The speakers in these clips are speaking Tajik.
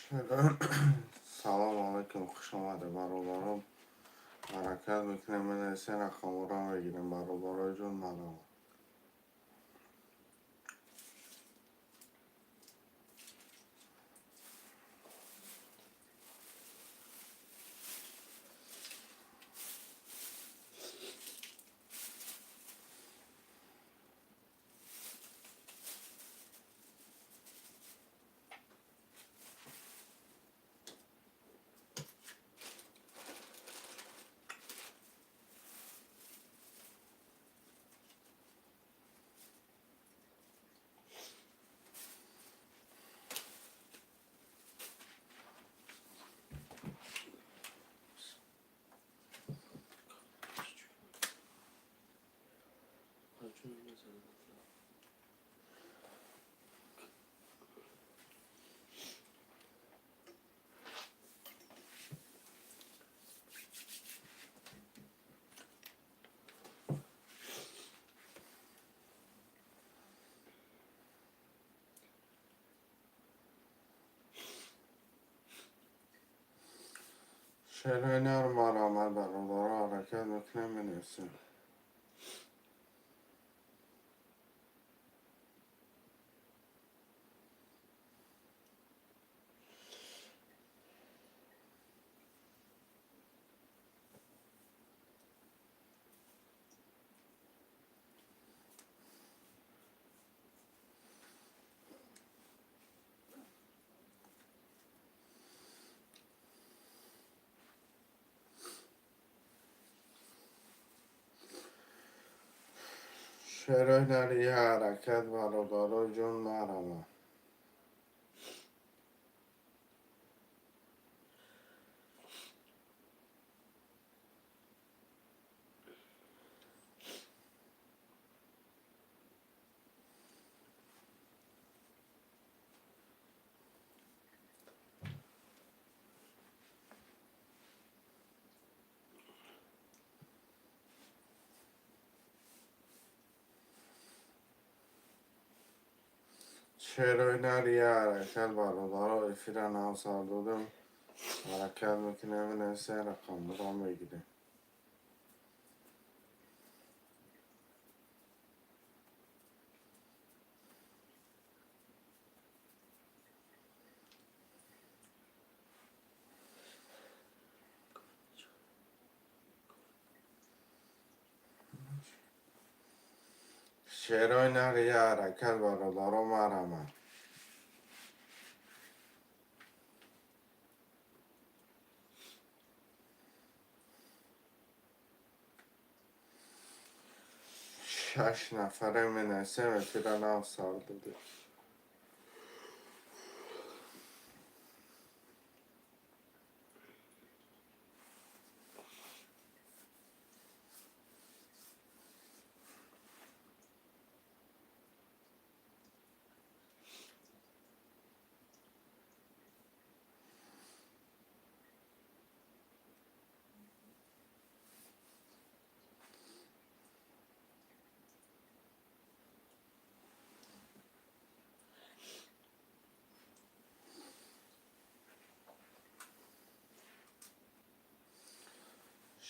Салом алайкум, хуш омада, бародарон. Ҳаракат мекунем, менависем, рақамҳоро мегирем, бародарои ҷон, маро. Шерои нар марҳамат, бародарон, ҳаракат мекунем, менависем. Шерои нар я ҳаракат, бародарои ҷон, марҳамат. Шерои нар я ҳаракат, бародаро, эфира нав сар додем. Ҳаракат мекунем, менависем, рақамҳоро мегирем. Шерои нар я ҳаракат, бародаро, марҳамат. Шаш нафаре менависем, эфира нав сар додем.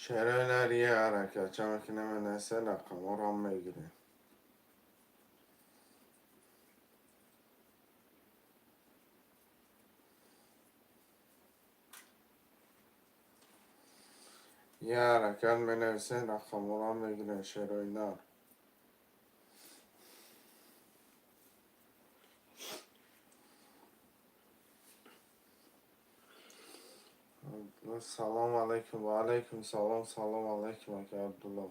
Шерои нар я ҳаракат, ча мекунем, менависем, рақамҳоро мегирем. Я ҳаракат менависем, рақамҳоро мегирем, шерои нар. Салом алайкум, ва алайкум салом, салом алайкум, ака Абдулло.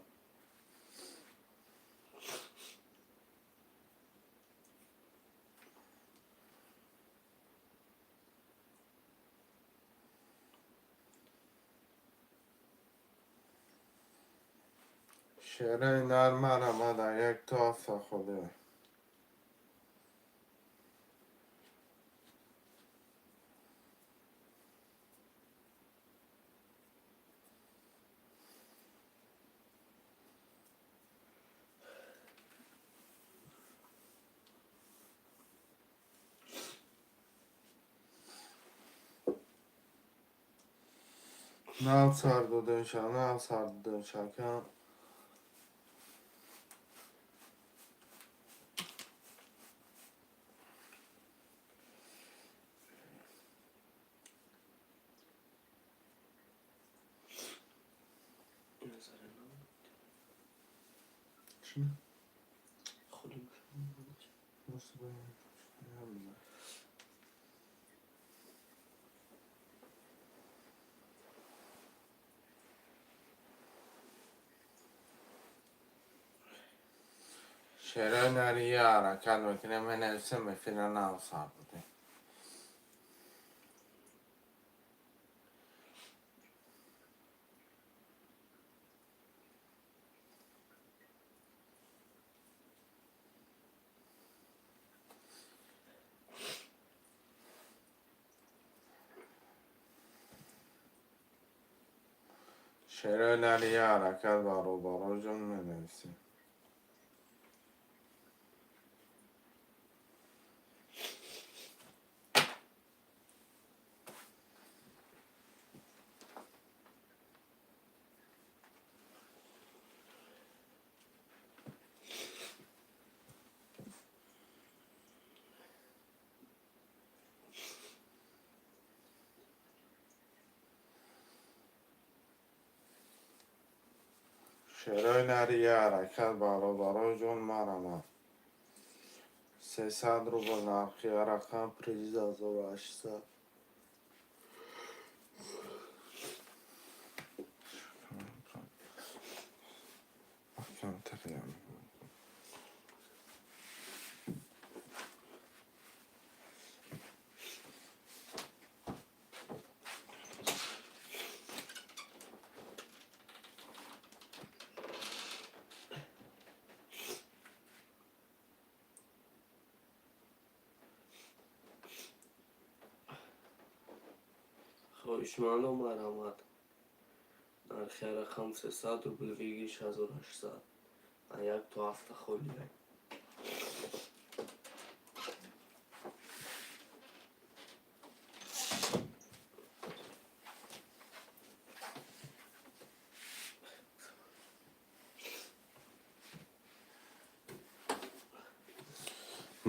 Шерои нар марҳамат, як то ҳафта холӣ. Нав сар додем ша, нав сар додем ша, акам. Чӣ? Холӣ. Шерои нария ҳаракат мекунем, менависем, эфира нав сар додем. Шерои нария ҳаракат, бародароҷон, менависем. Шерои нария ҳаракат, бародароҷон, марама. 300 рубл нархи рақам, приз 1800. Камтар. Хоҳишмандо, марҳамат, нархи рақам 300 рубл, выигрыш 1800, як то ҳафта холия.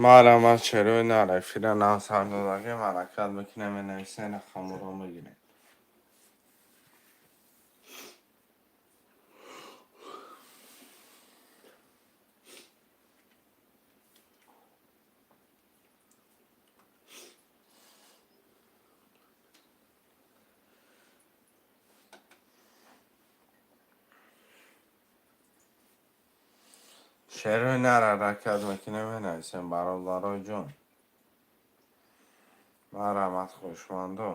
Марҳамат, шерои нар, эфира нав сар додагем, ҳаракат мекунем, менависем, рақаморо мегирем. Шерои нар ҳаракат мекунем, менависем, бародароҷон. Марҳамат, хушмандо.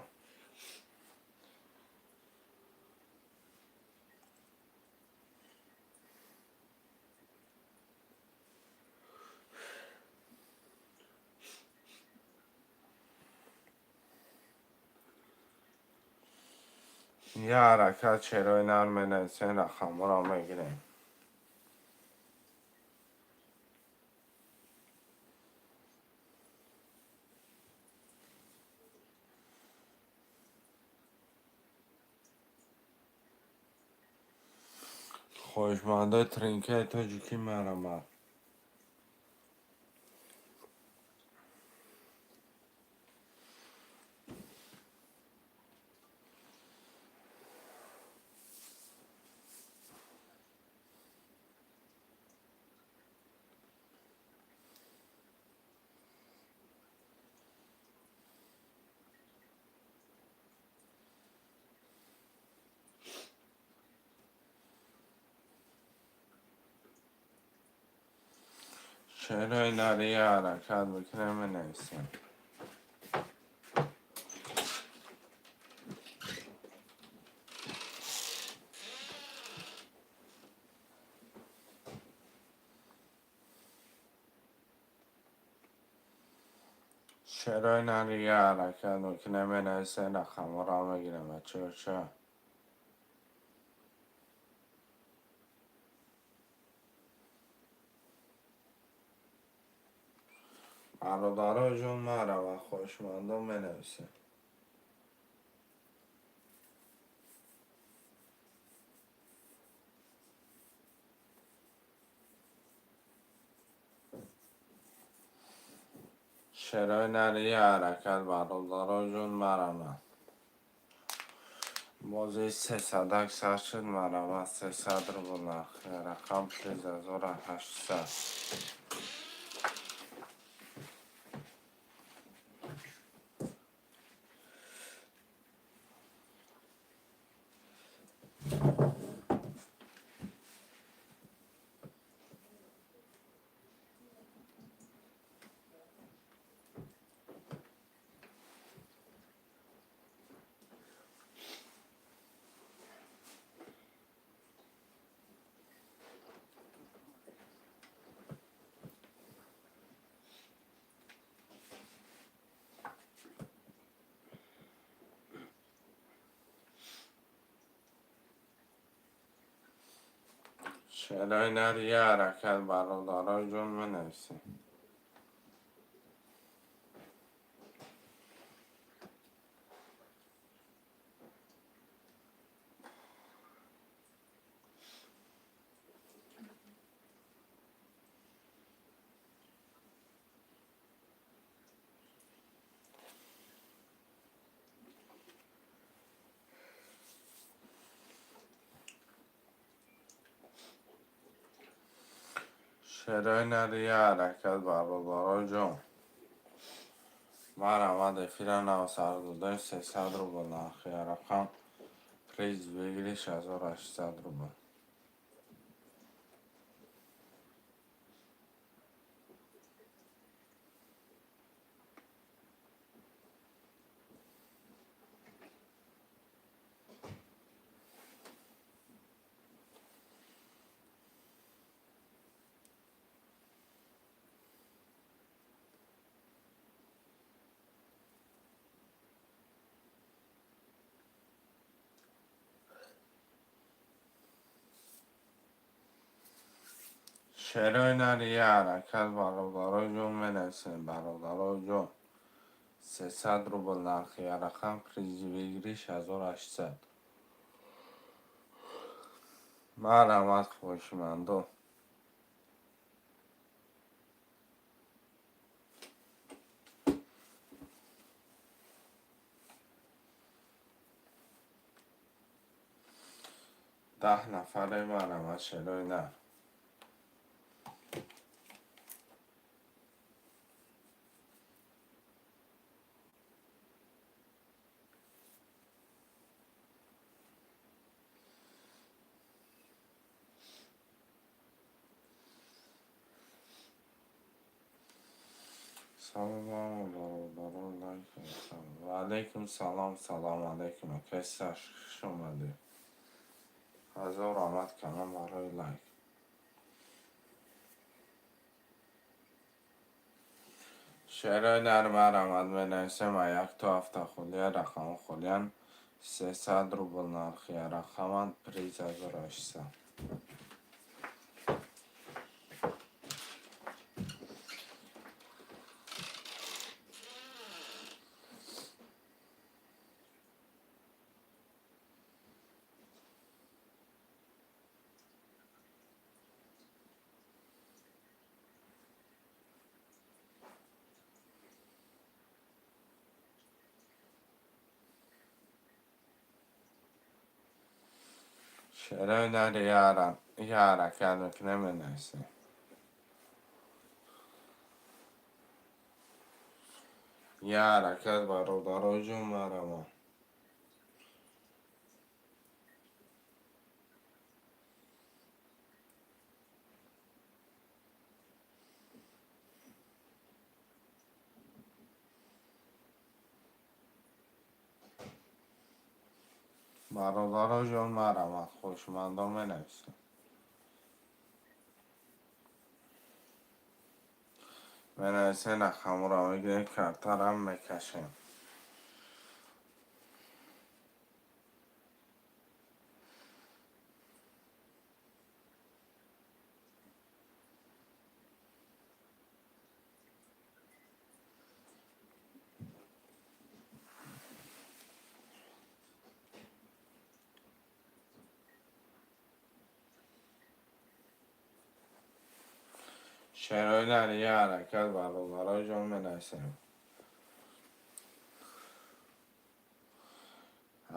Я ҳаракат, шерои нар, менависем, рақамҳоро мегирем. Хоҳишмандои тринкаи тоҷикӣ, марҳамат. Шерои нария ҳаракат мекунем, менависем. Шерои нария ҳаракат мекунем, менависем, рақамҳоро мегирем, бачаҳо. Бародароҷон, марҳамат, хоҳишмандон, менависем. Шерои нар я ҳаракат, бародароҷон, марамад. Бози сесадак сар шуд, марамад, 300 рубл нархи рақам, приз 1800. Шерои нар я ҳаракат, бародароҷон, менависем. Шерои нар я ҳаракат, бародароҷон, марамад. Эфира нав сар додаем. 300 рубл нархи рақам, приз выигрыш 1800 рубл. Шерои нар я ҳаракат, бародароҷон, менависем. Бародароҷон, 300 рубл нархи рақам, призи выигрыш 1800. Марҳамат, хоҳишмандо. 10 нафаре, марҳамат, шерои нар. Салом, бародарон, ва алайкум салом. Салом алайкум, акай Саш, хуш омадед. Ҳазор раҳмат калом барои лайк. Шерои нар, марҳамат, менависем. А як то ҳафта холия, рақамҳо холиянд. 300 рубл нархи рақаманд, приз 1800. Шерои нар я ҳаракат мекунем, менависем. Я ҳаракат, бародароҷон, марҳамат. Бародароҷон, марҳамат, хоҳишмандон, менависем. Менависем, рақамҳоро мегирем, картарам мекашем. Шерои нар я ҳаракат, бародароҷон, менависем.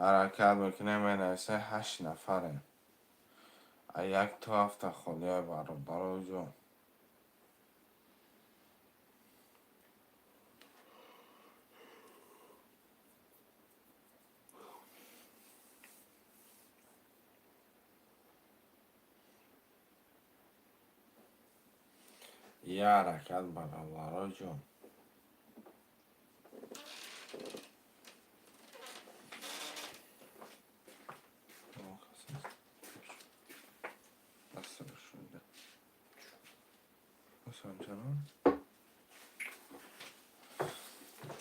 Ҳаракат мекунем, менависем, ҳашт нафарем. А як то ҳафта холия, бародаро ҷон. Я ҳаракат, бародаро ҷон.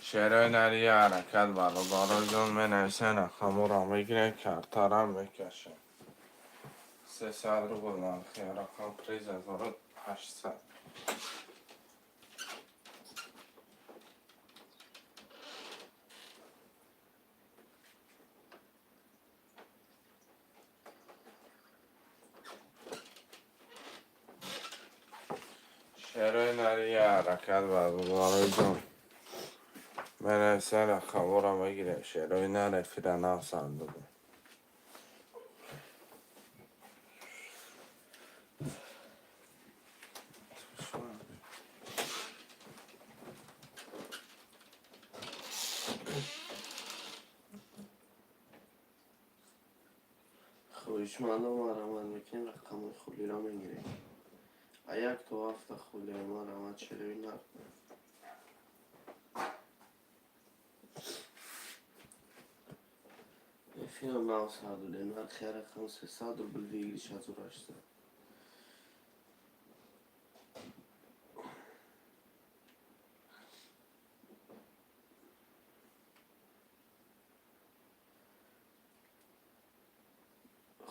Шерои нари, я ҳаракат, бародаро ҷон, менависем, рақаморо мегирем, картарам мекашем. 300 рубл нархи рақам, приз 1800. Шерои нари, я ҳаракат, бародаро ҷон. Менависем, рақаморо мегирем. Шерои нар, эфира нав сар додем. Хоҳишмандо, марҳамат мекунем, рақамҳои холиро мегирем. А як то ҳафта холия, марҳамат, шерои нар. Эфирам нав сар додем, нархи рақам 300 рубл, выигрыш 1800.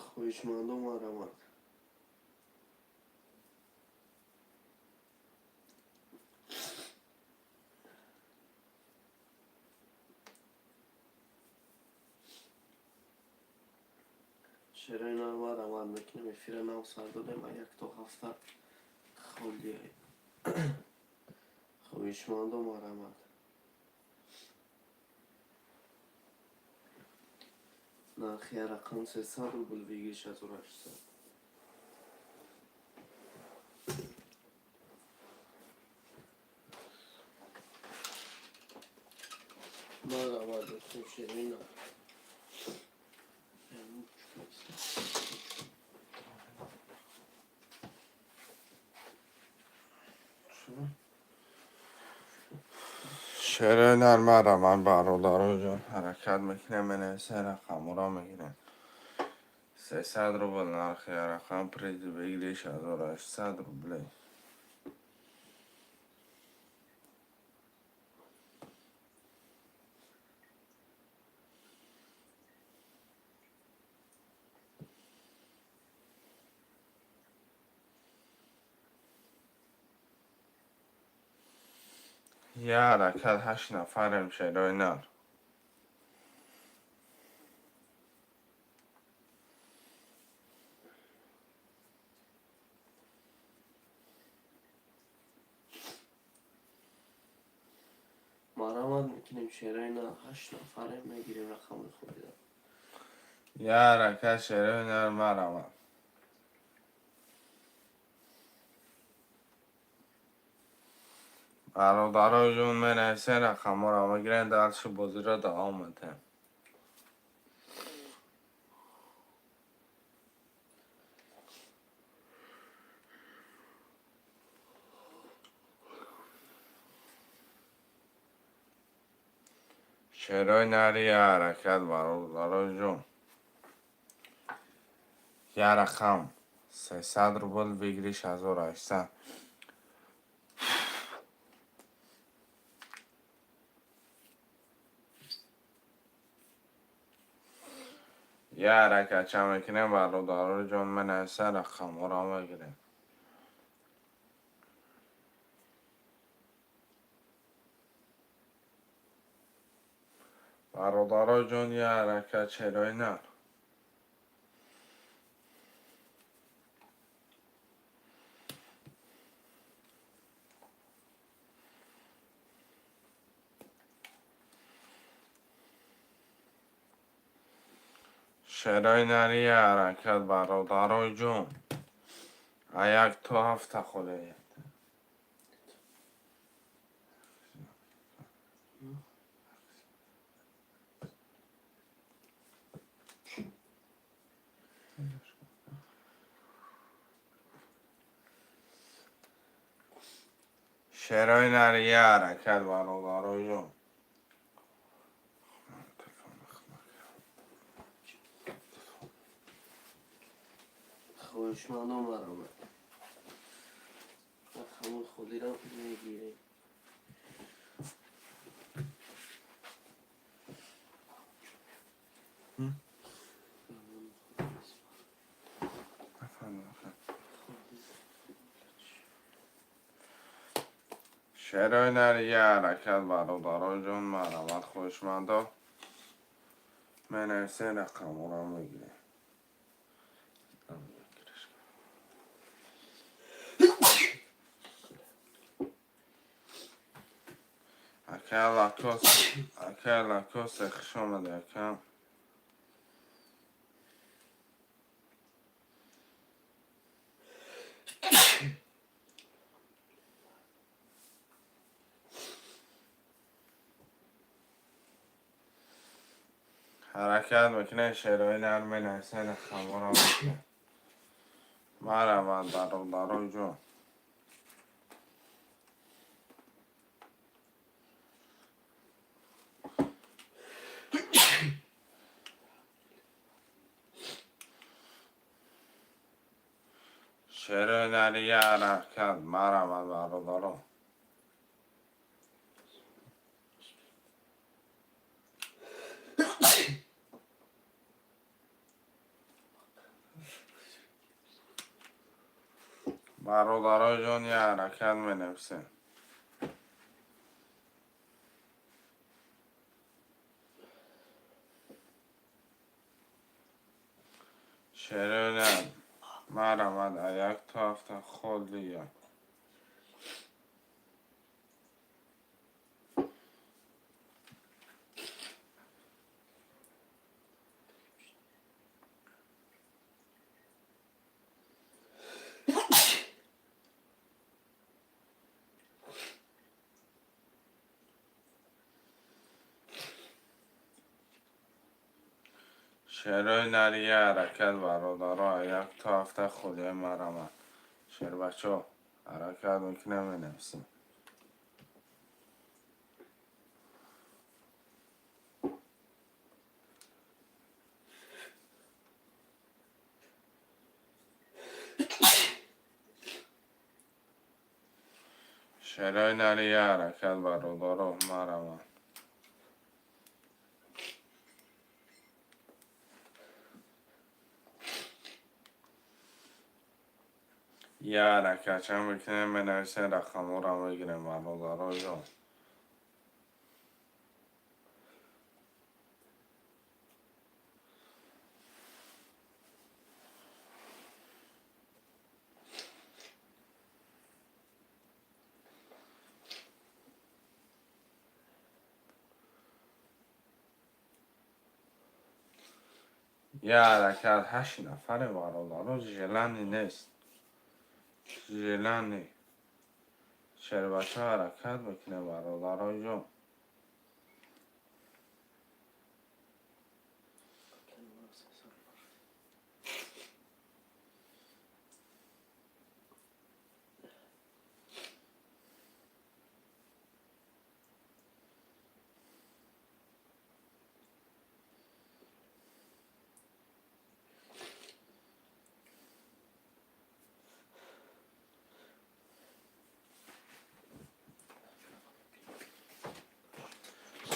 Хоҳишмандо, марҳамат. Шерои нар, марҳамат мекунем, эфира нав сар додем, а як то ҳафта холия. Хоҳишмандо, марҳамат. Нархи рақам 300 рубл, выигрыш 1800. Марҳамат мекунем, шерои нар. Шерои нар, марҳамат, бародаро ҷон. Ҳаракат мекунем, менависем, рақаморо мегирем. 300 рубл нархи рақам, приз выигрыш 1800 рублей. Я ҳаракат, ҳашт нафарем, шерои нар. Марҳамат мекунем, шерои нар, ҳашт нафарем, мегирем рақамҳои холиро. Я ҳаракат, шерои нар, марҳамат. Бародаро ҷон, менависем, рақамҳоро мегирем, дальше бозиро давом медиҳем. Шерои нари, я ҳаракат, бародаро ҷон. Я рақам 300 рубл, выигрыш 1800. Я ҳаракатча мекунем, бародаро ҷон, менависем, рақамҳоро мегирем. Бародаро ҷон, я ҳаракат, шерои нар. Шерои нари ҳаракат, бародарои ҷон. А як то ҳафта холия. Шерои нари ҳаракат, бародарои ҷон. Хоҳишмандон, марҳамат, рақамои холиро мегирем. Шерои нари ҳаракат, бародарои ҷон, марҳамат, хоҳишмандо, менависем, рақамҳоро мегирем. Ака Лакос, ака Лакосе, хуш омадӣ, ака. Ҳаракат мекунем, шерои нар менависем, рақамҳоро мегирем. Марҳамат, бародарои ҷон. Шерои нари ҳаракат, марҳамат, бародарон. Бародарои ҷон, я ҳаракат менависем. Шерои нар, марҳамат, а як то ҳафта холия. Шерои нари ҳаракат, бародаро, а як то ҳафта холия, марҳамат. Шербачо, ҳаракат мекунем, менависем. Шерои нари ҳаракат, бародаро, марҳамат. Я ҳаракатча мекунем, менависем, рақамҳоро мегирем, бародарои ҷон. Я ҳаракат, ҳашт нафаре, бародаро, желание нест. Желание. Шербача, ҳаракат мекунем, бародарои ҷон.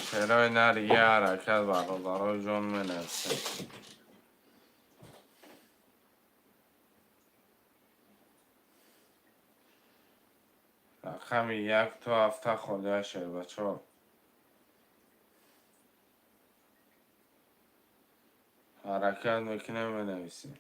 Шерои нари ҳаракат, бародарои ҷон, менависем. Рақами як то ҳафта холия, шербачо. Ҳаракат мекунем, менависем.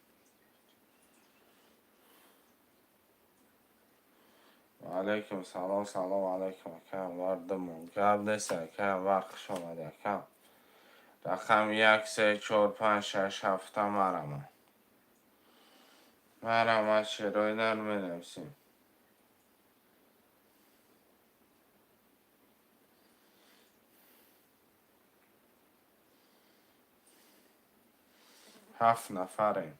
Алейкум салом, салом алейкум, акам, вардамон. Гап нест, акам, вар, хуш омадӣ, акам. Рақами як, се, чор, панҷ, шаш, ҳафта марама. Марама шерои нар менависем. Ҳафт нафарем.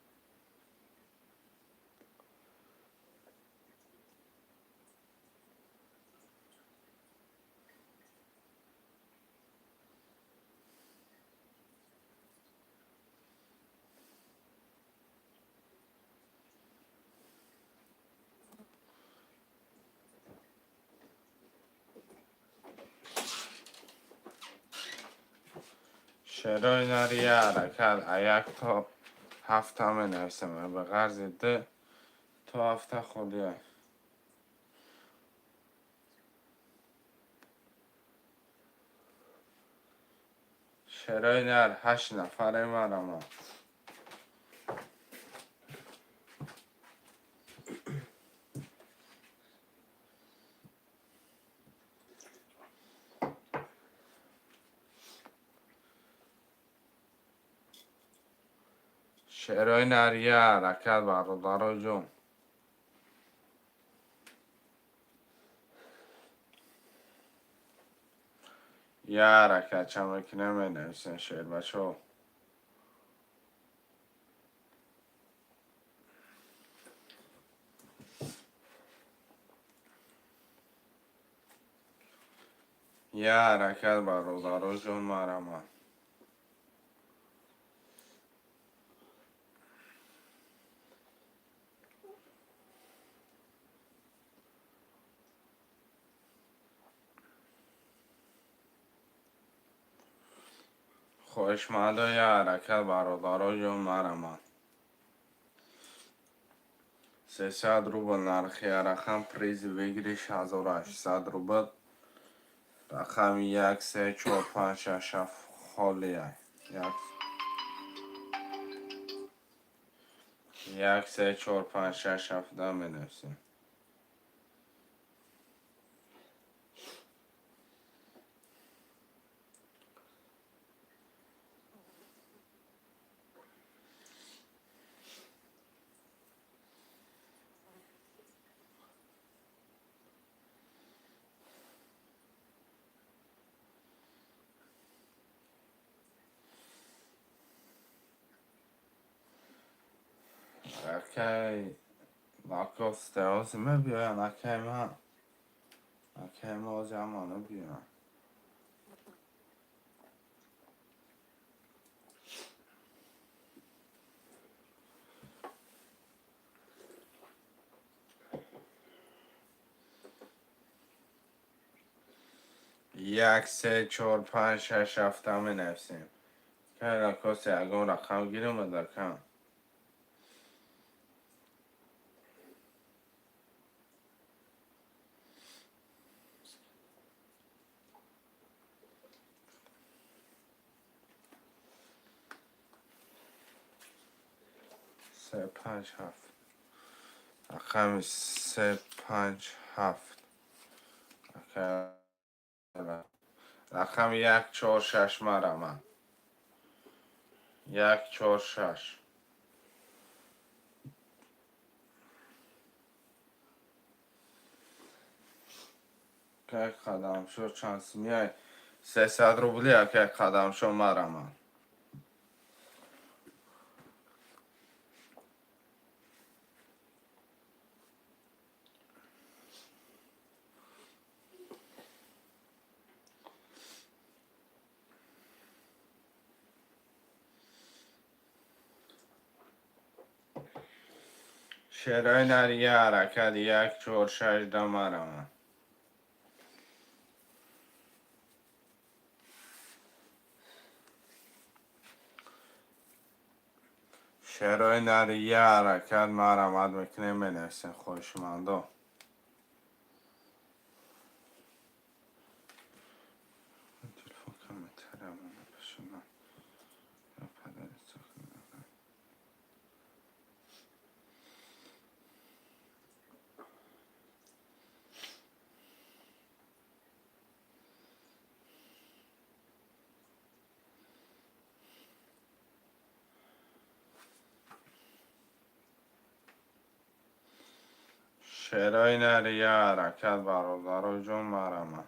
Шерои нар я ҳаракат а як то ҳафта менависем. Ба ғарзи ду то ҳафта холиай. Шерои нар ҳашт нафаре марама. Шерои нар я ҳаракат бародаро ҷон. Я ҳаракат ча мекунем менависем шербачо. Я ҳаракат бародаро ҷон марама. Хоҳишмандо я ҳаракат бародаро ҷон марама. 300 рубл нархи рақам, призи выигрыш 1800 рубл. Рақами як, се, чор, панҷ, шаш, ҳафт холиай. Як, як, се, чор, панҷ, шаш, ҳафт да менависем. Акай лакосте ози мебиёян акай ман. Акай ма ози ҳамона биёян. Як, се, чор, панҷ, шаш, ҳафта менависем. Кай лакосте ягон рақам гирам дакам. Се, панҷ, ҳафт. Рақами се, панҷ, ҳафт. Рақами як, чор, шаш марама. Як, чор, шаш. Акай қадамшо чанд сумияй? 300 рубли акай қадамшо марама. Шерои нар я ҳаракат як, чор, шаш да марама. Шерои нар я ҳаракат марамат мекунем менависем хоҳишмандо. Телефон комментария напишунам. Я поделиться. Шерои нари я ҳаракат, бародаро ҷон, марама.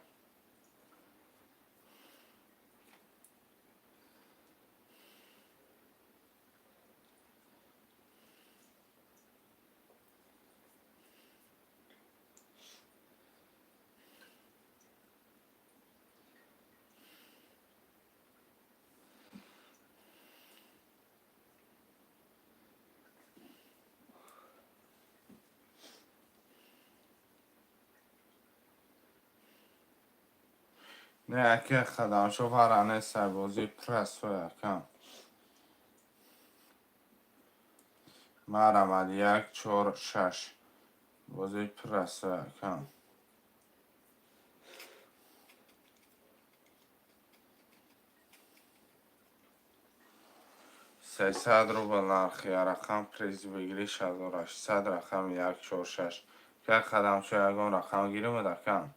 Не, ака хадамшо фара неста, бозӣ прасой, ака. Марамад, як, чор, шаш. Бозӣ прасой, ака. 300 рубл нархи рақам, приз выигрыш 1800, рақами як, чор, шаш. Как хадамшо, ягон рақам гиримад, ака?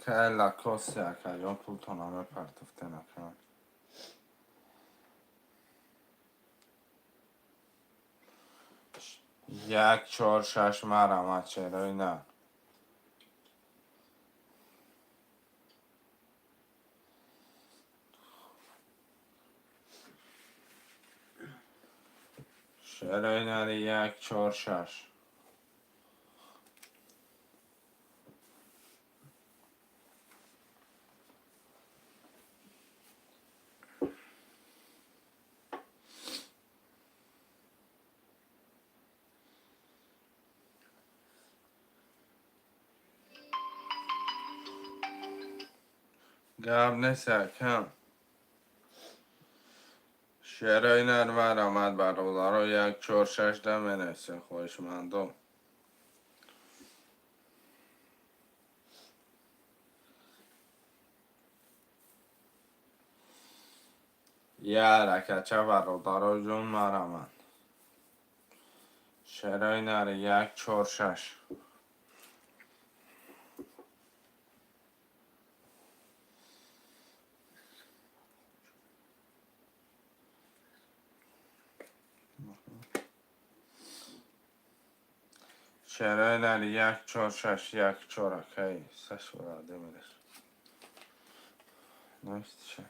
Лакосе, акаҷон, пултона мепартофтен, ака. Як, чор, шаш, марама, чарои на? Шерои нари, як, чор, шаш. Гап нест, акам. Шерои нар, марамад, бародаро, як, чор, шаш да менависем, хоҳишмандо. Я ҳаракатча, бародаро ҷон, марамад. Шерои нари, як, чор, шаш. Шерои нари, як, чор, шаш, як, чор, акай Саш Владимириш. Навистиша.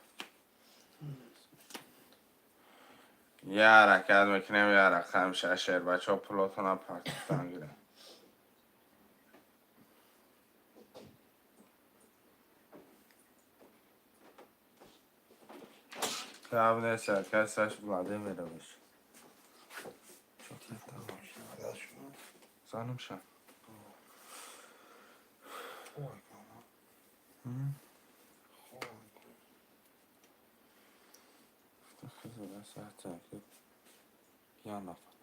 Я ҳаракат мекунем, я рақам шаш, шербачаҳо, пулотона партофтан гирем. Гап нест, акай Саш Владимирович. Занымша. Ой, М? Ой. Я нафар.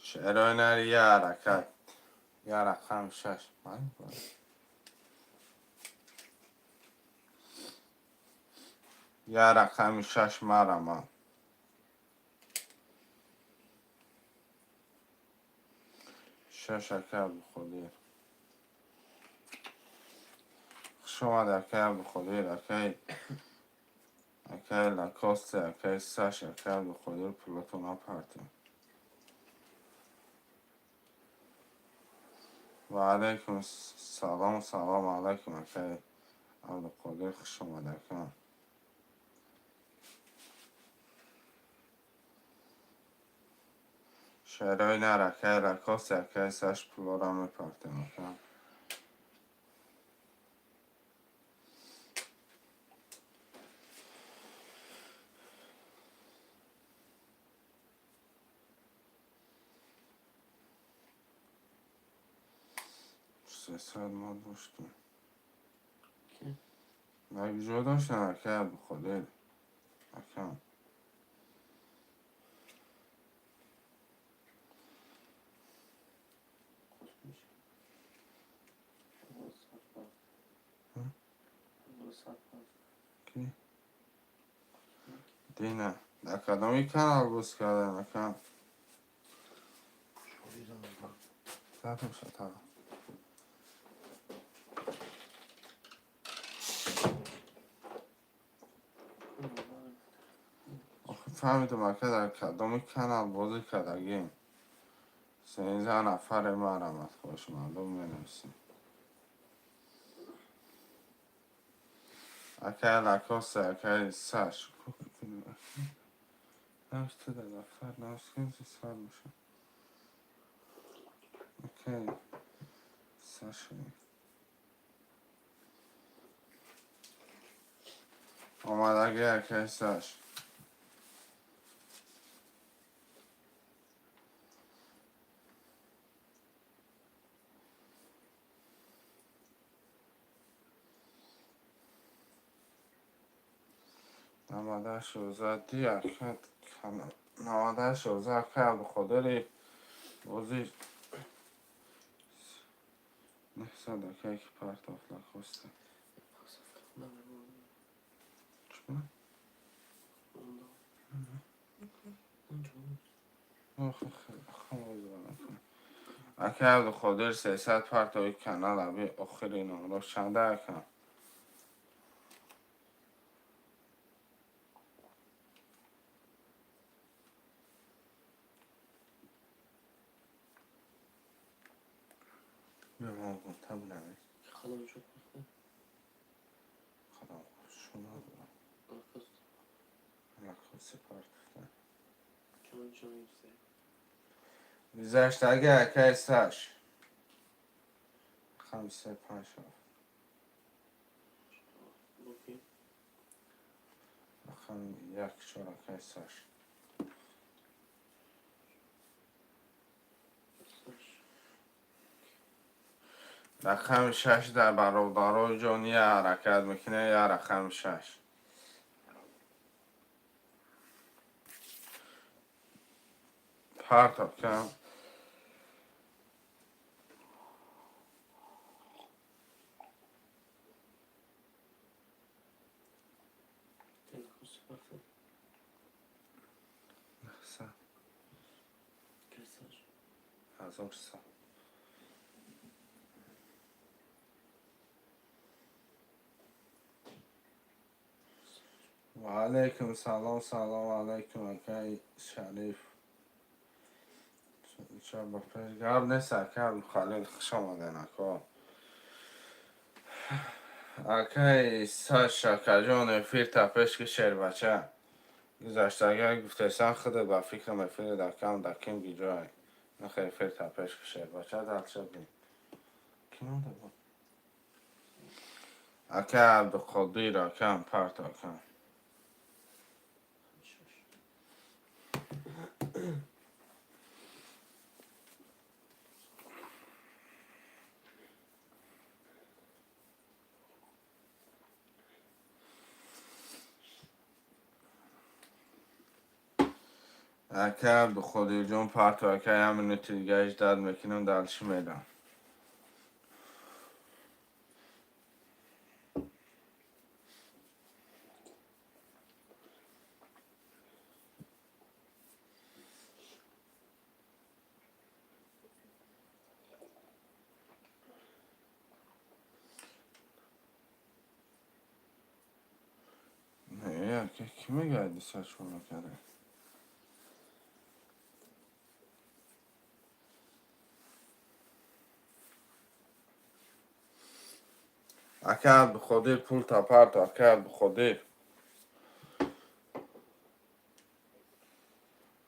Шерои нари, я ҳаракат. Я рақам шаш. Май, я рақами шаш, марама. Шаш, ака Абдуқодир. Хуш омад, акай Абдуқодир, акай Лакосте, акай Саш, акай Абдуқодир, пулотона партем. Ва алайкум салом, салом алайкум, акай Абдуқодир, хуш омад, ака. Шерои нар, акай Лакосте, акай Саш, пулора мепартем, ака. 300 мо доштем. Ки? Як ҷо доштем, акай Абдуқодир. Ака. Мадина. Дар кадоми канал гӯш кардан, ака? Зад мешавад ҳа. Охи фаҳмидам, ака, дар кадоми канал бозӣ кардагим. 13 нафаре марамад хош мардум менависем. Акай Лакоса, акай Саш. Нависте дар дафтар, навис сар меша. Акай Саша. Омадаги акай Саш. 98 ди ака, 98 ака Абдуқодири бозӣ 900 ака ки партофт Лакоста. Чӣ? Ака Абдуқодир 300 партои канал аби охири номро чанда ака? Биё гумта бинавис. Қалам чоп мекунад. Қалам шу надорам. Лакост. Лакоси партофта. Чанд чанд гирифта? Гузаштаги акай Саш. Рақами се панҷ ҳафт. Боки. Рақами як чор акай Саш. Саш. Рақами шаш дар бародарои ҷон я ҳаракат мекунад, я рақами шаш. Партоб кам. Лакоси партофт. 900. Касаш. 1100. Ва алайкум салом, салом алайкум, акай Шариф. Ча ба пеш гап нест, ака Абдухалил, хуш омаден, ака. Акай Саш, акаҷон, эфир та пеш ки шербача. Гузаштага гуфтесам худат ба фикрам эфири дакам даким гиҷой. Нахе эфир та пеш ки шербача дальше бин. Ки монда буд? Ака Абдуқодир, акам парто акам. Шаш. Ака Абдуқодирҷон парто ака, як минути дига ждать мекунам, дальше мерам. Не, ака кӣ мегӯяд сачо накарда? Ака Абдуқодир пул та парто, ака Абдуқодир.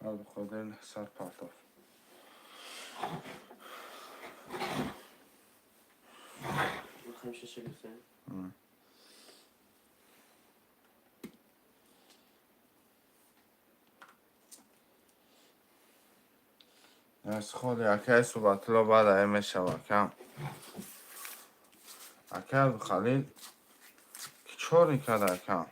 Абдуқодир 900 партофт. Рақами шаша гирифта? Аз холи акай Суҳбатулло баъд ай мешава акам. Ака Абдухалил ки чор мекарда акам?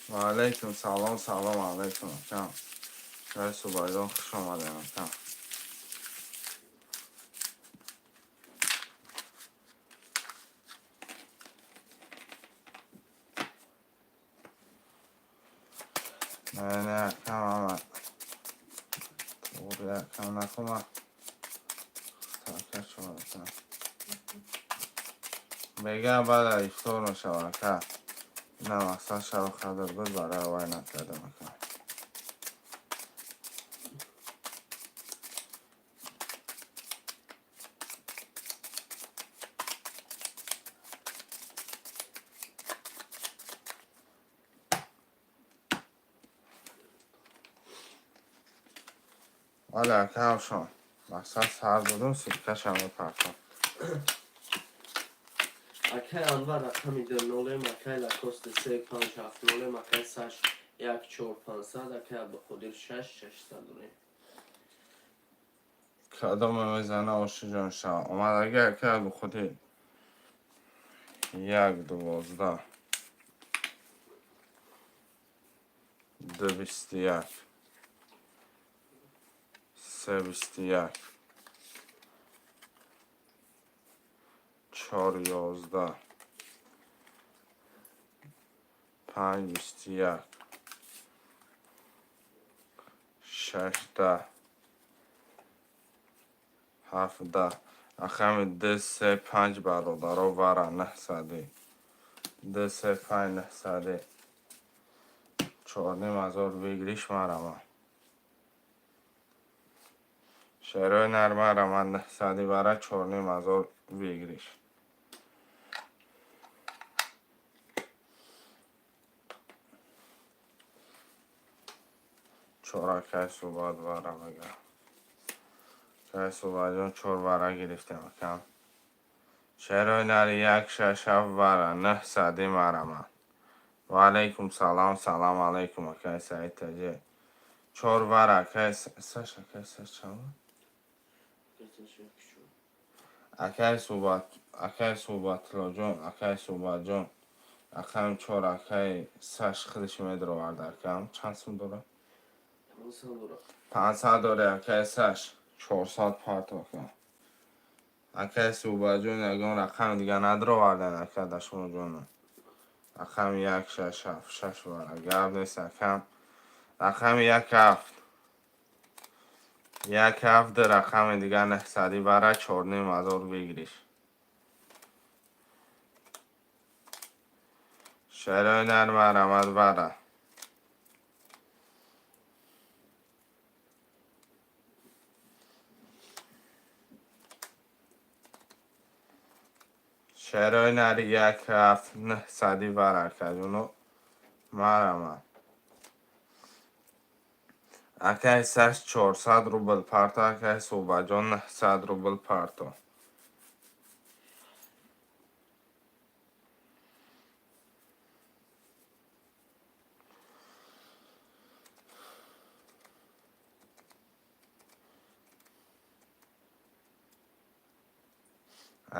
Ва алайкум салом, салом алайкум акам. Акай Субайдон хуш омадем акам. Не, не, акам, ама. Туғри, акам, накума. Така шуд, акам. Бега баъд аз ифтор мешава, ака. Ина мақсад шаби қадр буд, барои вай накардам, ака. Вале акамшон, мақсад сар додум, ссылкашам мепартом. Акай Анвар рақами ду нолем, акай Лакосте 3570-ем, акай Саш 14 500, акай Абдуқодир 6600 дорем. Кадоме мезана, ошиҷон шава. Омадаги, акай Абдуқодир. 1 12. 2 21. 3 21. 4 11. 5 21. 6 10. 7 10. Рақами 2 3 5, бародаро, вара 900. 2 3 5 900. 4,5 ҳазор выигрыш марама. Шерои нар марама 900 вара, 4,5 ҳазор выигрыш. Чор, акай суҳбат вара мега. Акай суҳбатҷон, чор вара гирифтем, акам. Шерои нари 1 6 7 вара 900 марама. Ва алайкум салам, салам алайкум, акай Саид Таҷи. Чор вара, акай Саш, акай Саш чанд? Акай суҳбат, акай Суҳбатуллоҷон, акай Суҳбатҷон. Рақами чор акай Саш худаш медаровард, акам. Чанд сум дорад? 500 дорад. 500 дорӣ, акай Саш. 400 парто, ака. Акай Суҳбатҷон, ягон рақами дига надаровардан, ака, дашмоҷону. Рақами 1 6 7, шаш вара. Гап нест, акам. Рақами 1 7. 1 7, рақами дига 900 вара, 4,5 ҳазор выигрыш. Шерои нар марамад вара. Шерои нари 1 7 900 вара, акаҷоно, марамад. Акай Саш 400 рубл парто, акай Суҳбатҷон 900 рубл парто.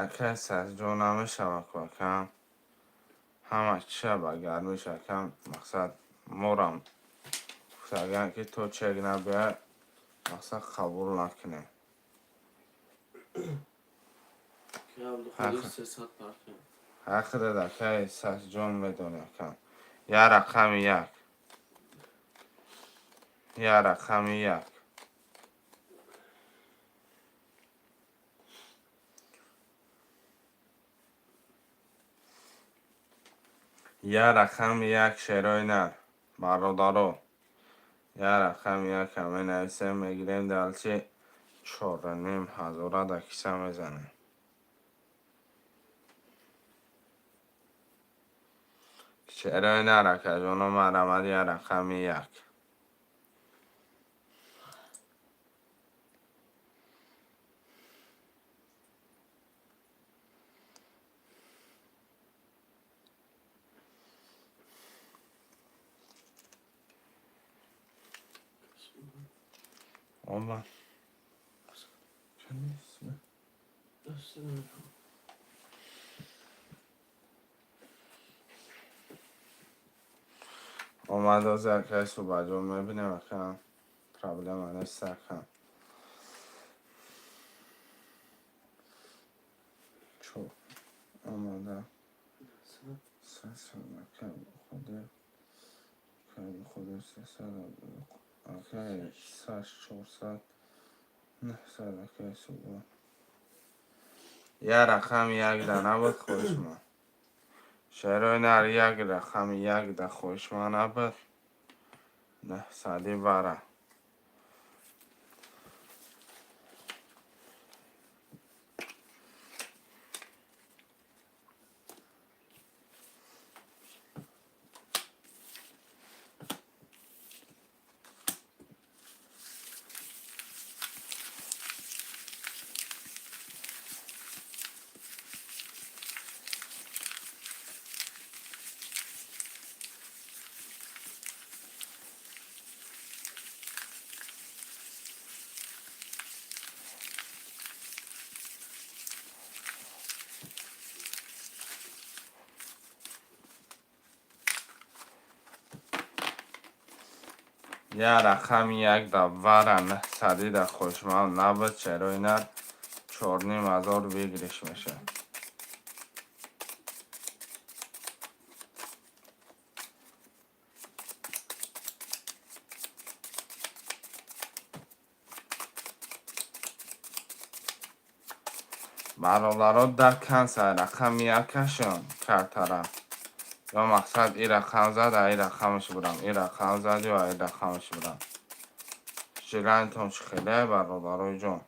Акай Сашҷон, намешава ку, акам. Ҳама чиша ба гармиш, акам, мақсад морам гуфтаган, ки то чек набиёяд, мақсад қабул накунем. Акай Абдуқодир 300 партоем. Ҳаққ дад, акай Сашҷон, медонӣ, акам. Я рақами як. Я рақами як. Я рақами як, шерои нар. Бародаро. Я рақами як менависем, мегирем, дальше 4,5 ҳазора да киса мезанем. Шерои нар, акаҷоно, марамад я рақами як. Омад. Чанд нест? Даста намефаҳмам. Омад ҳозир, акай Суҳбатҷон, мебинем, акам. Проблема нест, акам. Чор омада. Сас, акай Қодир. Акай Қодир. 300, акай Саш 400, 900, акай Субон. Я рақами як да набуд, хоҳишман. Шерои нар, як рақами як да хоҳишман набуд. 900-и бара. Я рақами як да вара 900-и да хоҳишман набуд, шерои нар, 4500 выигрыш мешавад. Бародаро, да канса рақами якашон картара. Ё мақсад и рақам зад, ай рақамаш бурам, и рақам зад ё ай рақамаш бурам. Желание тон чӣ хеле, бародарои ҷон?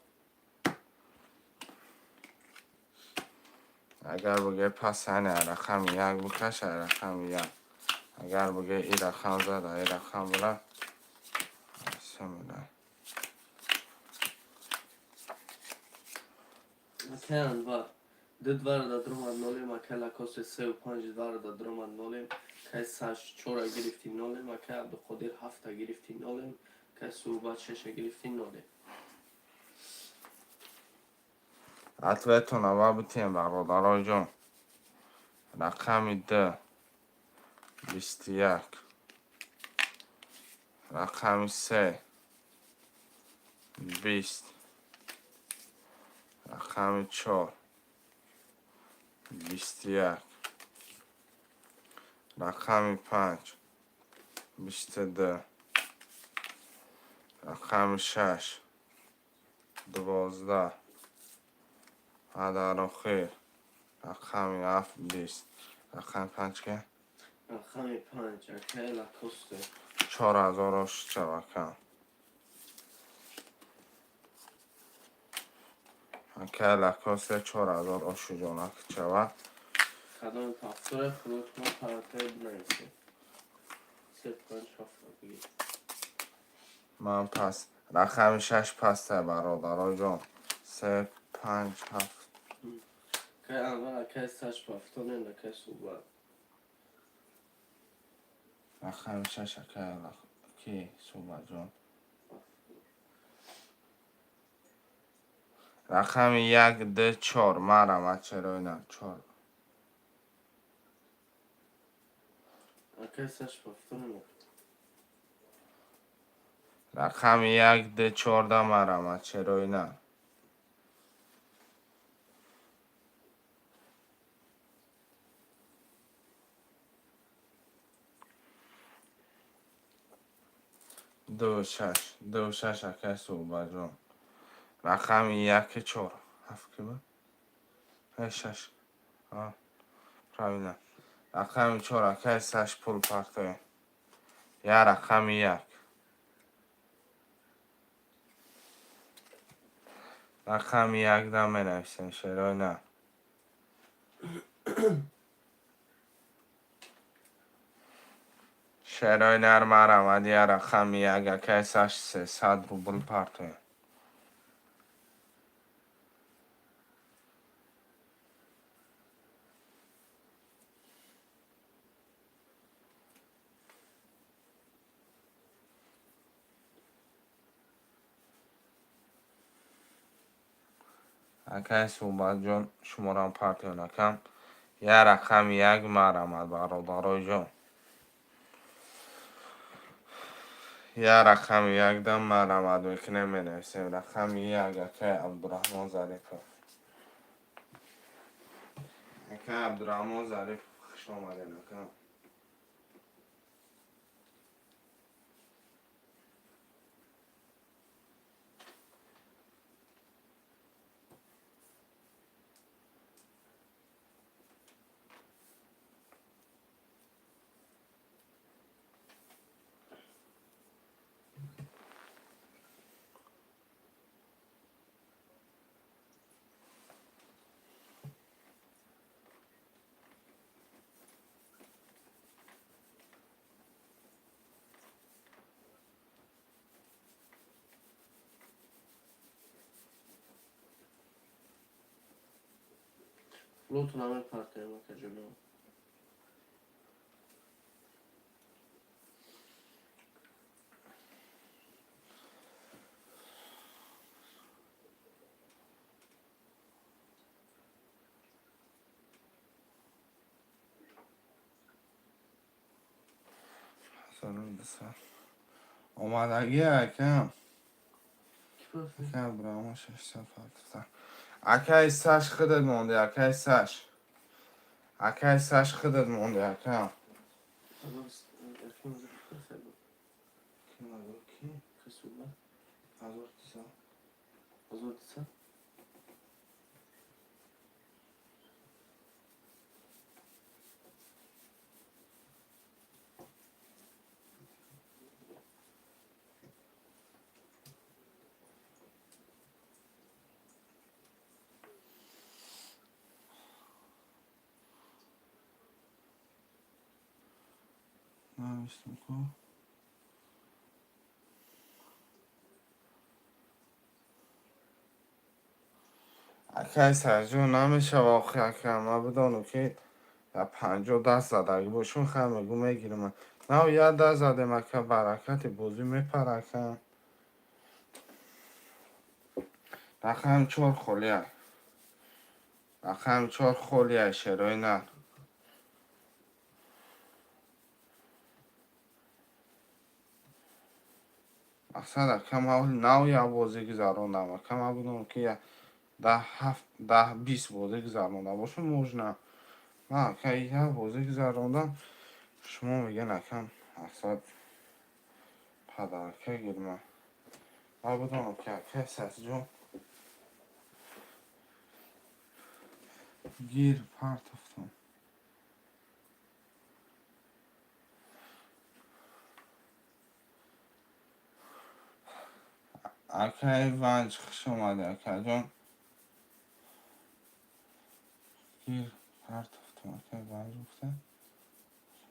Агар буге пас ани рақами як бикаш, ай рақами як. Агар буге и рақам зад, ай рақам бура. Бисмилла. Акай Анвар. Ду двара да дромад нолем, акай Лакосе сеу панҷ двара да дромад нолем, акай Саш чора гирифти нолем, акай Абдуқодир ҳафта гирифти нолем, акай Суҳбат шаша гирифти нолем. Ответ тон ава битем, бародарои ҷон. Рақами д 21. Рақами се 20. Рақами чор 21. Рақами панҷ 22. Рақами шаш 12. А дар охир рақами ҳафт 20. Рақами панҷ ке? Рақами панҷ акай Лакосте. 4000 шавакам. Акай Лакосте 4000 ошуҷонак шавад. Кадоми пафтора худотон паратаи бинависед. Се панҷ ҳафта бигир. Ман пас рақами шаш паста, бародарои ҷон. Се панҷ ҳафт. Акай Анвар, акай Саш пафтонем, акай Суҳбат. Рақами шаш акай ки Суҳбатҷон. Рақами як д чор марамад чарои на чор. Акай Саш пафтонем. Рақами як д чорда марамад чарои на. Ду шаш, ду шаш, акай Суҳбатҷон. Рақами яки чор. Ҳафт ки буд? Шаш. Правильно. Рақами чор, акай Саш, пул партоем. Я рақами як. Рақами якда менависем, шерои на. Шерои нар, марамад я рақами як, акай Саш, 300 рубл партоем. Акай Суҳбатҷон, шуморам партоён акам. Я рақами як марамад, бародарои ҷон. Я рақами якда марамад мекунем, менависем. Рақами як, акай Абдураҳмон Зарипов. Акай Абдураҳмон Зарипов, хуш омадем, акам. Пулотона мепартоем, акаҷоно. 1200. Омадагӣ, акам. Ки пурсид? Ака Абдураҳмон 600 партофта. Акаи Саш, худат монди, акаи Саш. Акаи Саш, худат монди, акам. Ҳазор пурсид. Ки? Хисуба. 1200. 1200. Навиштам ку. Акаи Сарҷон, намешава охи, ака, ман бидонам, ки я 50 даст задагӣ бошум, хай мегӯ мегирам. Нав як даст задем, ака, баракати бозӣ мепара, ака. Рақами чор холия. Рақами чор холия, шерои нар. Мақсад, ака, ман нав як бозӣ гузарондам. Ака, ман бидонам, ки я даҳ ҳафт, даҳ бист бозӣ гузаронда бошум, можно. Ман, ака, як бозӣ гузарондам, шумо мегӯен, ака, мақсад, подарка гирма. Ман бидонам, ки акаи Сасҷон гир партофтам. Акаи Ванҷ, хуш омадӣ, акаҷон. Гир партофтам, акаи Ванҷ гуфта.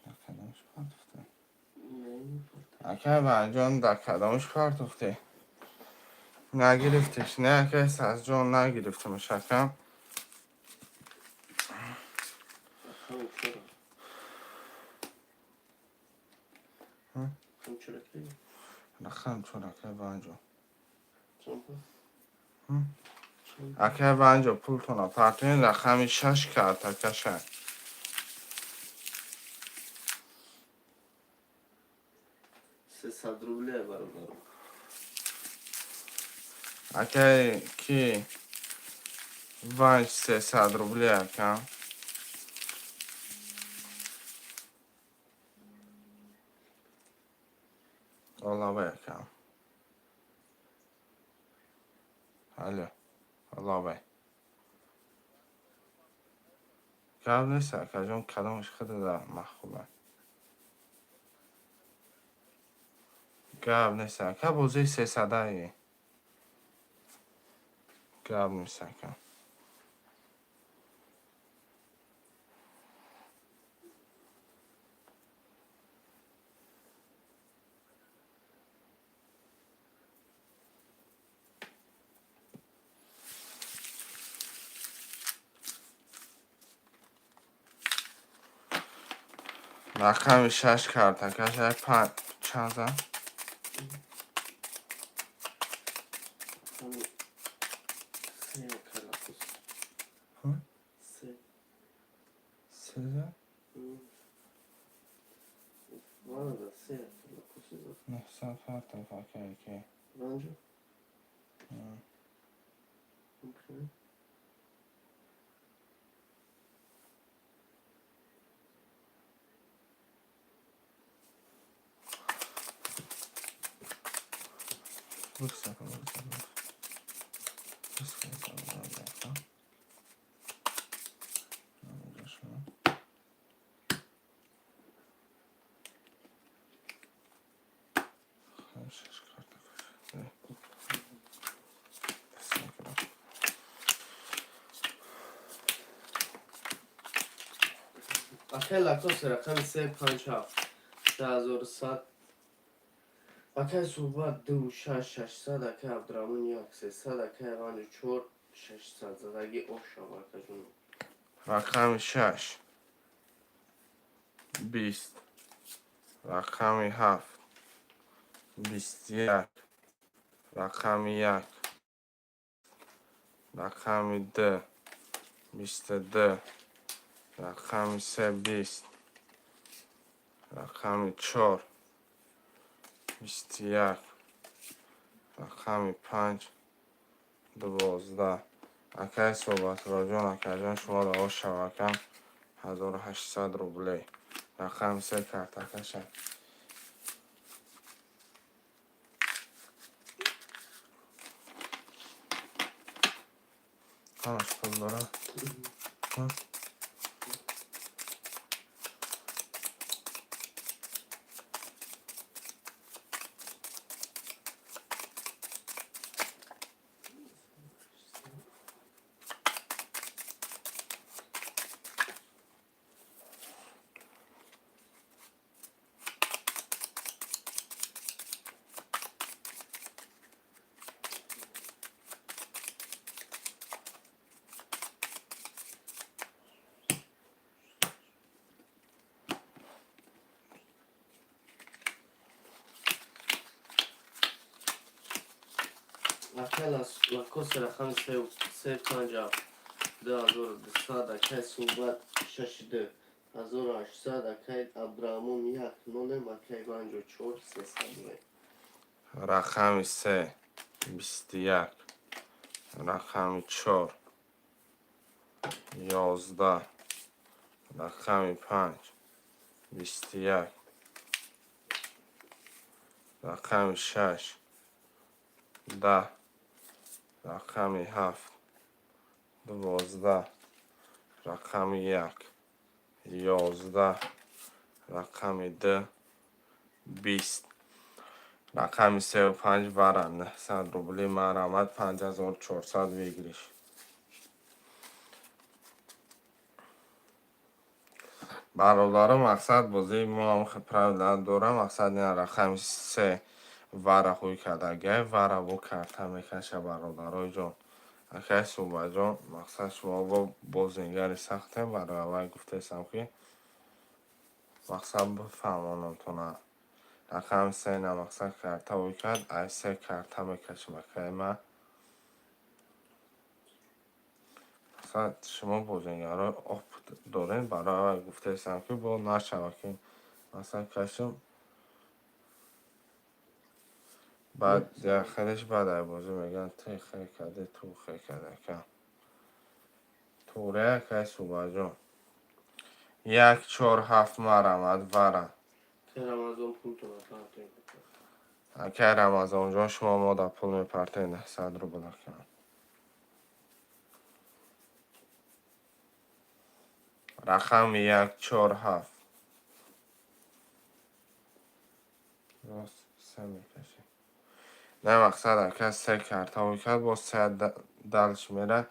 Дар кадомаш партофтам? Акаи Ванҷон, дар кадомаш партофтӣ? Нагирифтиш, не, акаи Сасҷон, нагирифтамаш, акам. Рақами чора. Ҳа? Рақами чора ки? Рақами чор, акаи Ванҷо. Чанд пул? Ҳм? Чанд? Акаи Ванҷо, пултона партоен, рақами шаш картакаша. 300 рубле, бародаро. Акаи ки Ванҷ, 300 рубле, ака. Олавай, ака. Алло. Олавай. Гап нест, акаҷон, кадомаш худада маъқула. Гап нест, ака, бозии сесадаи. Гап нест, ака. Рақами шаш картакаша панҷ чанд зад? Рақами се, акалакус. Ҳа? Се. Се зад? Ванда се, акалакус зад. 900 партоф, акаи ки. Ванҷо? Окей. Бикса, бикса, бикса, бикса. Намеҷашма. Рақами шаш картакаша. Даст мекунам. Акай Лакос, рақами се панҷ ҳафт. 3100. Акай Суҳбат ду шаш 600, акай Абдураҳмон як 300, акай Ванҷо чор 600 задаги ошава, акаҷон. Рақами шаш 20. Рақами ҳафт 21. Рақами як. Рақами ду 22. Рақами се 20. Рақами чор 21. Рақами панҷ 12. Акай Суҳбатуллоҷон, акаҷон, шумо раво шавакам 1800 рублей. Рақами се картакаша. Ҳамаш пул дорад? Акай Лакоси рақами се панҷ ҳафт 2200. Акай Суҳбат шаши ду 1800. Акай Абдураҳмон як нолем. Акай Иванҷо чор 300 рублей. Рақами се 21. Рақами чор 11. Рақами панҷ 21. Рақами шаш 10. Рақами ҳафт 12. Рақами як 11. Рақами ду 20. Рақами сеу панҷ вара 900 рубли марамад 5400 выигрыш. Бародаро, мақсад бозии мо ҳам правила дора. Мақсад ина рақами се вара ҳуй кардагиай, вара бо карта мекаша, бародарои ҷон. Акай Суҳбатҷон, мақсад шумо бо бозингари сахтем, барои аввал гуфтесам, ки мақсад бифаҳмонамтона. Рақами се на мақсад карта ҳуй кард, ай се карта мекашем, акай ма. Мақсад шумо бозингаро опыт дорем, барои аввал гуфтесам, ки бо нашава, ки масалан кашем. Баъд хелеш баъд ай бозӣ мегӯянд, ти хе кардӣ, ту хе кардӣ, ака. Туре, акай Суҳбатҷон. Як чор ҳафт марамад вара. Акай Рамазон, пултона партоем. Акай Рамазонҷон, шумо мо да пул мепартоед 900 рубл, ака. Рақами як чор ҳафт. Рост се мекашӣ. Не, мақсад ака се карта ҳуй кард, боз се дальше мера.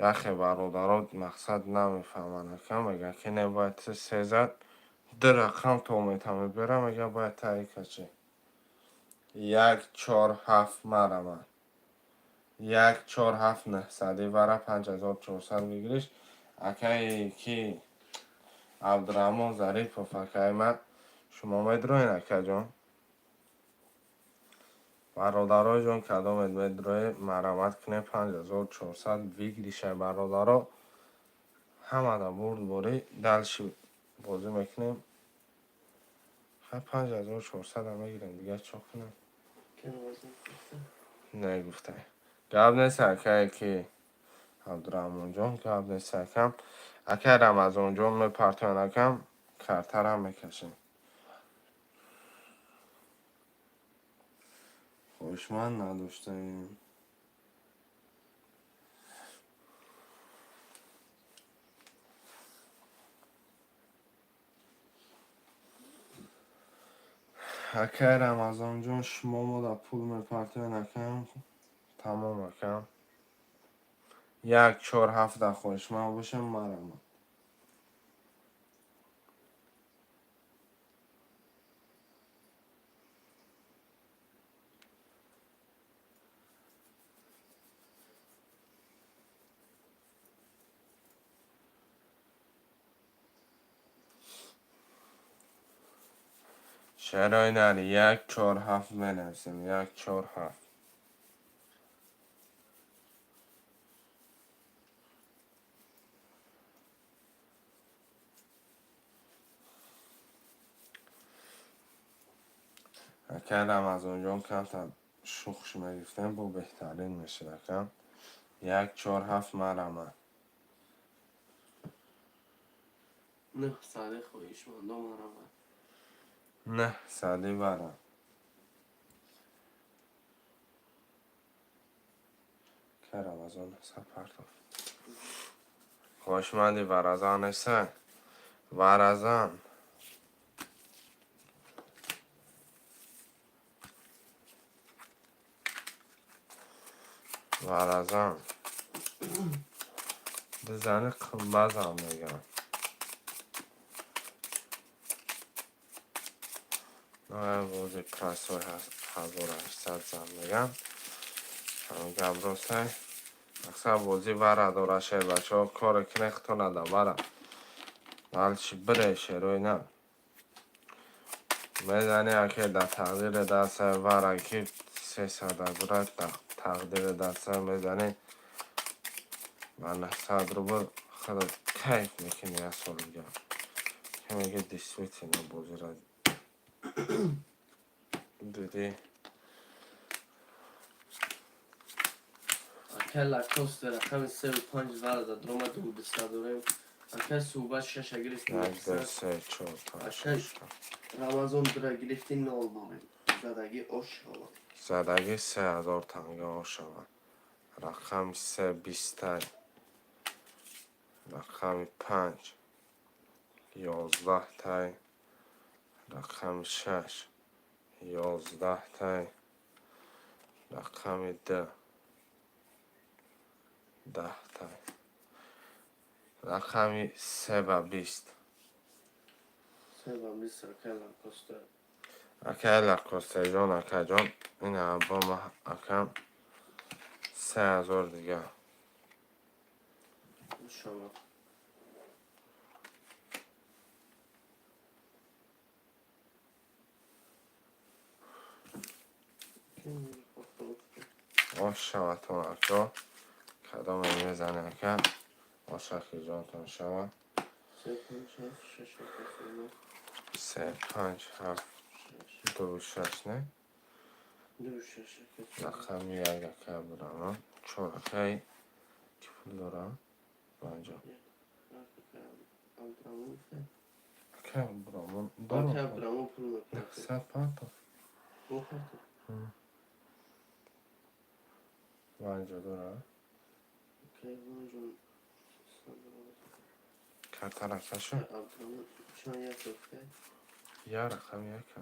Яхе бародаро мақсад намефаҳманд, ака, мегӯянд, ки не, бояд се зад, ду рақам то мета мебера, мегӯяд, бояд таи кашӣ. Як чор ҳафт марамад. Як чор ҳафт нӯҳсади вара 5400 выигрыш. Акай ки Абдураҳмон Зарипов, акай ма, шумо медроен, акаҷон? Бародарои ҷон, кадомед медроед, марамат кунед, 5400 выигрыш ай, бародаро. Ҳамада бурдборӣ, дальше бозӣ мекунем. Хай, 5400 мегирем, дигар чо кунем? Акай Рамазон гуфта. Не гуфтай. Гап нест, акае ки Абдураҳмонҷон, гап нест, акам. Акай Рамазонҷон мепартоянд, акам, картарам мекашем. Хоҳишманд надоштаем. Акай Рамазонҷон, шумо мо да пул мепартоед, акам. Тамом, акам. Як чор ҳафт да хоҳишманд бошем, марамад. Шерои нари як чор ҳафт менависем, як чор ҳафт. Ака Рамазонҷон, камтар шухш мегирифтем, бо беҳтарин мешуд, ака. Як чор ҳафт марама. Нӯҳ сади хоҳишмандо марамад. Нӯҳ сади бара. Ка Рамазон нӯҳсад партоф. Хоҳишманди варазан нестай? Варазан. Варазан. Бизани қимбазам мегам. Бози прасои 1800 зан мегам. Гап ростай. Мақсад бозӣ вара дора, шербачаҳо, коре кунед худтон вара. Дальше бире, шерои на. Мезани, аке, дар тақдири дастаи вара ки 300 бурад, дар тақдири дастаи мезанӣ ба 900 рубл худат кайф мекунӣ як сол дигар. Ки меги, действительно бозиро дидӣ. Ака Лакоста рақами севу панҷ варада дрома ду биста дорем. Ака Суҳбат шаша гирифти. Як, ду, се, чор, панҷ, Ака шаш, ҳафт. Рамазон дура гирифти, нол дорем. Задагӣ ош шавад. Задагӣ 3000 танга ошавад. Рақами се бистай. Рақами панҷ 11-тай. Рақами шаш 11-тай. Рақами ду 10-тай. Рақами се ба 20. Се ба 20, ака Лакоста. Акай Лакостаҷон, акаҷон, ина бо ма, акам, 3000 дига. Шавад. Ош шавадтон, ако. Кадоме мезане, ака? Ошахи ҷонтон шавад. Се панҷ ҳафт шаш, ака Суҳбат. Се панҷ ҳафт Шаш. ду шаш не? Ду шаш, ака Суҳбат. Рақами як, ака Абдураҳмон. Чор, акай ки пул дорам? Панҷо. Ака Абдураҳмон гуфта? Ака Абдураҳмон Ака дорам. Абдураҳмон пул мепартад. 100 партоф. Ӯ партод. Панҷо дора. Ака Ивонҷон. Картара кашу. Абдураҳмон чанд як гуфта? Я рақами яка.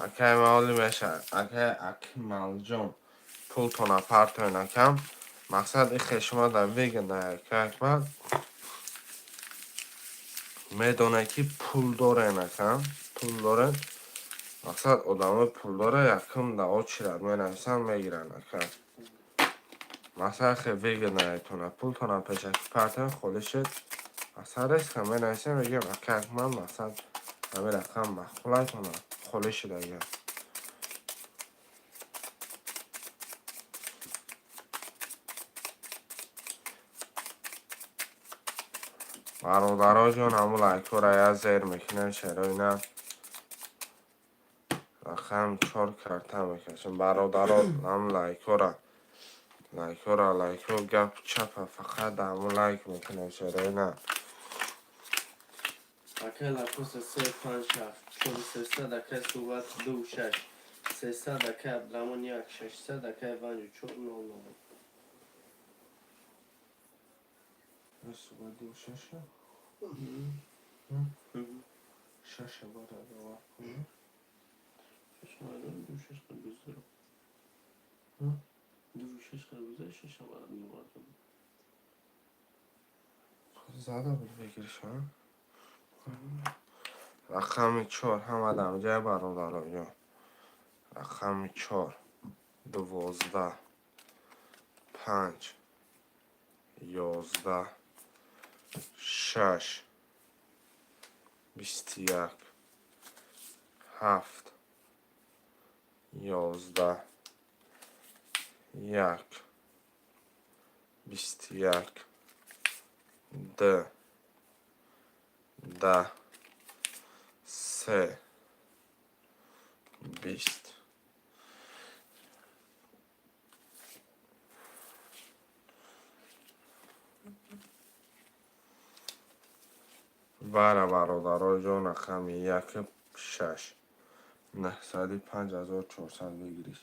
Акай маоли меша. Акай Акмалҷон. Пултона партоен, акам. Мақсад ихе шумо дар выгодно, ака Акмал. Медонед ки пул дорен, акам. Пул дорен. Мақсад одамои пулдора якум да очередь менависанд, мегиранд, ака. Мақсад хе выгодно етона. Пултона пешаки партоен, холӣ шуд. Мақсад резко менависем, мегӯем, ака Акмал, мақсад ҳамин рақам маъқулайтона холӣ шуд агар. Бародароҷон, ҳамун лайкҳоро як зер мекунем, шерои на. Рақам чор карта мекашем. Бародаро, ҳамун лайкҳоро, лайкҳоро, лайкҳо гап чапа, фақат ҳамун лайк мекунем, шерои на. Ака Лакоста се панҷ ҳафт чор сесад, ака Суҳбат ду шаш сесад, ака Абдураҳмон як шашсад, ака Иванҷо чор нол нол. Ду шаша? Шаша бара давар кунем. Ду шаш қарбузаро. Ду шаш қарбуза шаша бара мевардам. Зада буд бигириш, а? Рақами чор ҳама дамҷаи, бародароҷон. Рақами чор 12, панҷ 11, шаш. 21, 7, 11, 1, 21, 2, 10, 3, 20. Вара, бародаро ҷон, рақами яки шаш, 905 400 бигириш.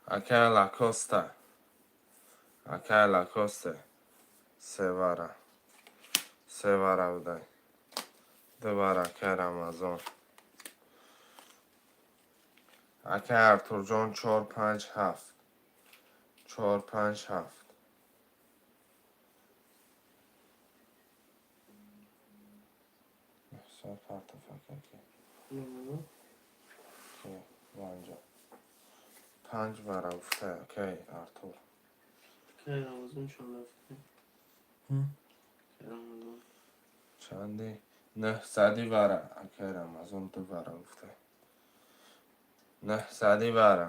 Акай Лакоста, акай Лакоста, се вара, се вара будай, ду вара, акай Рамазон. Акай Артурҷон, чор, панҷ, ҳафт, чор, панҷ, ҳафт. Партоф, ака. Ки ванҷа панҷ вара гуфта, акай Артур. Акай Рамазон чанд рафта? Акай Рамазон. Чанди? Нӯҳсади вара, акай Рамазон ду вара гуфта. 900 вара.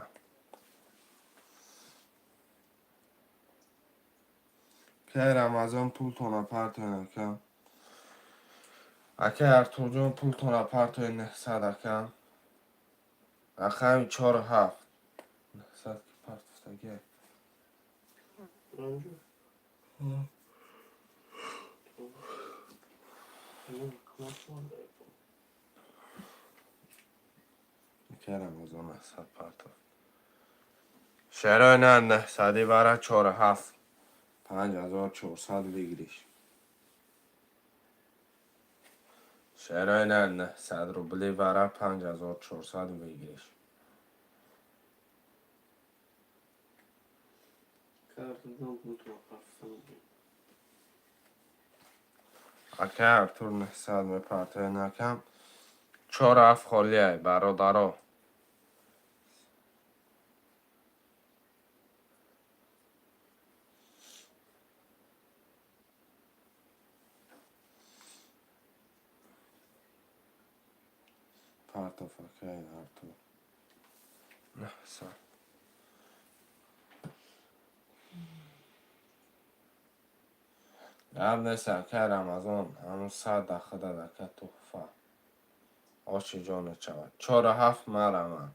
Акай Рамазон, пултона партоен, ака. Акай Артурҷон, пултона партоен, 900, ака. Рақами чору ҳафт. 900 ки партофтагиай. Ранҷо? Ҳа. Ҳамин. Акай Рамазон 900 партоф. Шерои на, 900 вара, чору ҳафт. 5400 выигрыш. Шерои на, 900 рубли вара, 5400 выигрыш. Акай Артурҷон, пултона партофта будем. Акай Артур 900 мепартоен, акам. Чору ҳафт холиай, бародаро. Партоф, акай Артур. 900. Гап нест, акай Рамазон, ҳамун 100 дахудад, ака, туҳфа. Оши ҷонат шавад. Чору ҳафт мараман.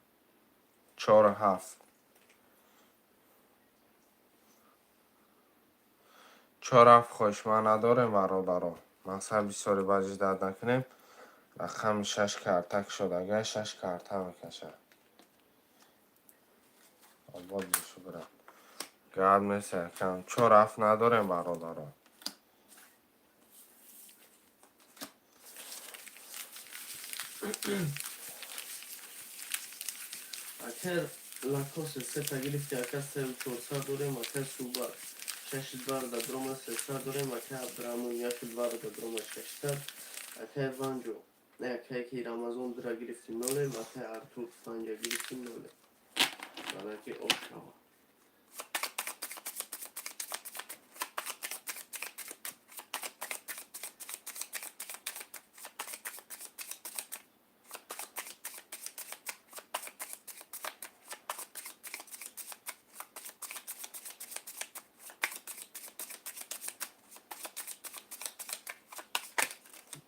Чору ҳафт. Чору ҳафт хоҳишманд надорем, бародаро. Мақсад бисёри баҷи дард накунем. Рақами шаш карта кушодагай, шаш карта мекашад. Обод бошу, брат. Гап нест, акам. Чору ҳафт надорем, бародаро. Акай Лакосе, сета гирифти, ака, сеу чорсад дорем, акай Субар. Шаши дварда дрома, 300 дорем, акай Абдураҳмон, яки дварда дрома, 600. Акай Ванҷо, не, акай ки Рамазон дура гирифти, нолем, акай Артур панҷа гирифти, нолем. Бараки об шава.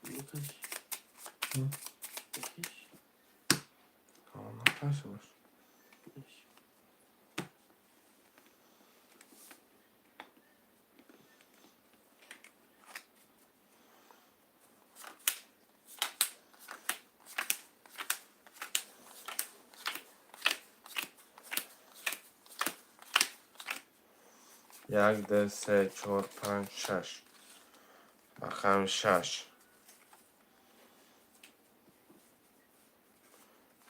Лукаш. М? Лукаш. Накаши бош. Лукаш. Як, ду, се, чор, панҷ, шаш. Рақами шаш.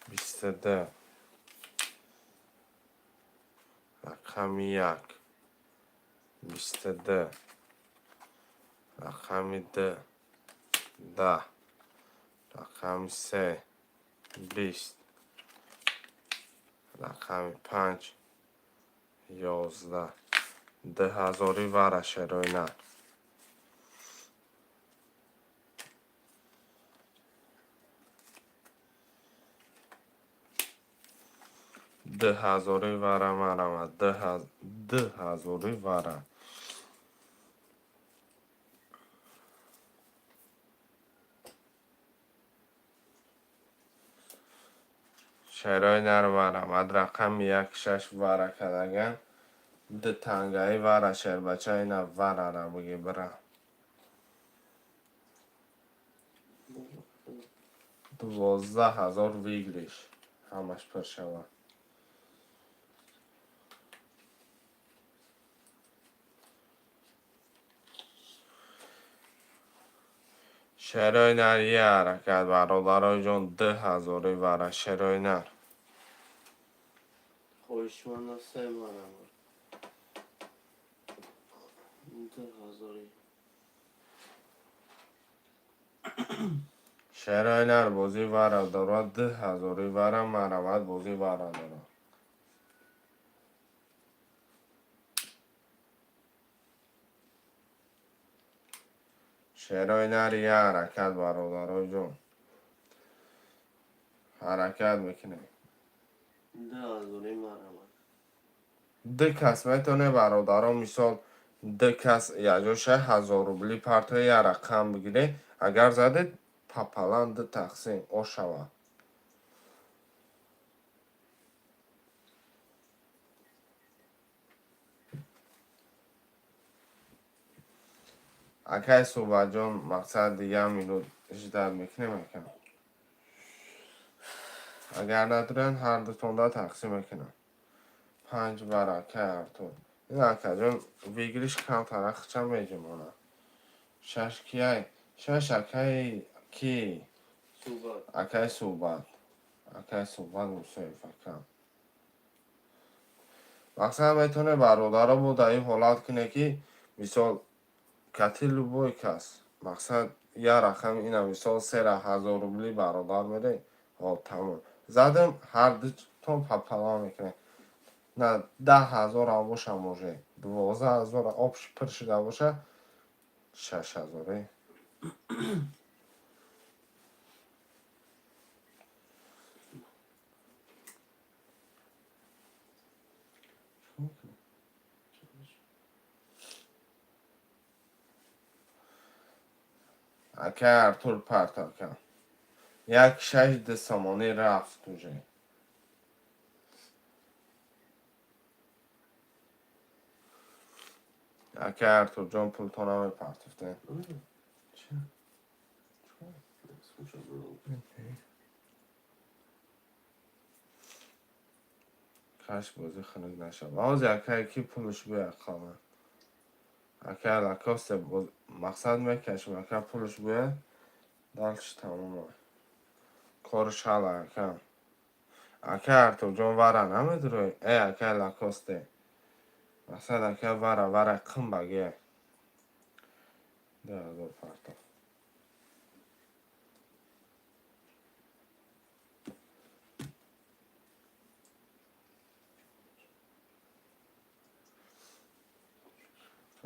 22. Рақами як. 22. Рақами ду. 10. Рақами се. 20. Рақами панҷ. 11. Дуҳазорӣ вара, шерои нар. Дуҳазорӣ вара марама, дуҳазорӣ вара. Шерои нар марамад, рақами як шаш вара кардаган, ду тангаи вара, шербача, ина варара биги бира. 12 000 выигрыш, ҳамаш пур шавад. Шерои нар, е ҳаракат, бародарои ҷон, дуҳазорӣ вара, шерои нар. Хоҳишманда се марама. Дуҳазорӣ. Шерои нар, бозӣ вара дорад, дуҳазорӣ вара марамад, бозӣ вара дорад. Шерои нар, я ҳаракат, бародарои ҷон. Ҳаракат мекунем. Дуҳазорӣ марама. Ду кас метавонед, бародарон, мисол, ду кас якҷо шай, 1000 рубли партоя, як рақам бигиред, агар задед, пополам ду тақсим ошавад. Акай Суҳбатҷон, мақсад, як минут ждать мекунем, ака. Агар надоранд, ҳар дутонда тақсим мекунам. Панҷ бар, акай Артур. Ин, акаҷон, выигрыш камтара хича меҷумонад. Шаш кияй? Шаш акаи ки? Суҳбат. Акаи Суҳбат. Акаи Суҳбат Мусоев ака. Мақсад, метавонед, бародаро, бо дар ин ҳолат кунед, ки мисол, кати любой кас, мақсад, як рақам, ина, мисол, сера 1000 рубли бародар мере, ҳол тамом. Задам, ҳар дутон пополам мекунед. На 10 000-ам боша, може 12 000 общий пур шуда боша, 6000-е. Акай Артур, парт, ака. Як шаш ду сомонӣ рафт уже. Акай Артурҷон, пултона мепартофте. Ча? Слушай, бро. Каш бозӣ хунук нашавад. Ҳозир акай ки пулш буяд қалан. Акай Лакосте, мақсад, мекашем, ака, пулш буяд, дальше тамом. Корш ҳала, ака. Акай Артурҷон, вара намедурой? Э, акай Лакосте. Мақсад, ака, вара, вара қимбагия. 2000 партоф.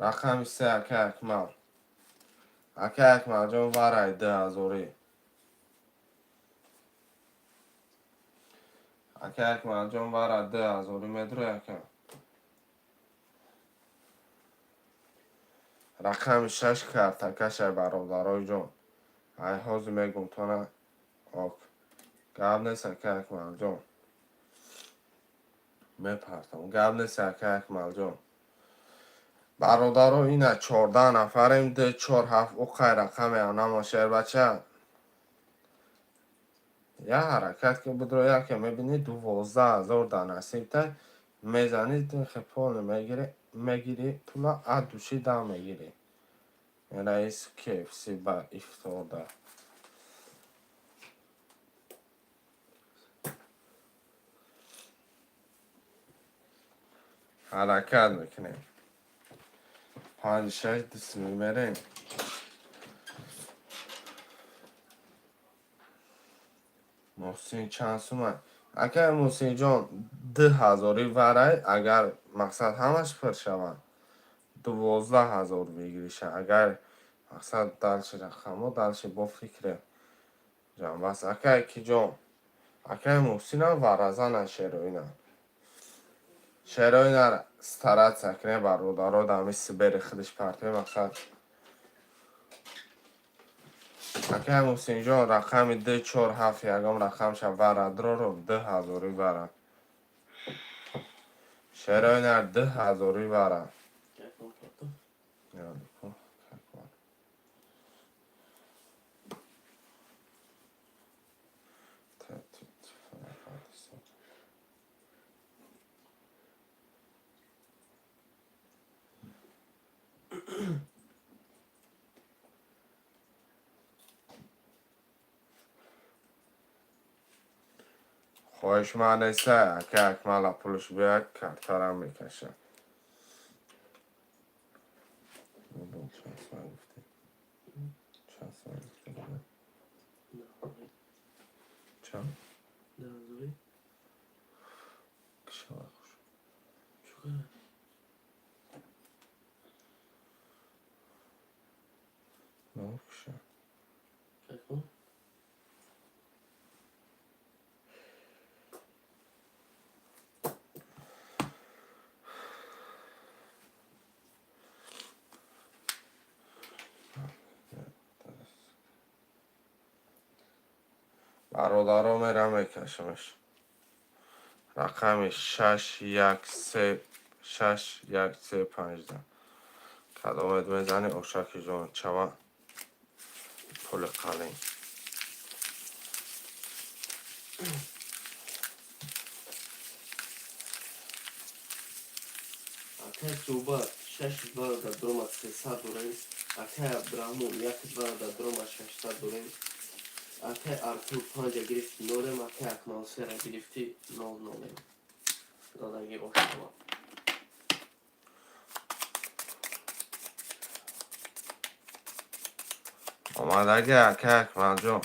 Рақами се, акай Акмал. Акай Акмалҷон, варай дуҳазорӣ. Акай Акмалҷон, вара дуҳазорӣ медурой, ака. Рақами шаш картакашай, бародарои ҷон. Ай ҳозир мегум тона ок. Гап нест, акай Акмалҷон. Мепартам. Гап нест, акай Акмалҷон. Бародаро, ина 14 нафарем, ду чор ҳафт уқай рақаме намо, шербача. Я ҳаракат ки будро, яке мебинӣ, 12 000 дар насибта мезанӣ, хепол мегирӣ, мегирӣ пула, от души дам мегирӣ. Раис KFC ба ифторда. Ҳаракат мекунем. Панҷ шаш дусми мерем. Муҳсин, чанд сума? Акай Муҳсинҷон, 2000-и варай, агар мақсад ҳамаш пур шаванд, 12 000 выигрыша. Агар мақсад дальше рақамҳо дальше бо фикре ҷамъбаст. Акай киҷон, акай Муҳсинам варазана шероина. Шероина стараться кунед, бародаро, дар сибери худаш партои мақсад. Акай Муҳсинҷон, рақами ду, чор, ҳафт, ягон рақамша вара дроро, 2000-и вара. Шероина 2000-и вара. Каком потом? Яъне, как вара. Та, ти, телефон аппарат. Хоҳиш ман неста, ака Акмала пулш биёяд, картарам мекашам. Чанд соат гуфтӣ? Чанд соат гуфтӣ? Чанд? 2000-и. Кишава хуш. Чӣ кара? Ну, киша. Каком? Бародаро, мерам мекашамаш. Рақами шаш, як, се, шаш, як, се, панҷда. Кадомет мезанӣ, ошаки ҷон, чава пули қалин. Акай Суҳбат, шаш два дрома 300 дорем. Акай Абдураҳмон, як два дрома 600 дорем. Акай Артур, панҷа гирифти, нолем. Акай Акмал, сера гирифти, нол нолем. Задаги ошава. Омадаги, акай Акмалҷон.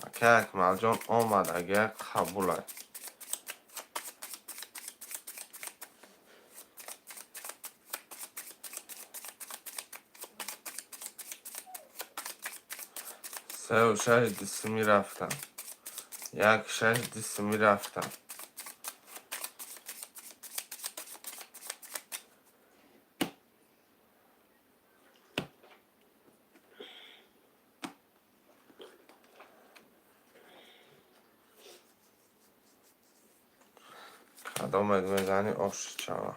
Акай Акмалҷон, омадаги, қабулай. Сеу шаш дисими рафтам. Як шаш дисими рафтам. Кадомет мезанӣ, ош чава.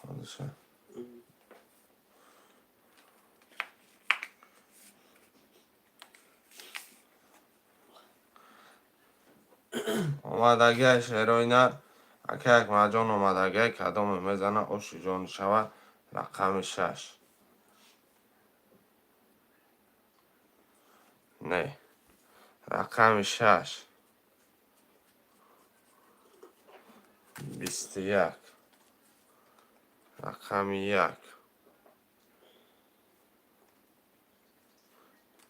Ходиша. Омадагиай шероина, акай Акмалҷон, омадагиай, кадоме мезана, оши ҷон шава, рақами шаш. Не. Рақами шаш. 21. Рақами як.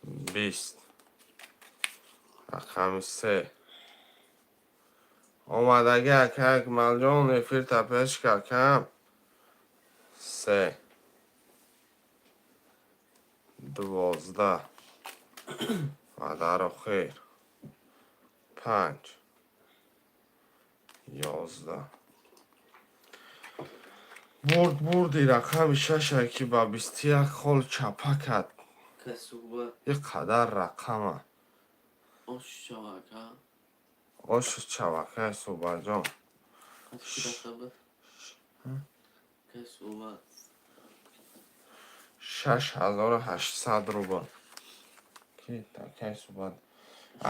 20. Рақами се. Омадаги, акай Акмалҷон, эфирта пеш какам. Се. 12. Ва дар охир. Панҷ. 11. Бурд, бурди рақами шаше, ки ба 21 хол чапа кард. Акай Суҳбат. И қадар рақама. Ош чава, ака. Ош чава, акай Суҳбатҷон. Чӣ рақам? Акай Суҳбат. 6800 рубл. Ки акай Суҳбат?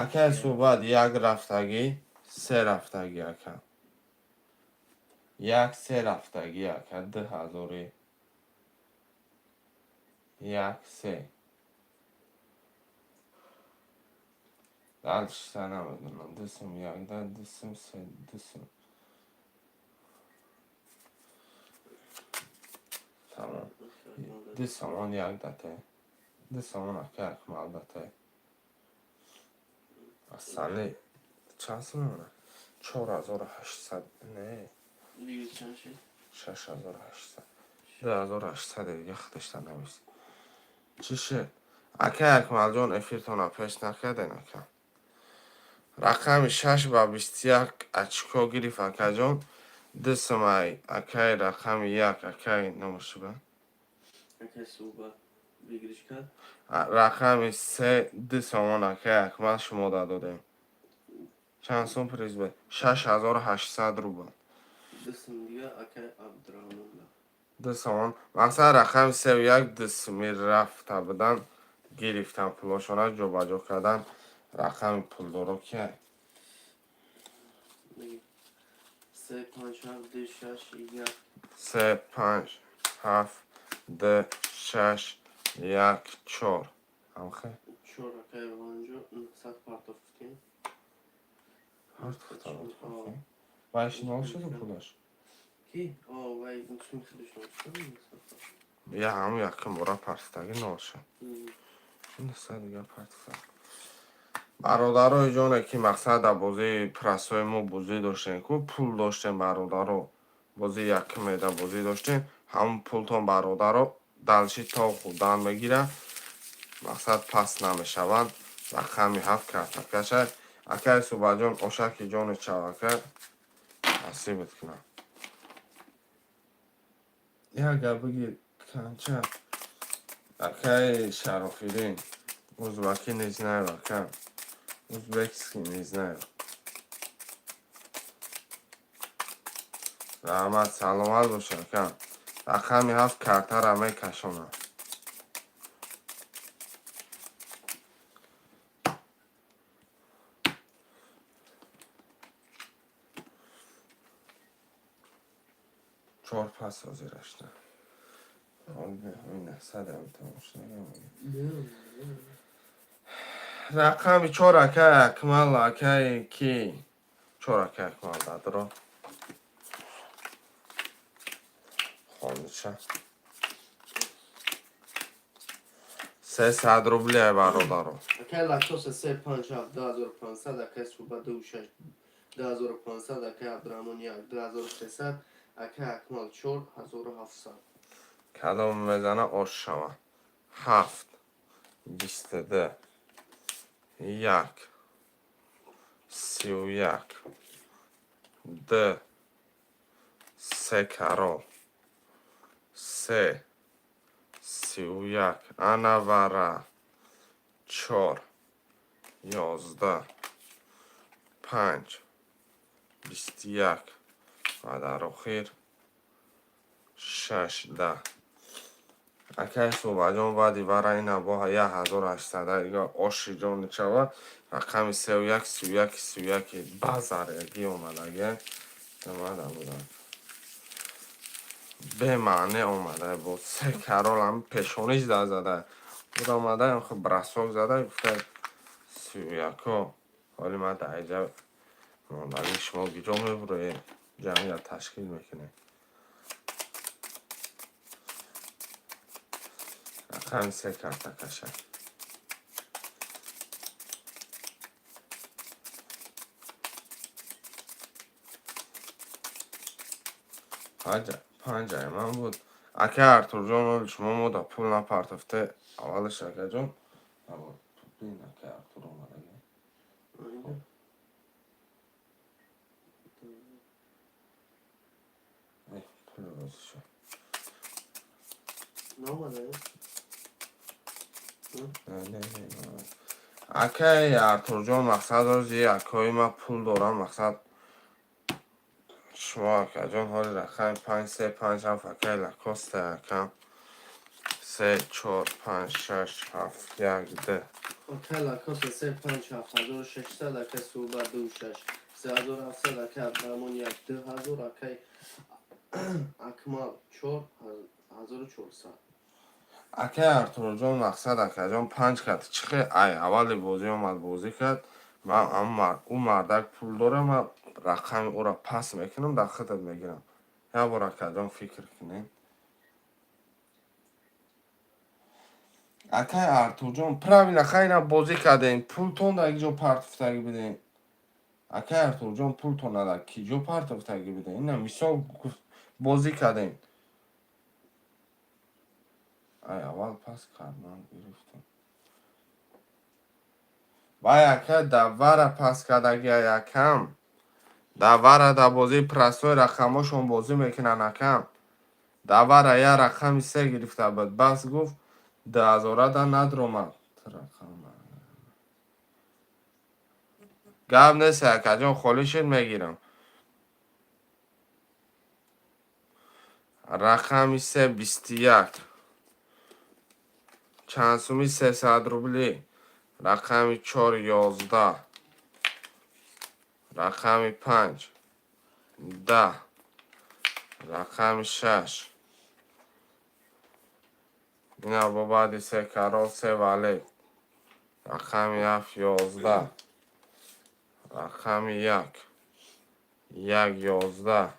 Акай Суҳбат, як рафтагӣ, се рафтагӣ, ака. Як се рафтагӣ, ака, 2000-и. Як се. Дальше намедонам. Дусум якда, дусум се, дусум. Тамом. Ду сомон як дате. 2 сомон ака Акмал дате. Асали чанд сом мемонад? 4800 не. Диги чанд шид? 6800. 2800 дига худашта навис. Чӣ шид? Акай Акмалҷон, эфиртона пеш накарден, ака. Рақами шаш ба 21 очко гирифт, акаҷон. Ду сумай акай рақами як, акай номашиба. Акай Суҳбат выигрыш кард. Рақами се 2 сомон акай Акмал шумо додем. Чанд сум приз буд? 6800 рубл. Ду сум дига акай Абдурахмон да. 2 сомон. Мақсад, рақами севу як ду суми рафта будан, гирифтан, пулошона ҷобаҷо кардан. Рақами пулдоро кия? Диги. Се панҷ ҳафт ду шаш як. Се панҷ ҳафт ду шаш як чор. Ҳамхе? Чор акай Иванҷо 900 партофтем. Ҳарт. Вайш нол шуду пулаш. Ки? О, вай суми худаш нол шуд. Я ҳамун якум бора партидаги нол шуд. 900 дига партида. Бародарои ҷоне, ки мақсад дар бозии прасои мо бозӣ доштем ку, пул доштем, бародаро, бозии якуме дар бозӣ доштем, ҳамун пултон, бародаро, дальше то хӯрдан мегирад, мақсад, паст намешаванд. Рақами ҳафт картакаша. Акаи Субаҷон, ошаки ҷони чавака насибат кунад. Як гап бигир канча. Акаи Шарофиддин, узбаки не знаю, ака. Узбекский не знаю. Раҳмат, саломат бош, ака. Рақами ҳафт картара мекашонам. Чор пас ҳозирашда. Насадам тамошо. Рақами чор акай Акмал, акай ки? Чор акай Акмал дадро. Хонича. 300 рубли, бародаро. Акай Лакоса се панҷ ҳафт 2500, акай Суҳбат ду шаш 2500, акай Абдурахмон як 2300, акай Акмал чор 1700. Кадом мезана, ош шава. Ҳафт 22 як 31 д се карол се 31 анавара чор 11 панҷ 21 ва дар охир шаш 10. Акай Суҳбатҷон, баъди вара ина бо 1800 ига оши ҷони чава. Рақами севу як 31 31 базарягӣ омадаги омада буданд, бемаъне омада, бо се карол ҳами пешониш да зада буд, омада бросок зада, гуфта: «Сию яко ҳоли ман дар иҷа мондагӣ, шумо гиҷо мебуроед, ҷамъият ташкил мекунед». Рақами се карта каша. Панҷаи ман буд. Акай Артурҷон, оли шумо мо да пул напартофте аввалаш, акаҷон. Бин, акай Артур омадаги. Айна. Пул розӣ шуд. Наомада? Не, не, не. Акай Артурҷон, мақсад, рози акои ман пул дорам, мақсад, шумо, акаҷон, ҳоли рақами панҷ се панҷ ҳафт акай Лакоста, акам, се чор панҷ шаш ҳафт як д. Акай Лакоса се панҷ ҳафт 1600, акай Суҳбат ду шаш 3700, акай Абдурахмон як 2000, акай Акмал чор 1400. Акай Артурҷон, мақсад, акаҷон, панҷ кард. Чӣ хел ай аввали бозӣ омад, бозӣ кард. Ман ӯ мардак пул дорам, ман рақами ӯро пас мекунам, дар худат мегирам. Як бор, акаҷон, фикр кунед. Акай Артурҷон, правильно, хайна бозӣ кардем. Пултон дар ҷо партофтагӣ будем. Акай Артурҷон, пултон дар ки ҷо партофтагӣ будем? Ина мисол бозӣ кардем. Ай аввал пас кардан гирифтам. Вай ака давара пас кардагия якам. Давара дар бозии простой рақамошон бозӣ мекунанд акам. Давара я рақами се гирифта буд. Бас гуфт 2000 да надромад. Гап нест акаҷон, холӣ шуд мегирам. Рақами се 21. Чанд суми 300 рублӣ. Рақами чор 11. Рақами панҷ 10. Рақами шаш. Ина бо баъди се король се валет. Рақами ҳафт 11. Рақами як. Як 11.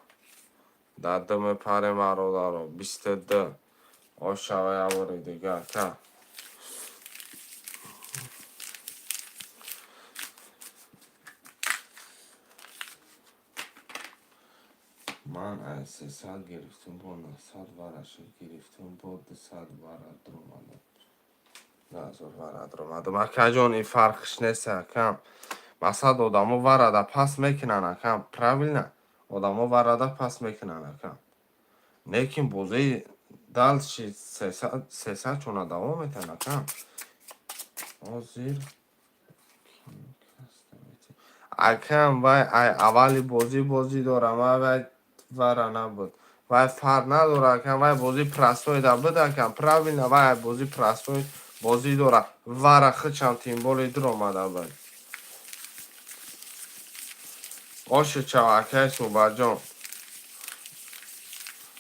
Дар ду мепарем бародаро. 22. Ошава як бори дигар ка. Ман аз 300 гирифтум бо 900 вараша гирифтум бо 200 вара дуромадам. 2000 вара дуромадам. Акаҷон, ин фарқш нест акам. Масалан одамо варада пас мекунанд акам. Правильно? Одамо варада пас мекунанд акам. Лекин бозии дальше 300 чона давом метиҳанд акам. Ҳозир акам вай ай аввали бозӣ бозӣ дорам, вай вара набуд. Вай фарқ надорад акам, вай бозии простой да буд акам. Правильно, вай бозии простой бозӣ дорад. Вара хичам тем более дуромада буд. Оши чав акай Суҳбатҷон.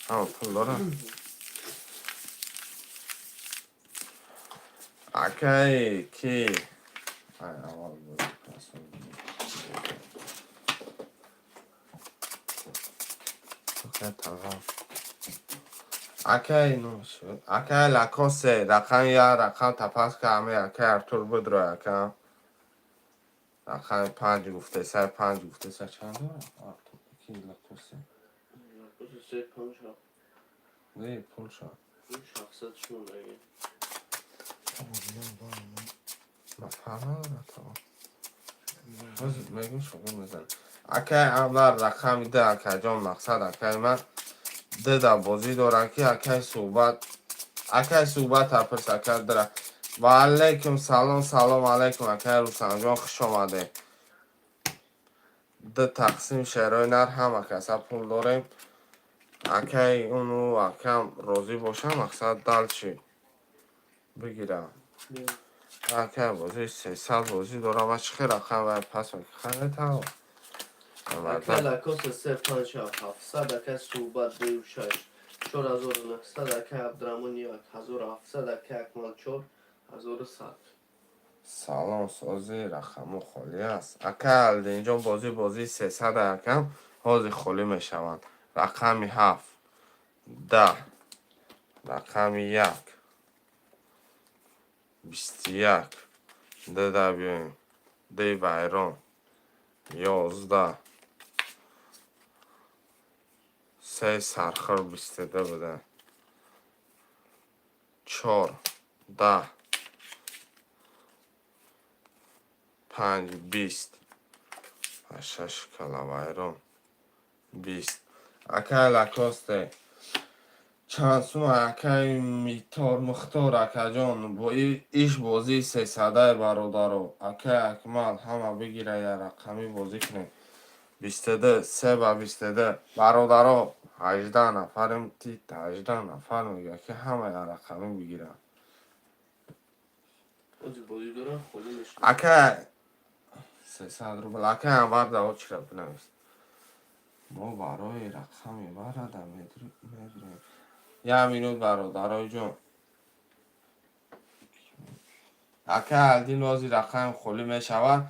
Ҳама пул дорад. Акай ки ай аввал бозии простой. Акай акай Лакосе рақами як рақам тапас кардам акай Артур будро акам. Рақами панҷ гуфтеса панҷ гуфтеса чанд дорад? Артур ки Лакосе? Лакосе се панҷ ҳафт. Не, пул шад. 700 шумодаги. Ма фарқ надорад тамом. Ҳозир мегӯм шуғул мезанем. Акай Анвар рақами ду акаҷон мақсад акай ман ду да бозӣ дорам ки акай Суҳбат акай Суҳбат апирс акай дира. Ва алайкум салом салом алайкум акай Рустамҷон хуш омадед. Ду тақсим шерои нар ҳама каса пул дорем. Акай уну акам розӣ бошам мақсад дальше бигирам. Акай бозӣ 300 бозӣ дорам ва чӣ хел рақам вай пас мекунад тамом. Акай Лакосе се панҷ ҳафт 700 акай Суҳбат дую шаш 4900 акай Абдураҳмон як 1700 акай Акмал чор 1100. Салом сози рақаму холӣ аст. Акай Алдинҷон бозӣ бозии 300 акам ҳозир холӣ мешаванд. Рақами ҳафт 10 рақами як 21 ду да биёем дуи вайрон 11 се сархӯр 22 буда чор 10 панҷ 20 шаш кала вайрон 20. Акай Лакосте чанд сум акай Митор Мухтор акаҷон бо иш бозии сесадаи бародаро акай Акмал ҳама бигира я рақамӣ бозӣ кунем. 22 се ба 22 бародаро 18 нафарем ти 18 нафар мега ки ҳама я рақамӣ бигиранд. Ҳозир бозӣ дорам холӣ мешавад. Акай 300 рубл акай Анвар да очера бинавис. Мо барои рақами варада медурем. Як минут бародарои ҷон. Акай Алдин ҳозир рақами холӣ мешавад.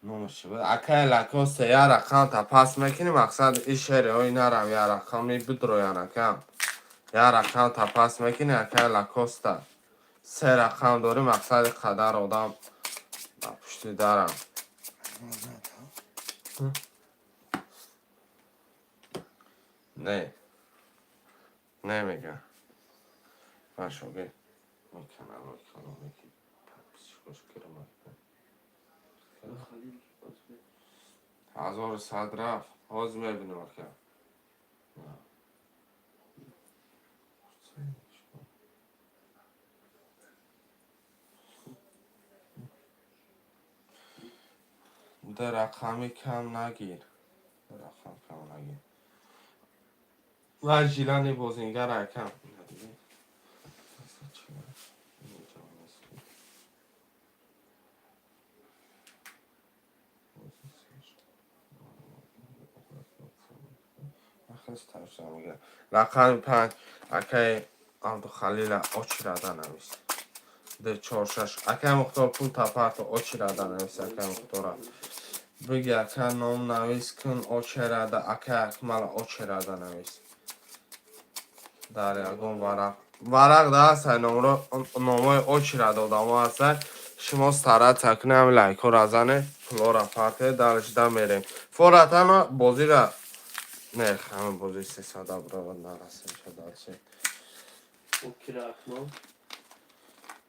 Номаш чӣ буд? Акай Лакосе як рақам та пас мекунӣ мақсад ин шериҳои нарам як рақами бидроян акам. Як рақам та пас мекунӣ акай Лакоста. Се рақам дорӣ, мақсади қадар одам ба пушти дарам. Не, не мега. Ман шогирд меканалои калоне ки подписчикош гирам. Халил. 1100 рафт. Ҳозир мебинем, ака. На. Ду рақами кам нагир. Ду рақам кам нагир. Ва жилани бозингар, акам. Ина дидӣ? Аста чӣ? Инҷо нест. Рақами 5, акаи Абдухалила, очирада навис. Д чор шаш. Акаи Мухтор, пул тапарто, очирада навис, акаи Мухтора. Биги, ака, ном навис кун очерада, акаи Акмала, очерада навис. Дар ягон варақ. Варақ да ҳастай номро, номои очерада одамо ҳастай. Шумо стараться кунед, ҳами лайкҳоро занед, пулҳоро партед, даршида мерем. Форатана бозира не, ҳама бози 300 бирава нарасем шадарчи. Окира Акмал.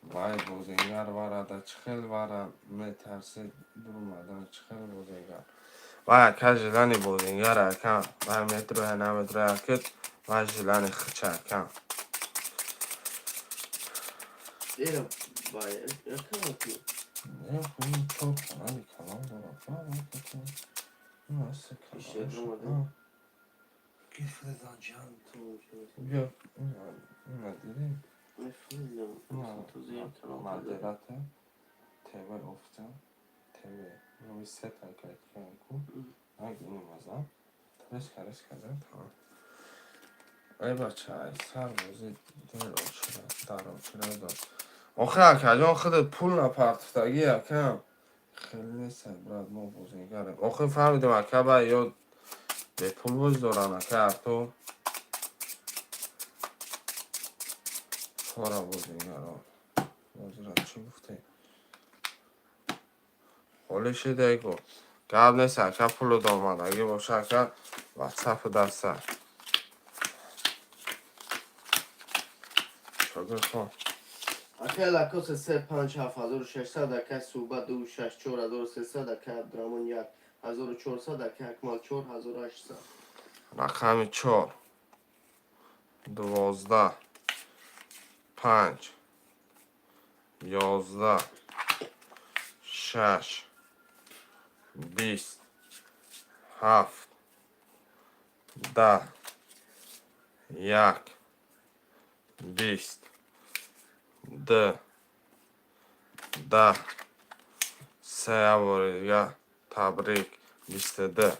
Вай, бозингар варада чӣ хел вара метарсед дурумадан, чӣ хел бозингар. Вай, ака, жилани бозингар, ака, вай метроя наметроя кит, вай жилани хича, ака. Эра бай, ака Акмал. Не, хуй, чор канали калон дорад. Иши даромадем. Гирифта занҷан. Биё, ина дидӣ? Мефаҳмидам. Тоза як канал пайдо. Модератор, ТВ официал, ТВ. Номи сета ку. Наг ину мазан. Резко, резко зад, тамом. Эй бача, ай сар бозӣ дер очира, дар очира дод. Охи, акаҷон, худат пул напартофтагӣ, акам. Хеле нестай, брат, мо бозигарем. Охи, фаҳмидем, ака, ба ё бепул бозӣ доран, ака Артур. Чора бозигаро. Бозира чӣ гуфтем? Ҳоли шидаго. Гап нест, ака, пулу омадагӣ боша, ака, ватсапу даста. Шогирд хон. Акай Лакоса се панҷ 7600, акай Суҳбат ду шаш 4300, акай Абдураҳмон 1400, акай Акмал 4800. Рақами 4, 12, 5, 11, 6, 20, 7, 10, 1, 20, 2, 10, се бори дига, табрик, 22.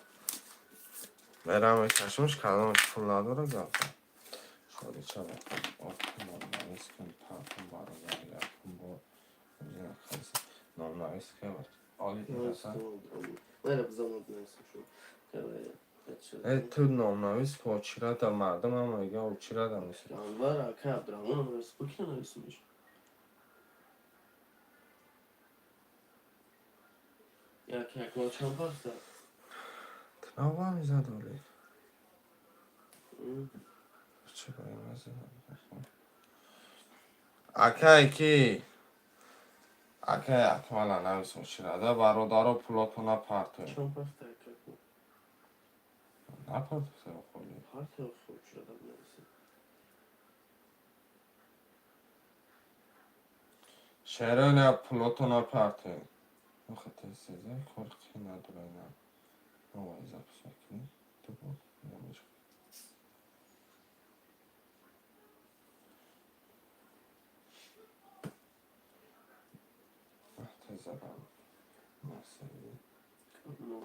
Мерам мекашимш, кадомаш пул надора, гапа. Шодича номнавис кун, партум бародар, якум бор номнавис ка оли ираса. Майра бизамад нависам шу. Э, ту номнавис ку, очирада мардум ҳама мега очирада мисли. Анвар, акай Абдураҳмон навис, бо ки нависимиш? Акай Акмал чанд пахта? Трава мизад оли. Чӣ ба ин назадам? Акай ки? Акай Акмала навис очирада, бародаро, пулотона партоем. Чанд пахта, акай Акмал? Напартофта холи. Парта очирада нависим. Шероня, пулотона партоем. Охе, тез-теза кор қи надора ина. Новай запись мекунӣ. Ду бор намешавад. Тез задам. Масаи.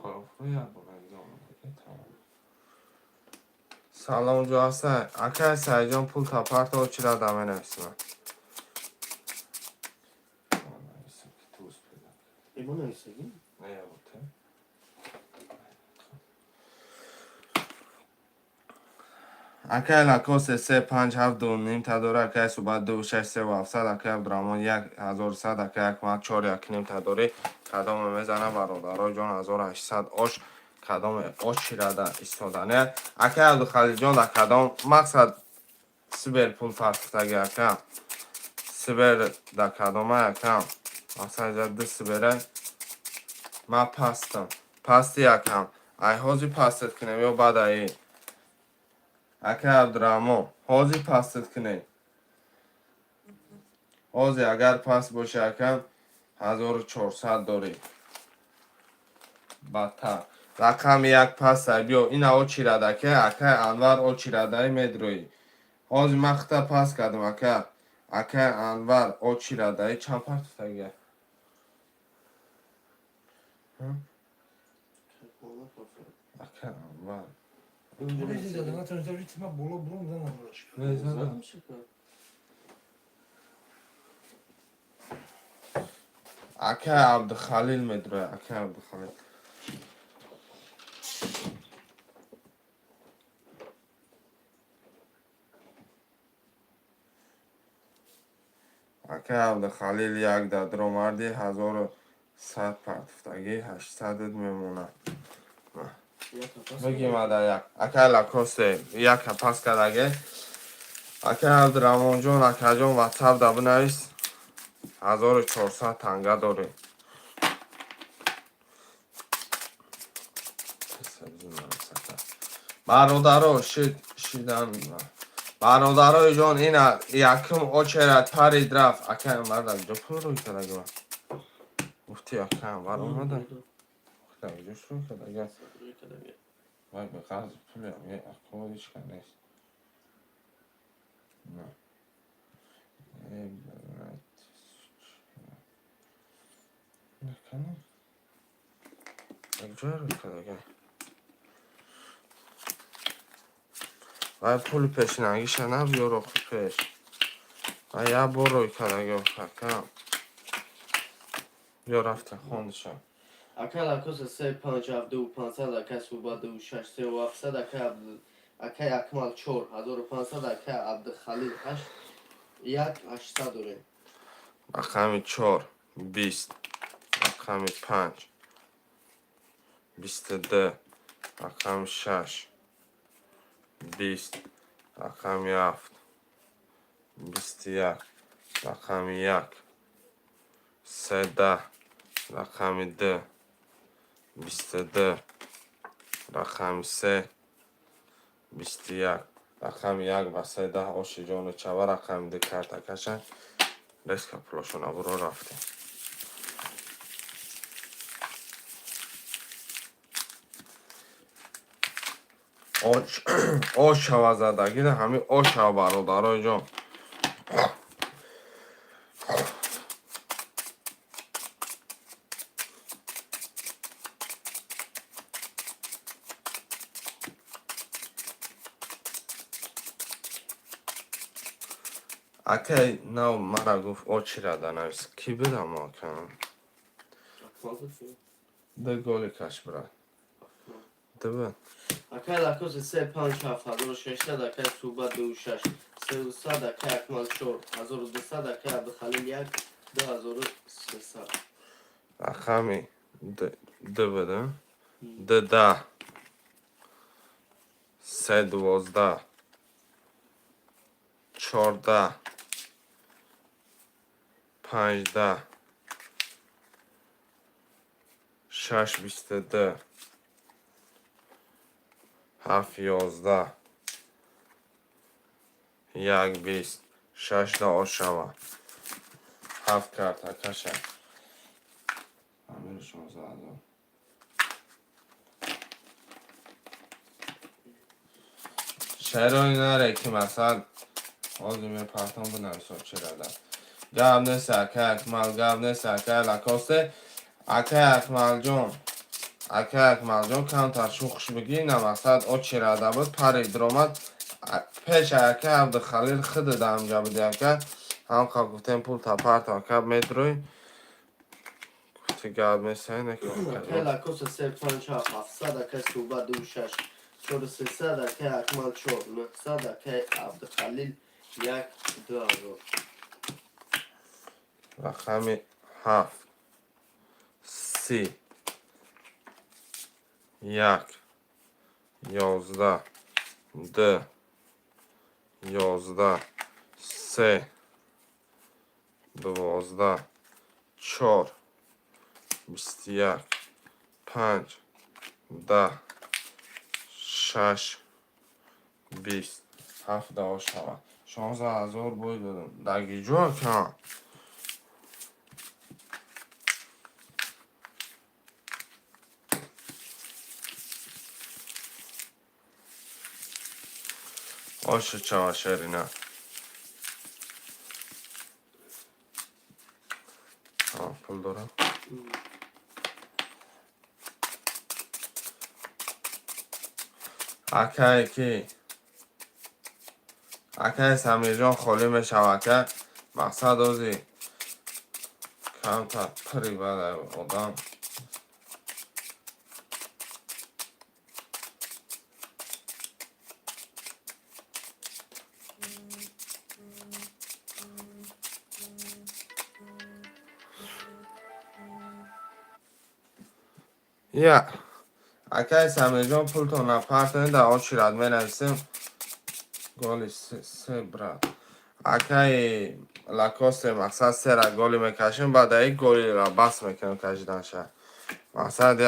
Пафро як бор омадаги, тамом. Салом ҷо ҳастай. Акай Саидҷон, пул тапарто, очирада менависам. Нависам ки ту успеда. Имо нависагӣ? Не, я вот. Акай Лакосе се панҷ ҳафт ду ним та дора, акай Субат ду шаш севу ҳафтсад, акай Абдураҳмон як ҳазору сад, акай Акмал чор як ним та дорӣ. Кадоме мезана, бародаро ҷон, 1800 ош кадоме очирада истодане. Акай Абдухалилҷон, дар кадом мақсад сибер пул партуфтаги, ака? Сибер дар кадома, ака? Мақсад ду сибера ман пастам. Пасти, акам. Ай ҳозир пастат кунем ё баъд аи? Акай Абдураҳмон, ҳозир пастат кунем. Ҳозир агар паст боша, акам, 1400 дорӣ. Бадтар. Рақами як пастай, биё, ина очирада ке, акай Анвар очирадаи медроӣ. Ҳозир ман хита паст кардам, ака. Акай Анвар очирадаи чанд партуфтагия? Акай Анвар. Зада, ман боло буром занам. Мезанам. Акай Абдухалил медрояд, акай Абдухалил. Акай Абдухалил як дадромарди 1100 партуфтагӣ, 800 мемонад. Бигим ада як. Акай Лакосе яка пас кардаге. Акай Абдураҳмонҷон, акаҷон, ватсап да бинавис. 1400 танга дорем. Бародаро, шид шидан. Бародарои ҷон, ина якум очерад парид рафт. Акай Анвар дар ҷо пул рӯй кардаги. Гуфти акай Анвар омада. Дар ҷош рӯй кардаги. Вай ба қарз пули акова ҳеч кас нест. На. Э, блядь. Накана? Як ҷое рӯй кардаги. Вай пули пешинагиша набиёр охи пеш. Вай як бор рӯй кардаги охи, ака. Биё, рафта хондиша. Акай Лакоса се панҷ ҳафт ду пансад, акай Субат ду шаш севу ҳафтсад, акай Акмал 4500, акай Абдухалил ҳашт як ҳаштсад дорем. Рақами чор 20, рақами панҷ 22, рақами шаш 20, рақами ҳафт 21, рақами як 13, рақами ду 22, рақами се 21, рақами як ва се даҳ оши ҷону чава, рақами ду карта каша. Резко пулошона буро рафтем. Ош шава задагида ҳамин ош шава, бародарои ҷон. Акай нав мара гуфт очирада навис. Кӣ будам ака? Ду голи каш, брат. Дуб. Акай Лакоси се панҷ ҳафт 1600, акай Субат ду шаш севу сад, акай Акмал 4200, акай Абдухалил як 2300. Рақами д буда. Д даҳ. Се 12. 14. 15. Шаш 22. Ҳафт 11. Як 20. Шаш да ошава. Ҳафт карта каша. Амири 16 000. Шарои наре ки масал ҳозир мепартом бинависо чирада. Гап нест, акай Акмал, гап нест, акай Лакосте. Акай Акмалҷон, акай Акмалҷон, камтар шухш бигӣ, на мақсад очирада буд, пари дромад. Пеш акай Абдухалил хиди дамҷа буди, ака. Ҳамқа гуфтем пул тапарто, ака, медрӯй. Гуфти гап нест, Акай Лакоса се панҷ ҳафт ҳафтсад, акай Субат ду шаш Чору сесад, акай Акмал чор нӯҳсад, акай Абдухалил як 2000. Рақами ҳафт, си, як, 11, ду, 11, се, 12, чор, 21, панҷ, 10, шаш, 20, ҳафт даво шавад. 16 000 бой додам. Дагиҷо ака? Оша чава, шерина. Пул дорам. Акае ки акаи Самирҷон холӣ мешава, ака, мақсад ози камтар пири бад одам. Я акаи Самирҷон, пултон напартонед, дар очират менависем. Голи се, брат. Акаи Лакосе, мақсад сера голи мекашем, баъд аи голира бас мекунем кашиданша. Мақсад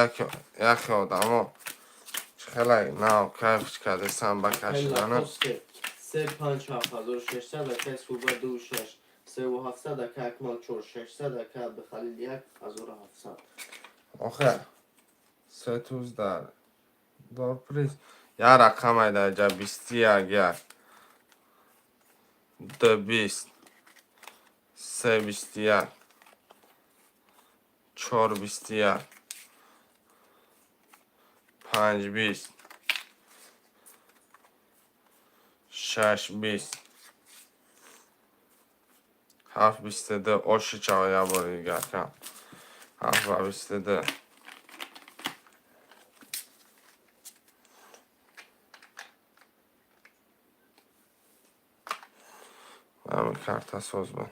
яхе одамо хеле нав кайф кардесам ба кашидана. Се панҷ ҳафт ҳазору шашсад, акай Суба ду шаш севу ҳафтсад, акай Акмал чор шашсад, акай Абдухалил як ҳазору ҳафтсад. Охе се туз дар дор приз. Як рақамай дар ҷа: 21, як, ду, 20, се, 21, чор, 21, панҷ, 20, шаш, 20, ҳафт, 22. Оши чава, як бори дигар кам. Ҳафт ва 22. Ҳамин карта соз буд.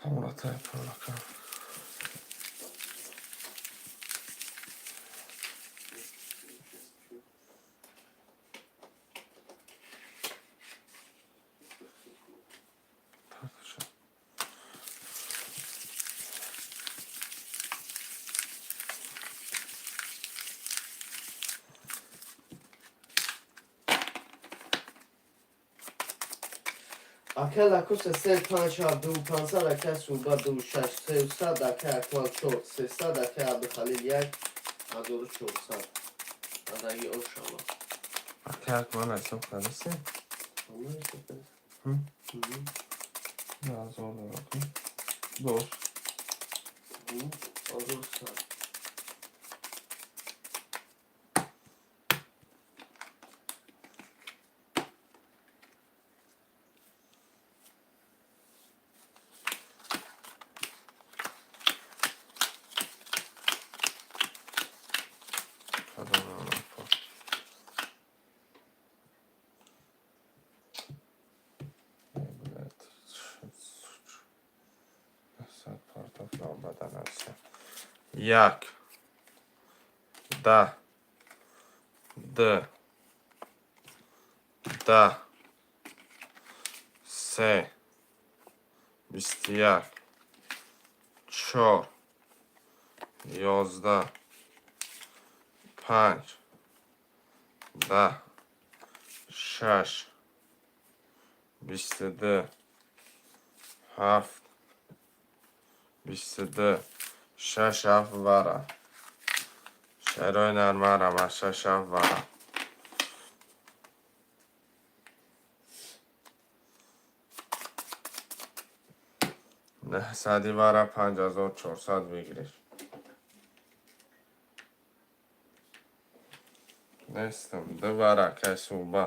Ҳамлатаи пулака. Акай Лакуса се панҷ ҳафт ду пансад, акай Суба ду шаш сесад, акай Акмал чор сесад, акай Абдухалил як ҳазору чорсад. Адаги ошава. Акай Акмал ҳисоб кардасӣ? Ҳазор дорад. Бош. Ҳазору сад. Кадом нафар? Блядь, сад партоф бадан аст. Як, да, д, да, се, 21, чор, 11, панҷ, 10, шаш, 22, ҳафт, 22, шаш, ҳафт вара. Шарои нармарама, шаш, ҳафт вара. Нӯҳсади вара, 5400 выигрыш. Нестам. Ду вара, кай суба.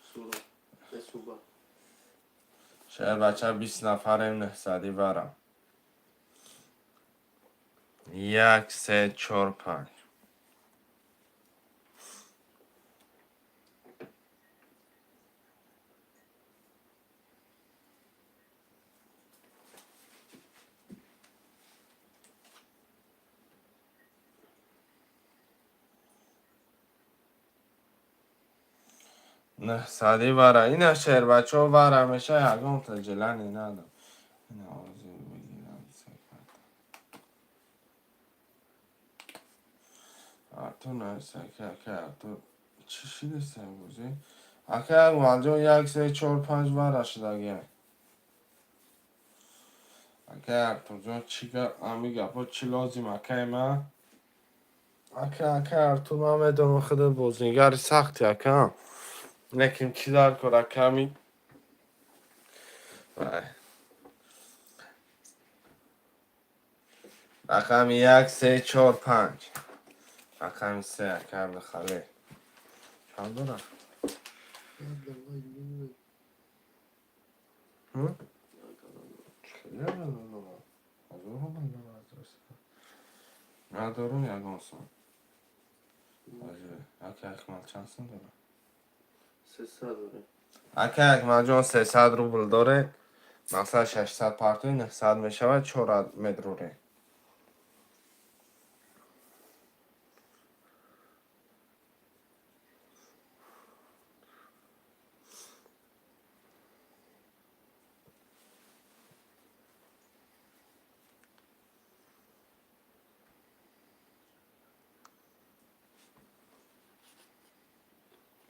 Сура. Суба. Шербача, 20 нафарем, нӯҳсади вара. Як, се, чор, панҷ. Нӯҳсади вара. Ина шербачо вара меша, ягонта ҷелани надо. Ина ҳозир бигирам се карта. Артур нависа ки ака Артур чӣ шидеста бозӣ? Ака Акмалҷон, як, се, чор, панҷ вара шудагия. Ака Артурҷон, чӣ ами гапо чӣ лозим акаи ман? Ака Артур, ман медонам, худат бозигари сахти, ака. Лекин чӣ дар кор, ака, ами вай. Рақами як, се, чор, панҷ. Рақами се, ака Абдухалил. Чанд дора? Давай, ну, Ҳм? Хеле надорам. Ҳазор рубл дорад. Надорум ягон сом. Ака Акмал чанд сом дорад? 300 дорем. Ака Акмалҷон, 300 рубл доре. Мақсад, 600 партои, 900 мешавад, чора медроре.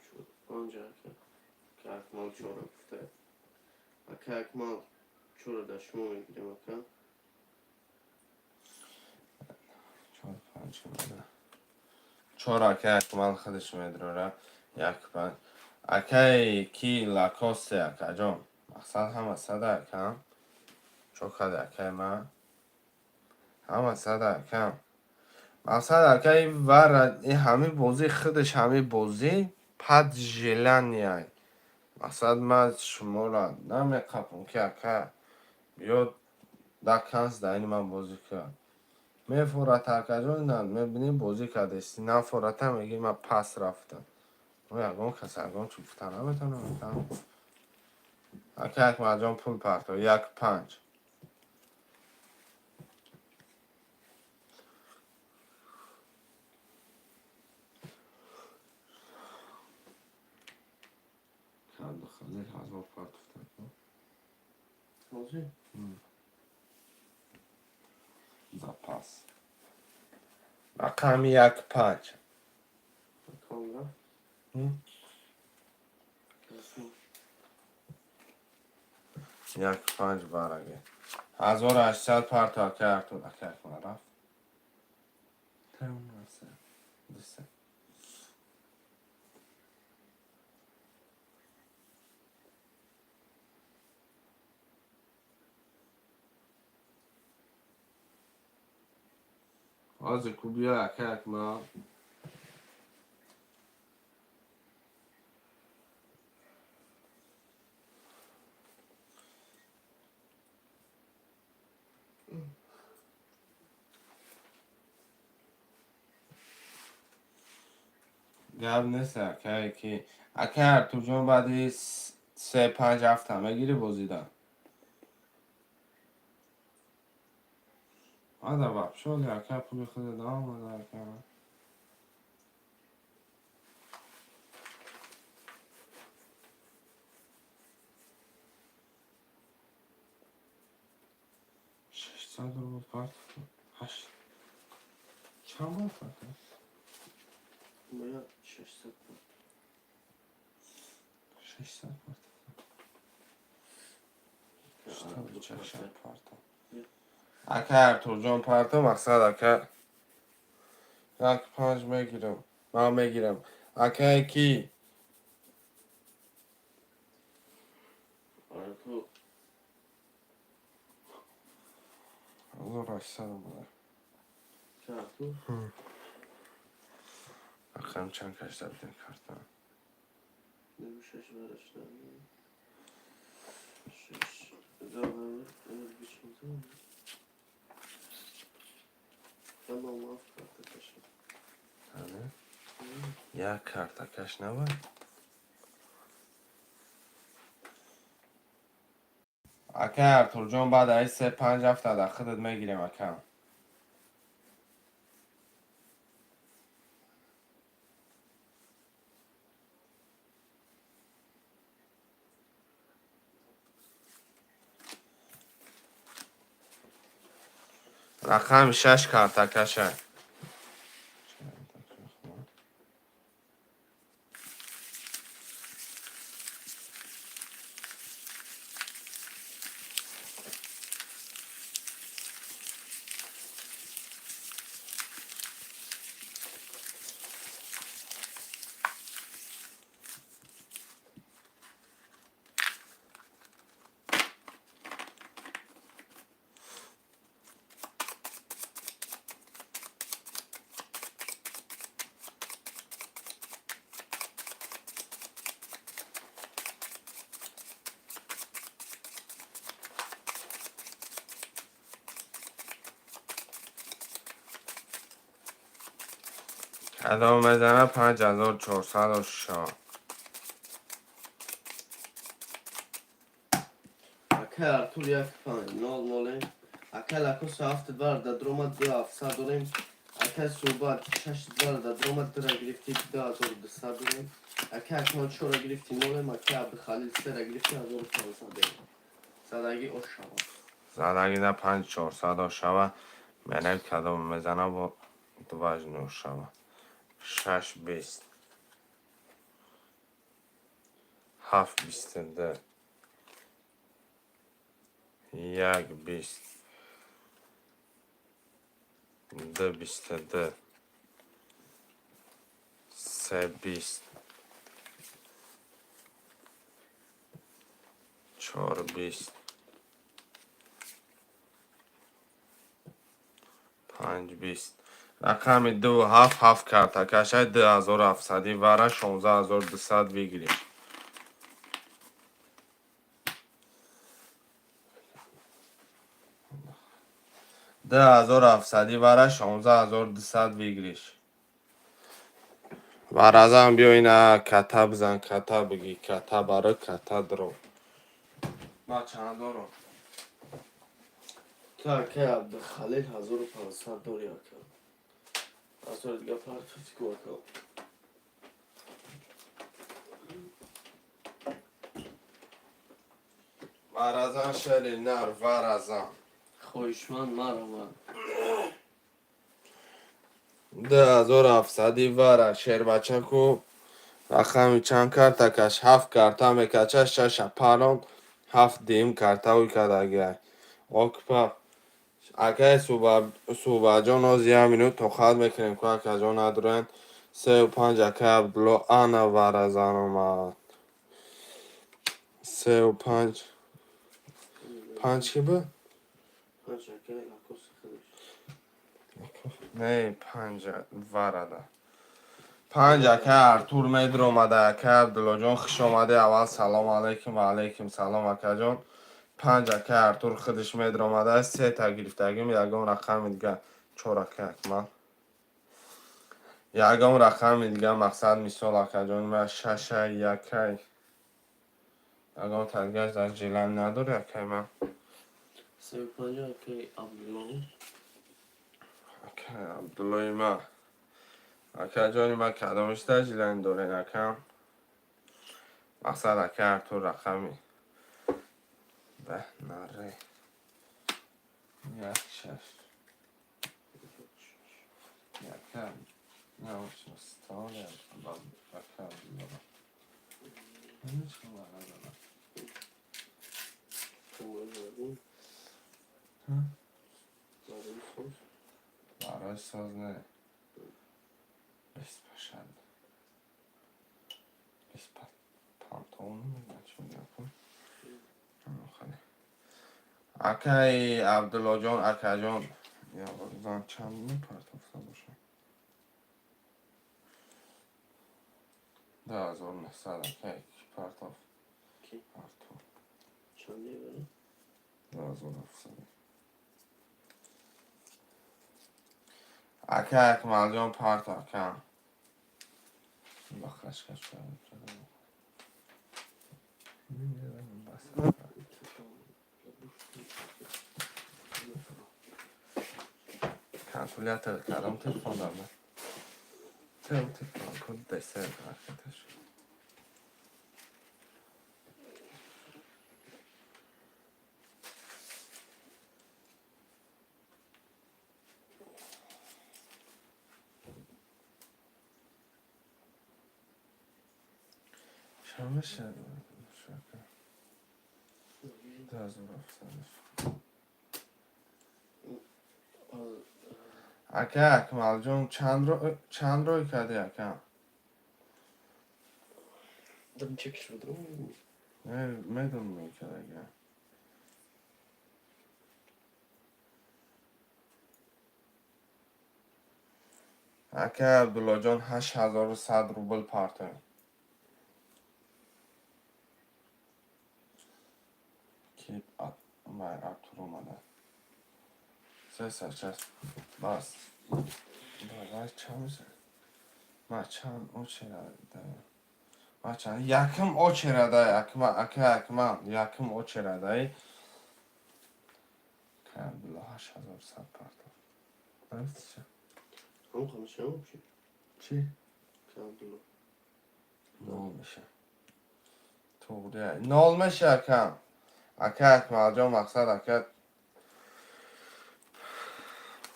Чор, панҷ, ака. Ака Акмал чора гуфта. Ака Акмал, чора дар шумо мегирем, ака. Чор, панҷ омада. Чор ака Акмал худаш медрора. Як, панҷ. Акаи ки лакосе, акаҷон. Мақсад, ҳама сада, акам. Чо кади, акаи ман? Ҳама сада, акам. Мақсад, акаи вара ҳами бозӣ худаш, ҳами бозӣ под желание. Мақсад, ман шуморо намеқапам ки ака биё да канс дар ини ман бозӣ кунам. Мефората, акаҷон, на мебинӣ, бозӣ кардести, нафората, мегӣ, ман пас рафтам. Мо ягон кас ягон чӣ гуфта наметавонам, ака. Ака Акмалҷон, пул парто, як, панҷ. Абдухалил 1000 партофта. Ҳозир? Запас. Рақами як, панҷ. Акам рафт. М? Акам. Як, панҷ бараге. 1800 парто, ака Артур, ака Акмал рафт. Тамом, се. Ду, се. Ҳозир ку биё, ака Акмал. Гап нест, акае ки ака Артурҷон, баъди се, панҷ ҳафта мегирӣ бозида. Ада вообще ака пули худа наомада, ака. 600 рубл партофта. Ҳашт. Чанд бор партофт? Бояд 600 буд. 600 партофта. Штаби чашад парто. Ака Артурҷон, парто, мақсад, ака. Як, панҷ мегирам. Ман мегирам. Акае ки Артур. 1800 омада. Ака Артур. Рақам чанд кашта будем карта? Нему шаш вара шуда. Шаш. Давай, бичем. Тамом, ҳафт карта кашид. Ане? Як карта каш набад? Ака Артурҷон, баъд аз се, панҷ ҳафта дар худат мегирем, ака. Рақами шаш картакаша. Кадом мезана 5406. Акай Артур як панҷ нол нолем. Акай Лакоса ҳафт двара да дромад 2700 дорем. Акай Суҳбат шаш двара да дромад дура гирифти 2200 дорем. Акай Акмал чора гирифти нолем. Акай Абдухалил сера гирифти 1500 дорем. Задаги ош шава. Задагида 5400 шава. Менел кадом мезана бо дважно шава. Шаш бист. Ҳафт бисту ду. Як бист. Ду бисту ду. Се бист. Чор бист. Панҷ бист. Рақами ду ҳафт ҳафт картакашай 2700 вара 16 200 выигрыш. 2700 вара 16 200 выигрыш. Варазан биё ина ката бизан, ката бигӣ, ката бара, ката дро. Ма чанд дорам? Ту акай Абдухалил 1500 дори ака. Ҳазори дига партофти ку ака. Варазан шели нар, варазан. Хоҳишманд маромад. 2700 вара шербачаку рақами чанд карта каш? Ҳафт карта мекача, шаша парон, ҳафт дим карта уй кардагиай. Окпа акай Суҳбатҷон, оз як минут тоқат мекунем ку акаҷон надоранд. Сею панҷ акай Абдулло ана варазан омад. Сею панҷ. Панҷ ки буд? Панҷ акай Лакоси худаш. Не, панҷ варада. Панҷ акай Артур медромада, акай Абдуллоҷон хуш омадӣ. Аввал салом алейкум ва алейкум салом акаҷон. Панҷ акай Артур худаш медромада, сета гирифтагим, ягон рақами дига чор акай Акмал. Ягон рақами дига мақсад мисол акаҷон ма шашай якай. Ягон тадгаш дар жилан надори акай ман. Сею панҷ акай Абдулло. Акай Абдуллои ма. Акаҷони ма кадомиш дар жилан дорен акам? Мақсад акай Артур рақами баҳ наре. Як шаш. Яка научно столе ака Абдулло. Чӣ варазана? Барои соз. Барои соз не. Бист бошад. Бист панталон мегӯяд чӣ мегӯяд? Акай Абдуллоҷон, акаҷон, зан чанд мепартофта бошад? 2900 акай ки партофт? Ки? Артур. Чанд мебарад? 2700. Акай Акмалҷон парто ака. Бахашка шуд. Бас. Kalkülatör кадом телефон дорад? Телефон код десер arkadaş. Чанд мешавад? 2700. Ака Акмалҷон, чанд рой кардӣ, ака? Дам чекиш будрум. Медонам, мекард, ака. Ака Абдуллоҷон, 8100 рубл партоем. Ки май Артур омада. Се час. Бас. Давай, чанд мешавад? Ма чанд очереда? Ма чанд? Якум очереда, акма, ака Акмал, якум очереда. Ака Абдулло 8100 партов. Нагуфти ча? Ҳам хамишам чи? Чӣ? Ака Абдулло. Нол меша. Туғри. Нол меша, акам. Ака Акмалҷон, мақсад, ака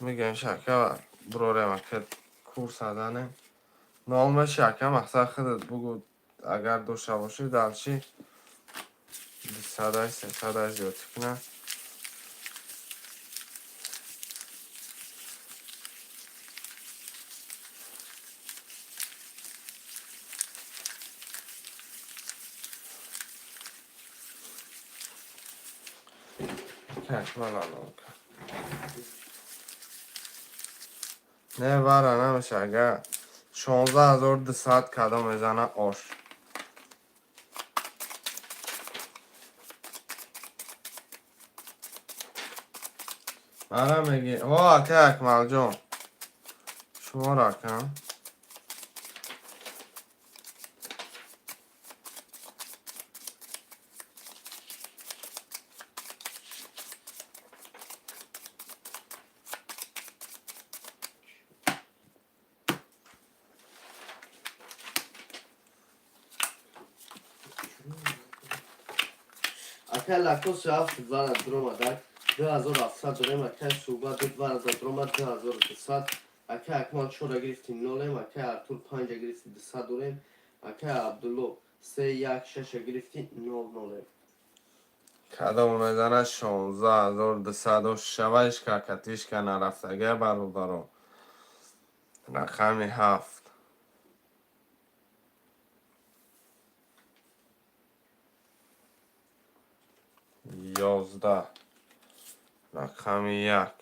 мегӯем ака, бирорем, ака, курс заданем. Нол меша, ака, мақсад, худат бугӯ, агар дошта бошӣ, дальше 200-ай, 300-ай зиёдтӣ кунад. Акмал нол кард. Не, вара намеша, ага. 16 200 кадом мезана ош. Мара меги. О, ака Акмалҷон. Шуморо, ака. Ака Лакоси ҳафт двара дромадак. 2700 дорем, ака Суҳбат ду двара дромад 2200. Ака Акмал чора гирифти, нолем, ака Артур панҷа гирифти, 200 дорем. Ака Абдулло се як шаша гирифти, нол нолем. Кадом мезана 16 200 шавашка катишка нарафтага, бародаро. Рақами ҳафт. 11. Рақами як.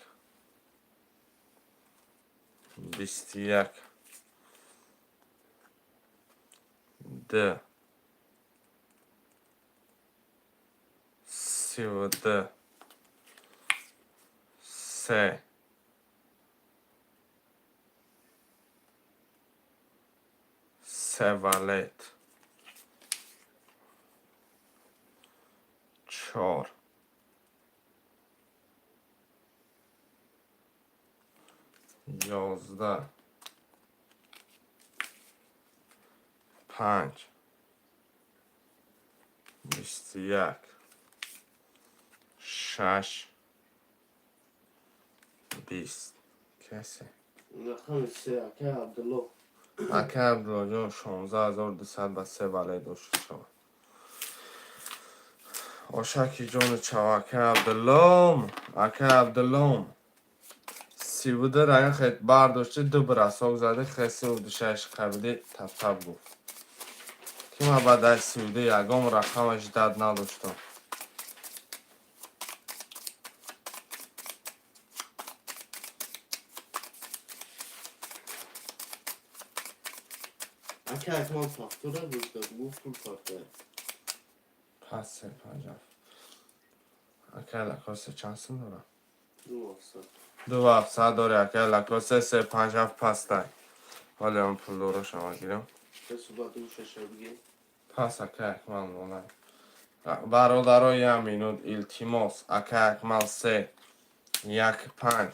21. Д. 32. Се. Се валет. Чор. 11. Панҷ. 21. Шаш. 20. Касе? Рақами се, ака Абдулло. Ака Абдуллоҷон, 16 200 ба се валет дошта шавад. Ошаки ҷону чав, ака Абдуллом, ака Абдуллом. 32 район хет бардошти, ду бросок зади, хе 36 қабили тап-тап гуфт. Ки ман баъд аз 32 ягон рақамаш дад надоштам. Ака Акмал пахтура гуфта, гуфт пул парта. Пас се панҷ ҳафт. Ака Лакосе чанд сум дорад? 2700. 2700 дори, ака Лакосе, се панҷ ҳафт пастай. Ҳоле он пулдорошама гирам. Ака Суҳбат ду шаша бигир. Пас, ака Акмал, монай. Бародаро, як минут, илтимос. Ака Акмал, се як панҷ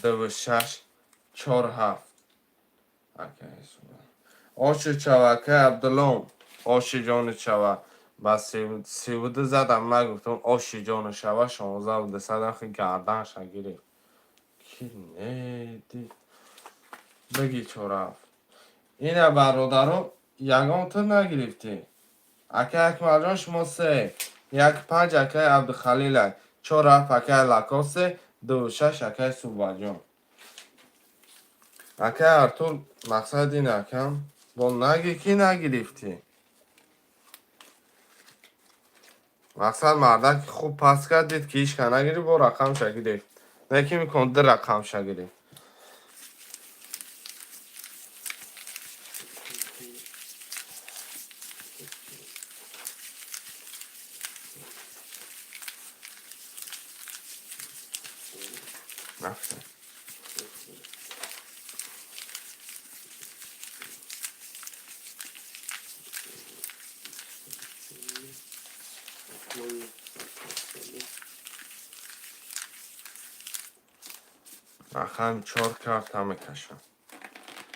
дуву шаш чор ҳафт. Ака Суҳбат. Оши чава, ака Абдуллом. Оши ҷони чава. Ба 32 задам, нагуфтам оши ҷони шава, 16 200 хи гарданша гирифт. Ки не дид. Бигӣ чор ҳафт. Ина, бародаро, ягон ту нагирифтӣ. Акай Акмалҷон, шумо се, як панҷ акай Абдухалила, чор ҳафт акай Лакосе, ду шаш акай Субаҷон. Акай Артур, мақсад ин акам, бо наги ки нагирифтӣ. Мақсад мардак хуб пас кард, дид ки ҳичка нагирифт, бо рақамша гирифт. Не ки мекун ду рақамша гирифт. Рафтем. Рақами чор карта мекашам.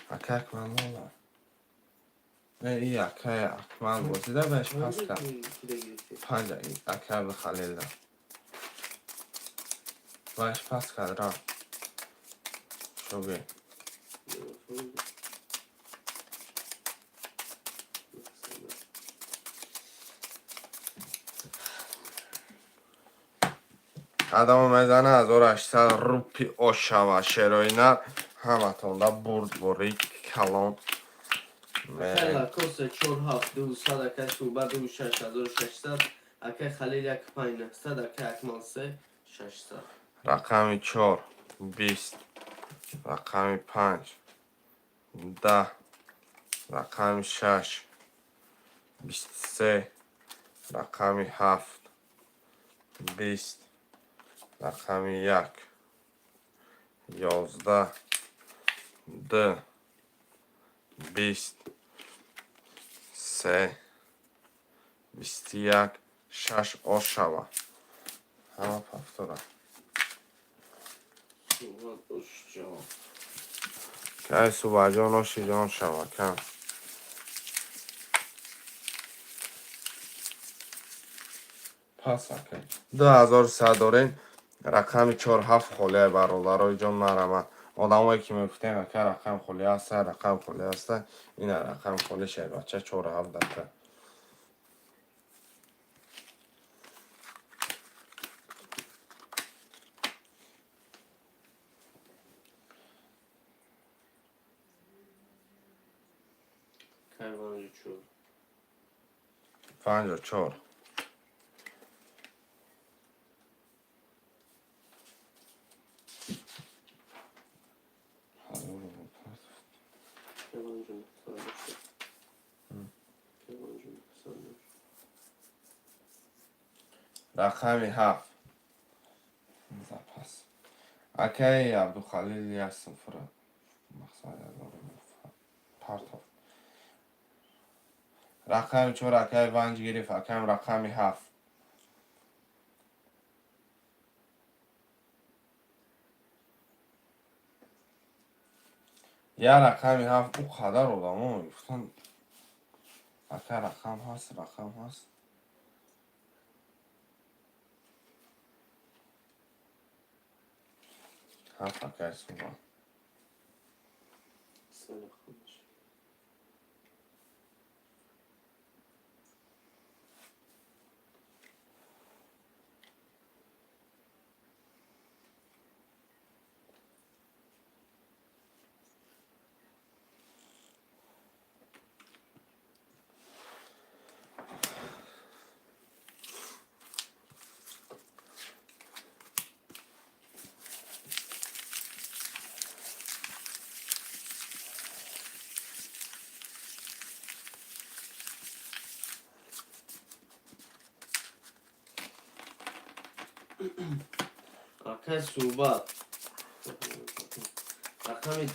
Акай Акмал нола. Не, и акай Акмал бозида беш пас кард. Панҷ акай Абдухалилда. Баш пас кард, рафт. Шоби. Адамо мезана 1800 рупи ошава шероина ҳаматонда бурдбори калон. Акай Лакосе чор ҳафт ду сад, акай Суҳбат ду шаш 1600, акай Халил як панҷ 900, акай Акмал се 600. Рақами чор 20, рақами панҷ 10, рақами шаш 23, рақами ҳафт 20, рақами як 11, ду 20, се 21, шаш ошава. Ҳама повтора. Суҳбат ошҷон. Кай Субаҷон оши ҷон шава, кам. Пас акай. 2100 дорем. Рақами чор ҳафт холия бародарои ҷон марама. Одамое ки мегуфтем ака рақам холӣ аста, рақам холӣ аста, ина рақам холӣ шайбача чор ҳафт дака. Кай ванҷу чор. 54. Кай ванҷу 980. Кай ванҷу 980. Рақами ҳафт. Запас. Акай Абдухалил як сифра. Мақсад партов. Рақами чор акай Ванҷ гирифт, акаем рақами ҳафт. Я рақами ҳафт ӯ қадар одамо мегуфтанд. Ака рақам ҳаст, рақам ҳаст. Ҳафт акай Суба. Се рақамаш. Акай Суҳбат. Рақами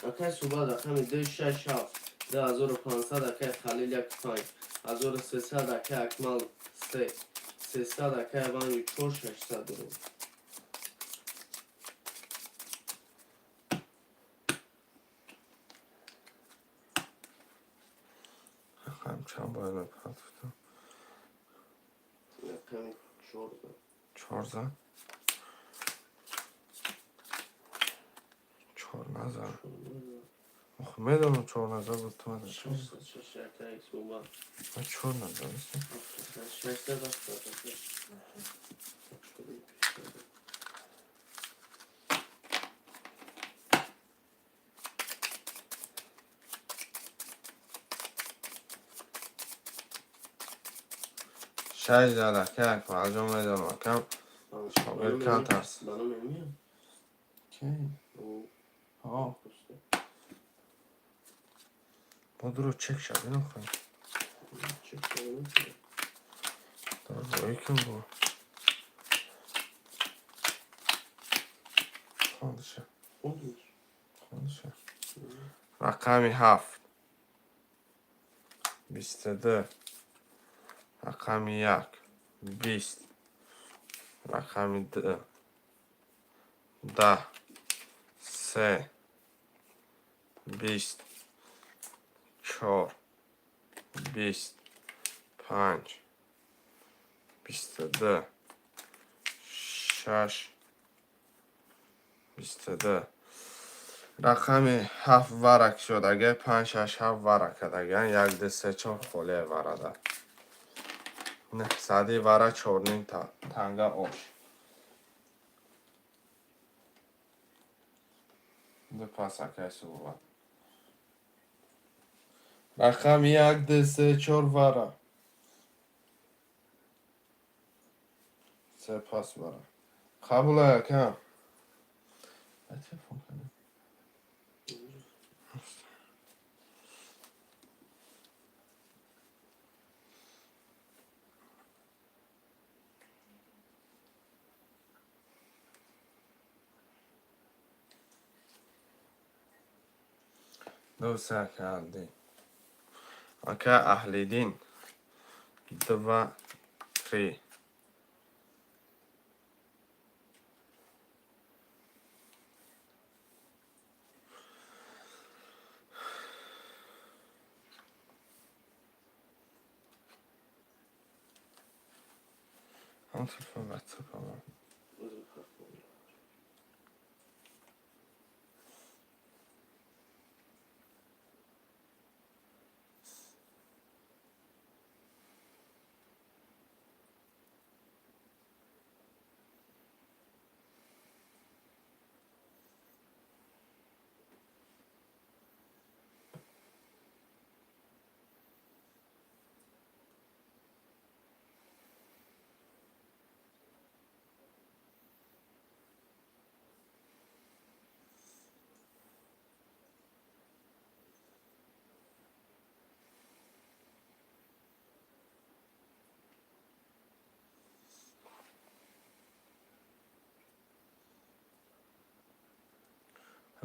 акай Суҳбат рақами ду шаш ҳафт 2500, акай Халил як панҷ 1300, акай Акмал се 300, акай Ванҷу чор 600 дорем. Рақам чанд бояд мепартофтам? Рақами чор зад. Чор зад? Чор назад. Чор назад. Медонам, чор назар буд, ту мада. 606 акай суҳбат. Ман чор назар нестам. 673. Шаш зад, акай Акмалҷон, медонам, акам. Шогирд камтарс. Ба номи ҳамия? Ки? Ҳо. Мо дуро чек шавӣ нохоҳем. Чек шавӣ. Дорбоӣ кун бо. Хондиша. Хондиша. Рақами 7. 22. Рақами 1. 20. Рақами 2. 10. 3. 20. 4. 20. 5. 22. 6. 22. Рақами 7 варак шуд. Агар 5, 6, 7 варак кардаган, 1, 2, 3, 4 холия варада. Нӯҳсади вара чорним танга ош. Ду пас, акай суҳбат. Рақами 1, 2, 3, 4 вара. Се пас вара. Қабул ака. Телефон кардем. Ду, се, ака Аҳлиддин. Ака Аҳлиддин. Два, три. Ҳам телефон ватсап ҳамон.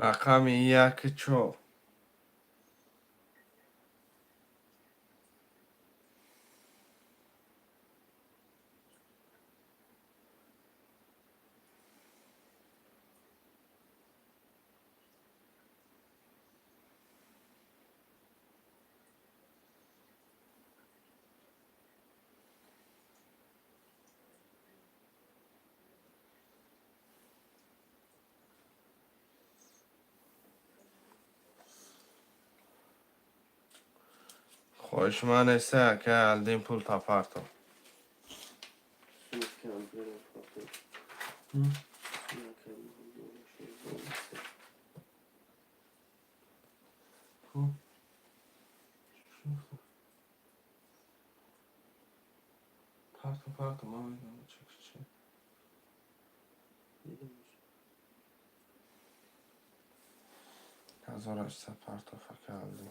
Рақами 1, 4. Хоҳиши ман неста, ака Аҳлиддин, пул тапарто. Сумма кам берам фото. Сумма кам 16. Хуб. Парто, парто, ман медонам чек чи. Дидам. 1800 партоф, ака Аҳлиддин.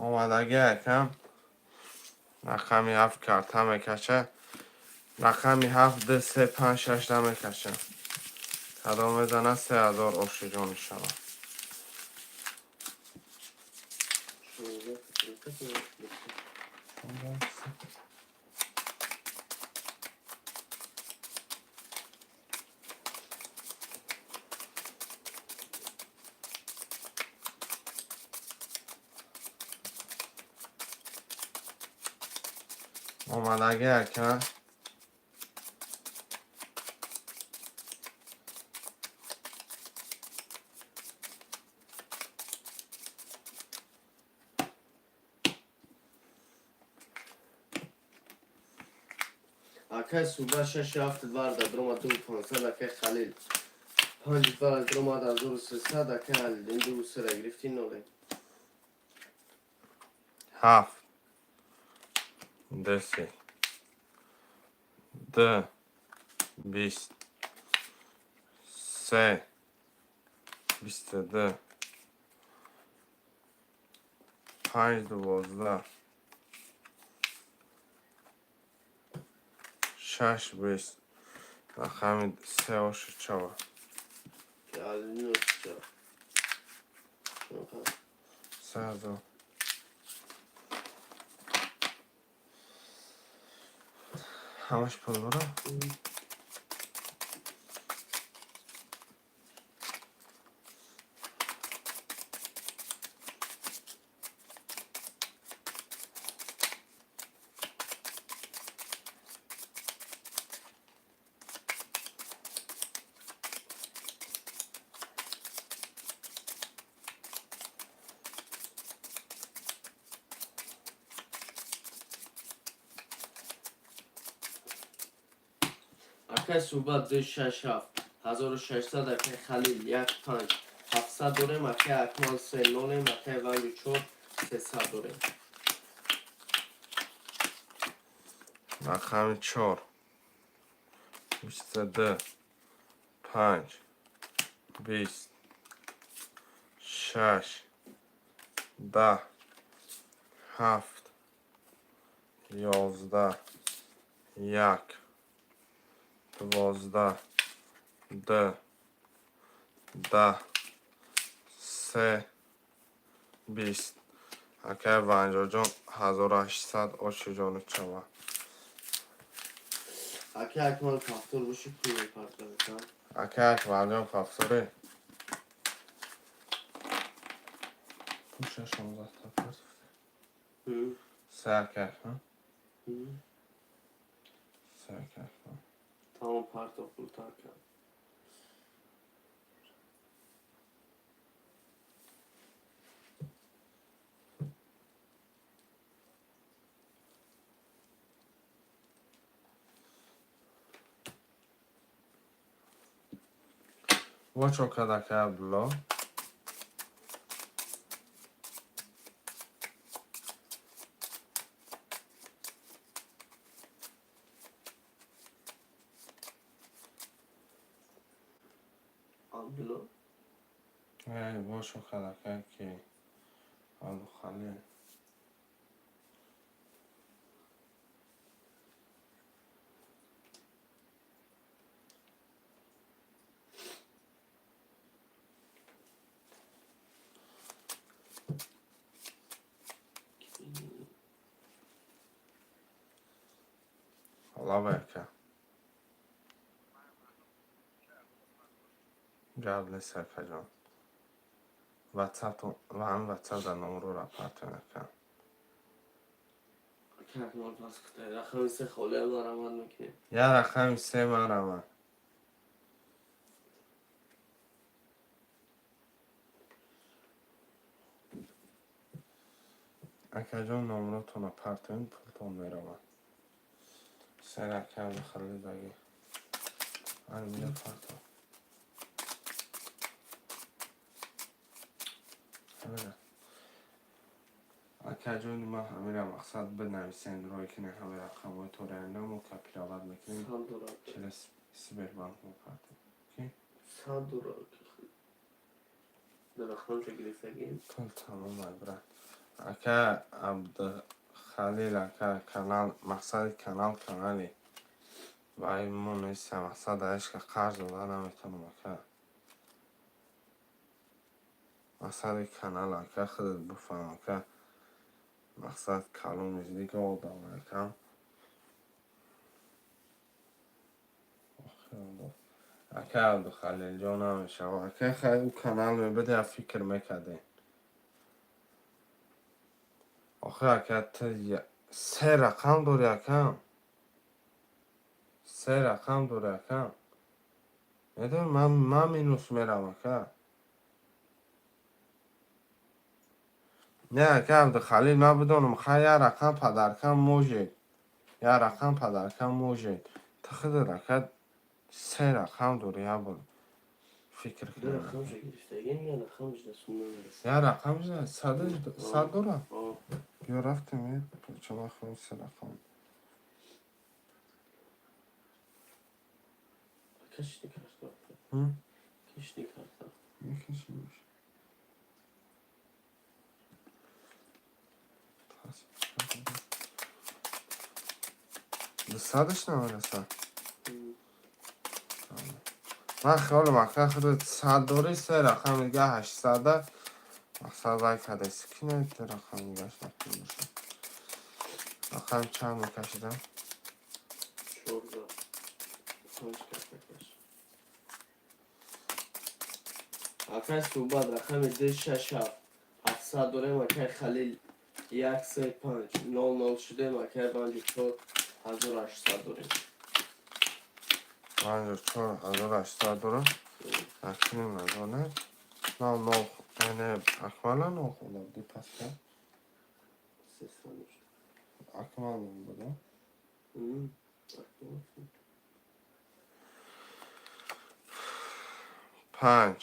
Омадагӣ, акам. Рақами 7 карта мекаша. Рақами 7, 2, 3, 5, 6 намекаша. Кадом мезанад, 3000 оши ҷон шавад. 16 16. Омадагӣ, ака. Акай Суба шаши ҳафт дварда дромад 2500, акай Халил панҷ дварда дромад 1300, акай Алидин дуву сера гирифти, ноле. Ҳафт, 10, д, 20, се, 22, панҷ, 12, шаш, 20. Рақами се оши чава? Алидин ошича. 3000. Ҳамаш пул бара. Акай Суба ду шаш ҳафт 1600, акай Халил як панҷ 700 дорем, акай Акмал се нолем, акай Ванҷу чор 300 дорем. Рақами чор, 22, панҷ, 20, шаш, 10, ҳафт, 11, як, 12, д, 10, се, 20. Акай Ванҷоҷон, 1800 ошиҷону чава. Акай Акмал, повтор боши, пул мепартоям. Акай Акмалҷон, повторе пуша 16 та партофте. Се, акай Акмал, се, акай Акмал. Тамом, партоф пулта, ака. Вочо кад, акай Абдулло? Абдулло. Вочо кад, акай ки Абдухалил. Лава, ака, гап нест, акаҷон. Ватсаптон ва ҳамин ватсап дар номрора партоен, ака. Акай Акмал, пас кутай рақами се холиам марамат мекунем. Я рақами се марамад. Акаҷон, номротонро партоен, пултон меравад. Сер, ака Абдухалил, ҳаминҷа парто. Ҳамина, акаҷони ман, ҳамира мақсад бинависен, рой кунем ҳамин рақамҳои то реально мо копировать мекунем. 100 доллар. Через Сбербанк мо партем. 100 доллар дар рақамча гирифтагим. Пул тамом ай, брат. Ака Абдухалил, ака, канал мақсади канал канали вай мо неста. Мақсад ҳечка қарз дода наметавонам, ака. Мақсади канал, ака, худат буфаҳм, ака. Мақсад калон нест, дига одам, ака. Ака Абдухалилҷон, намешава, ака. Хай, ӯ канал мебуд, я фикр мекардем. Охир, ака, ту се рақам дорӣ, ака, се рақам дорӣ, ака. Медонӣ, ман минус мерам, ака. Не, ака Абдухалил, ман бидонам. Хай, як рақам подаркам может, як рақам подаркам может. Тахида рака се рақам дори, як бор фикр Ду кунам. рақамша гирифтагим, я рақамш да сум намерасад. Я рақам же 100 дора. О. Биё, рафтем, чама хӯрем се рақам. Кашни карта. М? Кашни карта. Мекашимш. 200-ш намерасад. Ман хиёлам, ака, худат 100 дорӣ, се рақам дига 800-а мақсад вай кадаси, ки не ду рақам дигаш мақбул бошад. Рақам чанд мекашидам? 14. Панҷ карта каш. Акай Суҳбат, рақами ду шаш ҳафт 700 дорем. Акай Халил, як се панҷ нол нол шудем. Акай, 54 800 дорем. 54 800 дорам. Акнун назона нол нол, яъне Акмала нол хонда будӣ паска. 300 шуд. Акмал нол буда. Акмал. Панҷ,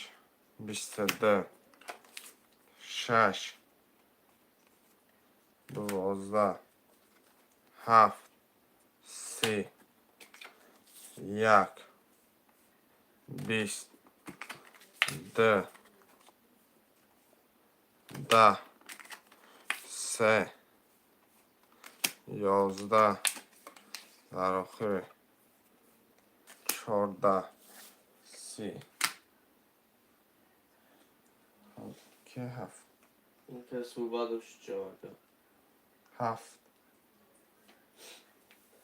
22, шаш, 12, ҳафт, 30, як, 20, ду, 10, се, 11, дар охири 14, 30, ки ҳафт. Акай Суҳбат дошт ҷавака. Ҳафт,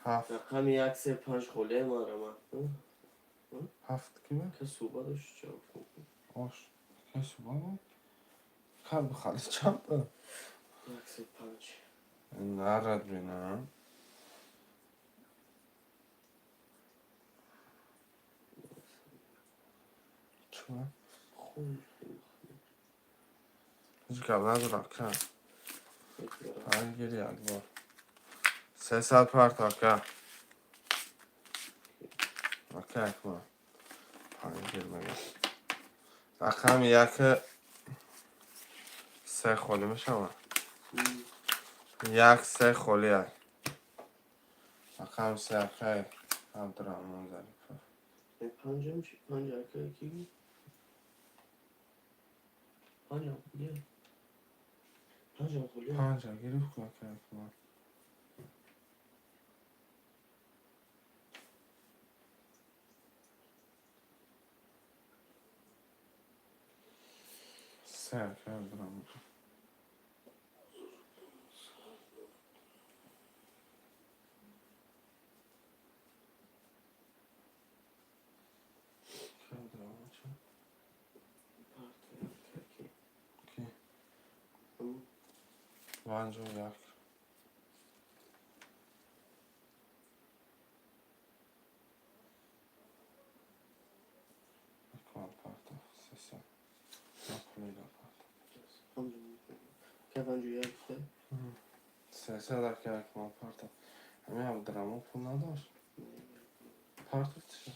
ҳафт. Рақами як се панҷ холия марама. Ҳафт ки буд? Акай Суҳбат дошт ҷавоб. Ош ки суба буд, кар бихали чанд буд? Як се панҷ. Нарад бинам. Чӣ? Хун. Ҳеҷ гап надорад, ка. Панҷ гири, як бор 300 парт, ака. Ака Акмал, панҷ гир мегам. Рақами яки се холӣ мешавад. Як се холӣ ай. Рақами се, акай Абдураҳмон Зарипов. Панҷам чи? Панҷ акай ки? Панҷам холия. Панҷам холия. Панҷа гирифт ку, акай Акмал. Се, акай Абдураҳмон. Акай Абдураҳмон чӣ? Парта акай ки? Ки? 51. Акмал парта 300. Напулида парта. Акай, 51 гуфта? 300, акай Акмал парта. Ҳамин Абдураҳмон пул надошт. Партофт чӣ?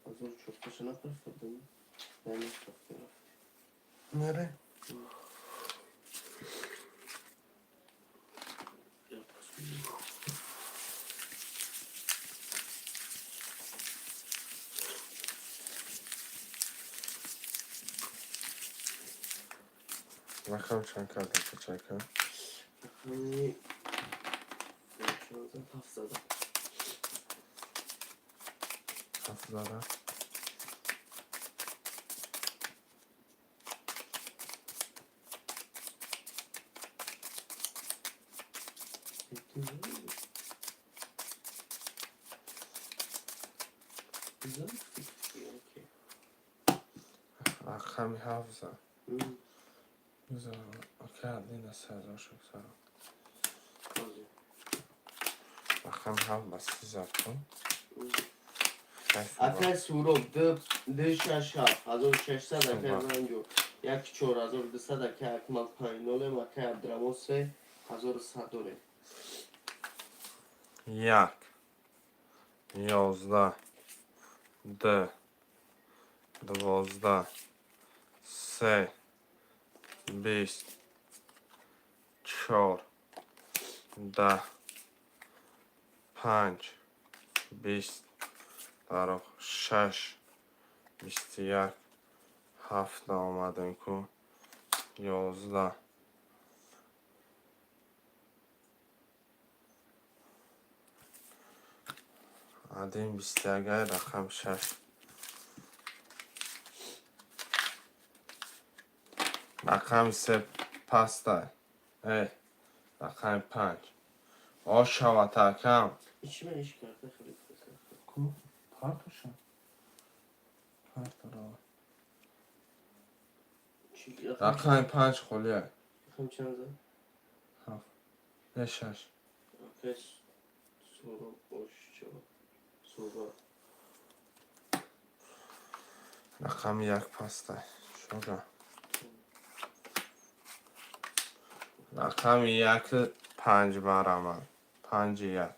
1004-таша напартодам. Намепартем. Нере? Я посмотрю. Рақам чанд карда, качака? Рақами 16 ҳафт зада. Ҳафт зада. Окей. Рақами ҳафт зад. Бизор, ака, дина 3000 шуд. Рақами ҳафт ба 30 зад ку. Акай Суроб, ду шаш ҳафт 1600, акай Ванҷо. Як 4200, акай Акмал панҷ нолем, акай Абдурамон 3100 дорем. Як, 11, ду, 12, се, 20, чор, 10, панҷ, 20, дарох, шаш, 21, ҳафт омадем ку, 11. Один 21-ай, рақам шаш. Рақами се пастай. Э, рақами панҷ. Ошават, акам. Ичи ман иш карда хеле. Ку? Партоша? Партора. Чи? Рақами панҷ холия. Рақам чанд зад? Ҳафт. Не, шаш. Акай Суроб бош чава. Суҳбат. Рақами як пастай. Шура. Рақами як панҷ барамад. Панҷи як.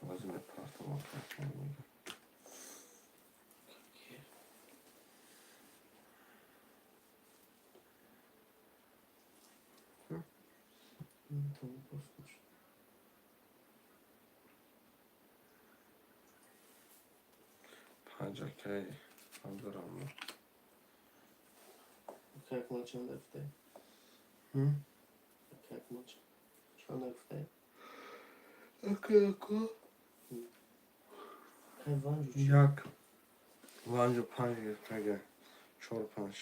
Боз мепартам. Тамом, боз бош. Панҷ, акай Абдураҳмон. Акай Акмал чанда гуфтай? Акай Акмал чанда гуфтай? Акай ака. Акай Ванҷу чи? Як. Ванҷу панҷ гирифтага. Чор панҷ.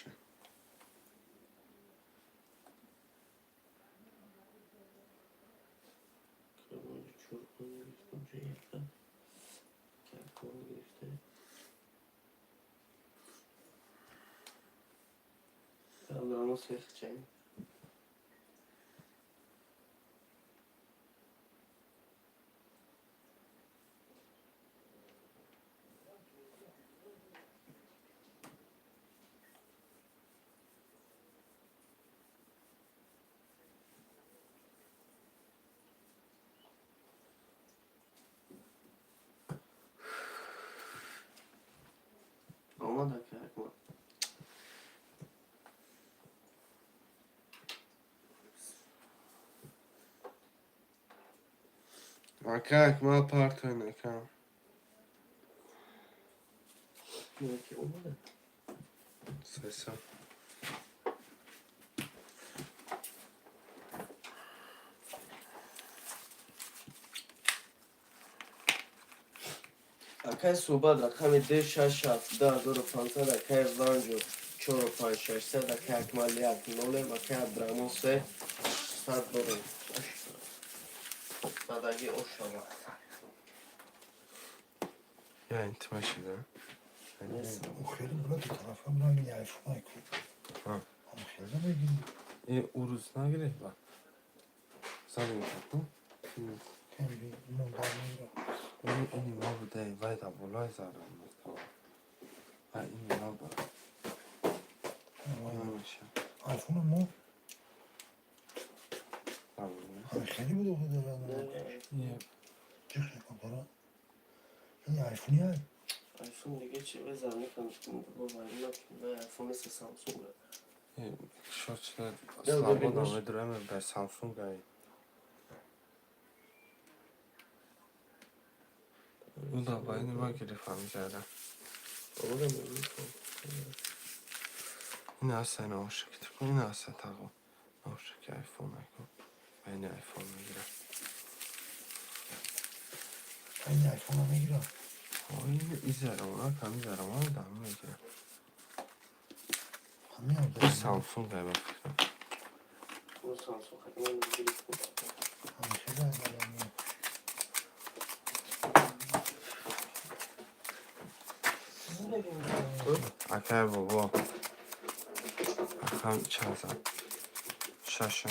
Акай Ванҷу чор панҷ гирифт, онҷо якта. Акай Акмал гирифтай. Акай Абдураҳмон се чанд? Омад, акай Акмал. Акай Акмал, партоин, акам. Не, ки омада. Сеса. Акай Суҳбат рақами д шаш ҳафт 2500, акай Ванҷу чору панҷ 600, акай Акмал як нолем, акай Абдураҳмон се сад дорем. Садаги ошава. Я интимашида. Хеле бура ду тарафа бура айфон ай ку. Ҳа. Ам хеле намегирӣ. Э, урӯз нагирифт ба. Задем ку? Кемби монда меира. Ини ини ма будай, вай да болай зарам мекава. Ва ини ма ба. Намеша. Айфон мо Забуна. ам хеле буд охи дора. Е, Чихе кон дора. Ин айфони ай. Айфон дига чи вай мекунам бо вай айфон мисли Самсунг. Е, шо чида Да, слабо бибинаш. намедураме ба Samsung ай. Уда ба ини ма гирифтам зара. Омада мекунам. Ин аста наушник типа ин аста таго. Наушники айфон айко. Ба ини айфон мегирам. Ин айфон мегира. О, ин изарама, кам изарама да мегирам. Ҳамин ам Ин Samsung ай ба фикрам. О, Самсунг хатман гирифтам. Ам хеле ай дора. Акай бобо. Рақам чанд зад? Шаша.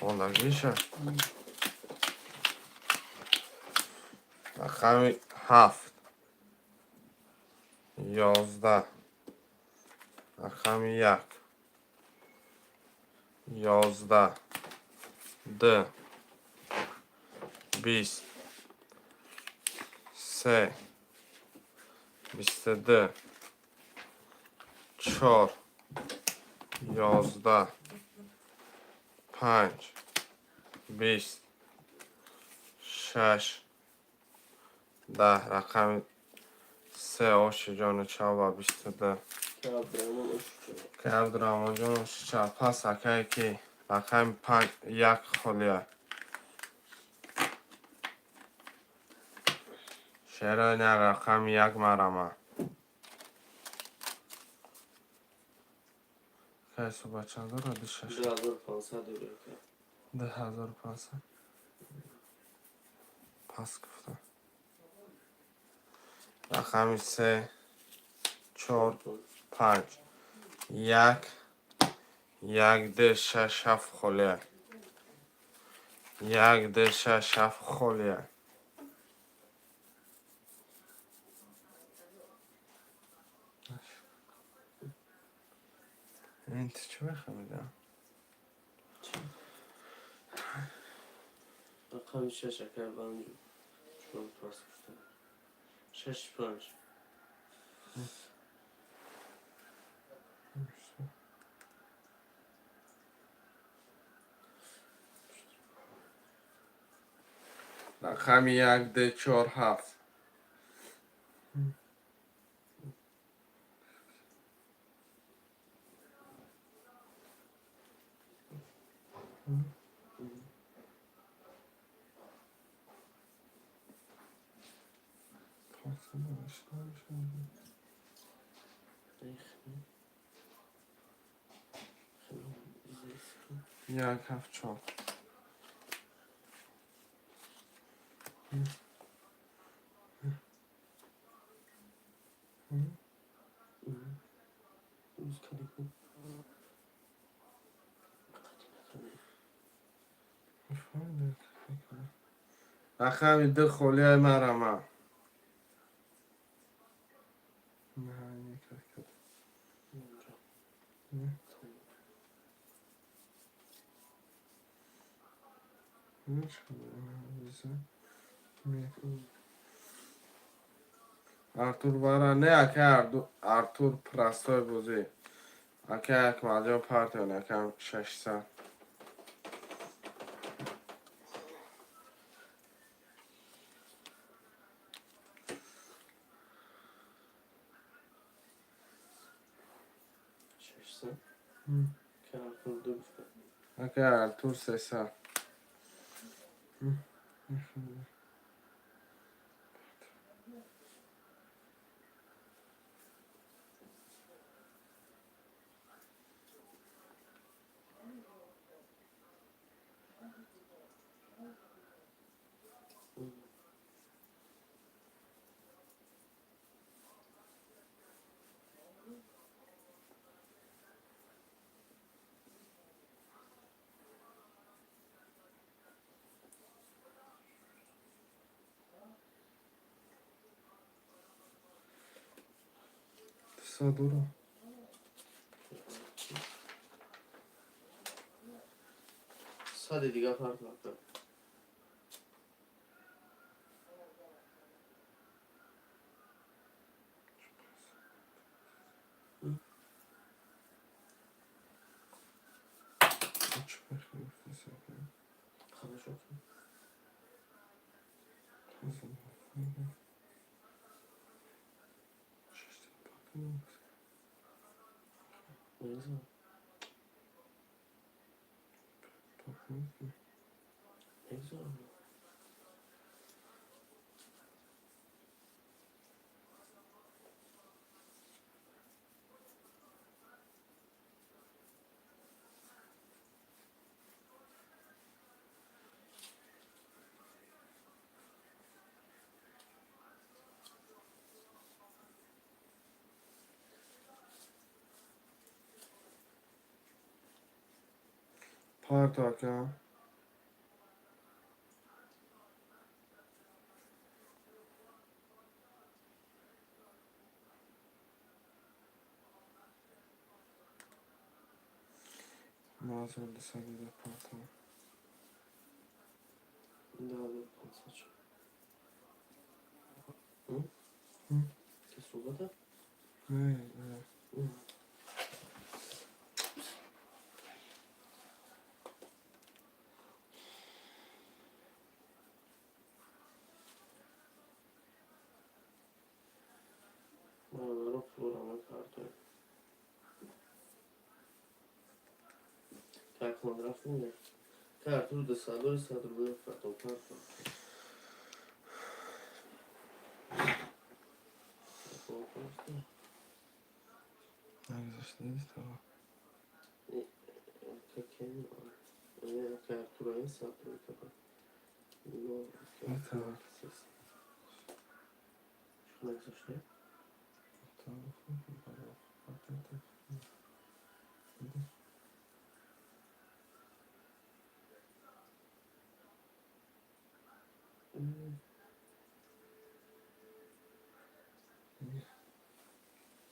Мондагиша. Рақами 7, 11, рақами 1, 11, 2, 20, 3, 22, 4, 11, 5, 20, 6, 10, рақами 3, ошиҷону чав ба 22. Ки Абдураҳмон ошичо. Ки Абдураҳмонҷон ошичав. Пас акае ки рақами 5, 1 холия. Шерои на рақами 1 марама. Кай суба чанд дорад? Ду шаш. 2500 дорад, ака. 2500. Пас гуфта. Рақами 3, 4, 5, 1, 1, 2, 6, 7 холия. 1, 2, 6, 7 холия. Ин ту чӣ мехамида? Рақами 6, ака, банҷу. Чор пас гуфта. 6, 5. Рақами 1, 2, 4, 7. 1, 7, 4. Рақами 2 холияи марама. Артур бара не, ака Артур простой бозӣ. Ака Акмалҷон партион, акам 600. 600. Ки Артур 2 гуфта. Ака Артур 300. Садура. Сади дига фарқ накард. Хорошо. Нагзор. Парто ака. 9200 партам. 2500 шуд. Ки суҳбата? Не, не. Бародаро, пулро мепартоем. Как ман рафтем, не? Картур дусадори сад рубли партом, партом. Нагзашт, диди тава. Картураи сад рубли капа. Метавон. Чӣ нагзаште?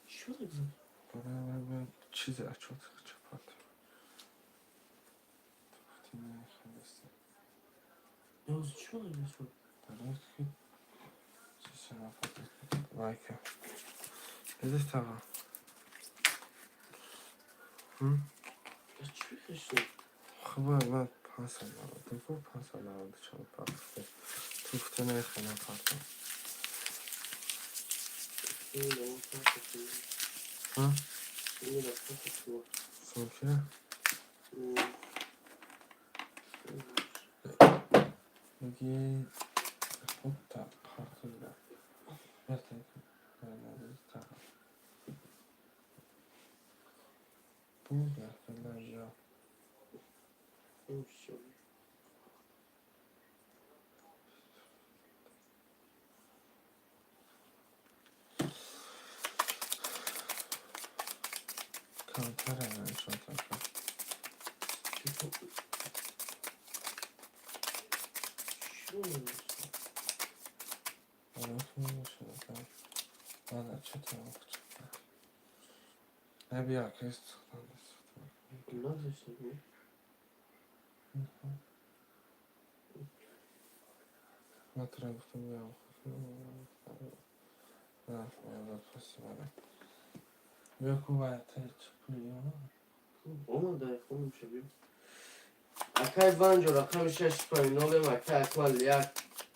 Чӣ нагзашт? Чизе отчёт чапат. Ёз, чӣ нагзашт? Лайка. Диди тава. Чӣ хештем? Хуб, ман 592, 594 партофтем. Туфта нехена партом. Ҳа? Сумки? Меги худта партоида. Тава. Буд яхела ё. Камтара нишон така. Не бия, кес цухтан. Ман тура гуфтам, биям. Биё ку вай та чӣ пули ё? Омада, хонум шабиё. Акай Ванҷо рақами шаш панҷ нолем, акай Акмал як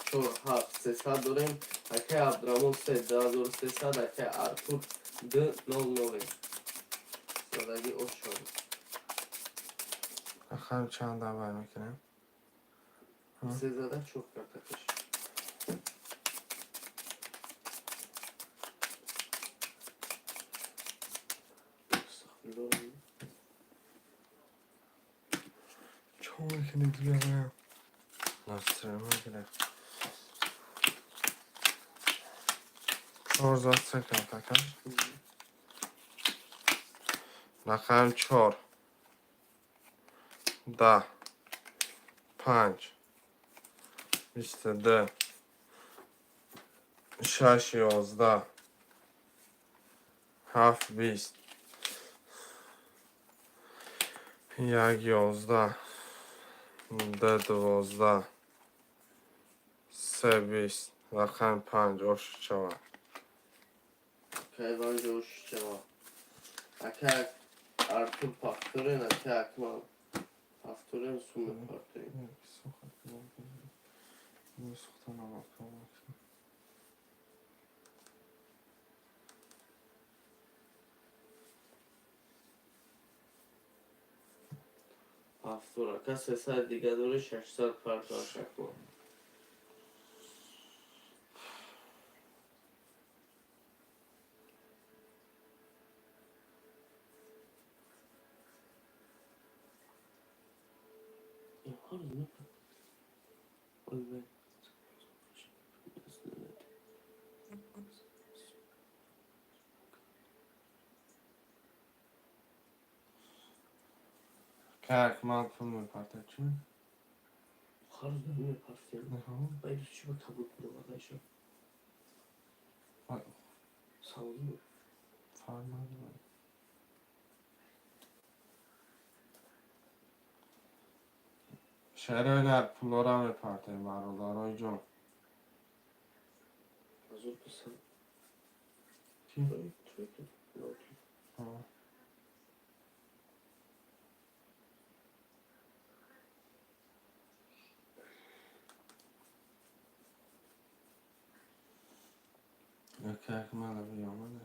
чор ҳафт сесад дорем, акай Абдурамон се 2300, акай Артур д нол нолем. Садаги ошон. Рақами чанд давай мекунем? Сезада чор картакаш. Астағфируллоҳ. Чо мекунем дига? Настрема гирефт. Чор зад се картакаш. Рақами чор. 10. 5. 22. 6 11. 7 20. 1 11. Д 12. Се 20. Рақами 5 ош шавад. Акай Ванҷо ош шавад. Акай Артур пахторен, акай Акмал ҳафторен, сум мепартоем. Сухтан. Ҳафтор, ака 300 дига дори, 600 партоаш Акмал. Как ман пул мепарта чӣ? Харз мепартем. Байду чӣ ба кабуд буровадаиша? Савзу. Фарқ надорад. Шерои нар пулора мепартем, бародарои ҷон. Ҳазор писар. Ки? Тройка. А. Як мала биёмада.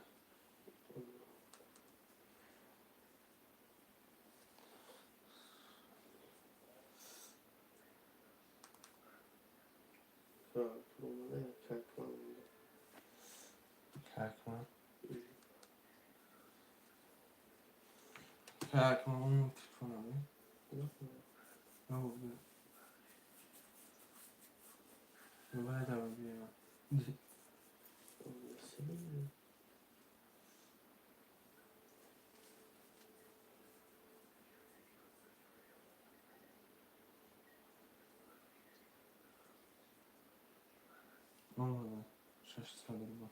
Акмал. Акмал, он телефон ами. Баъдам биё. Омада. 600 рубл.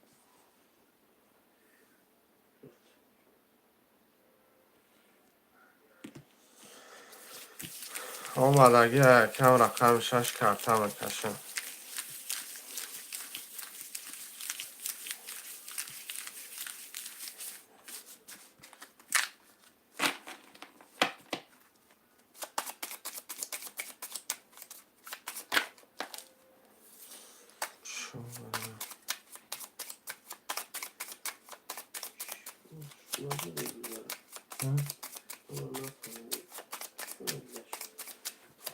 Омадаги якам рақами шаш карта мекашем.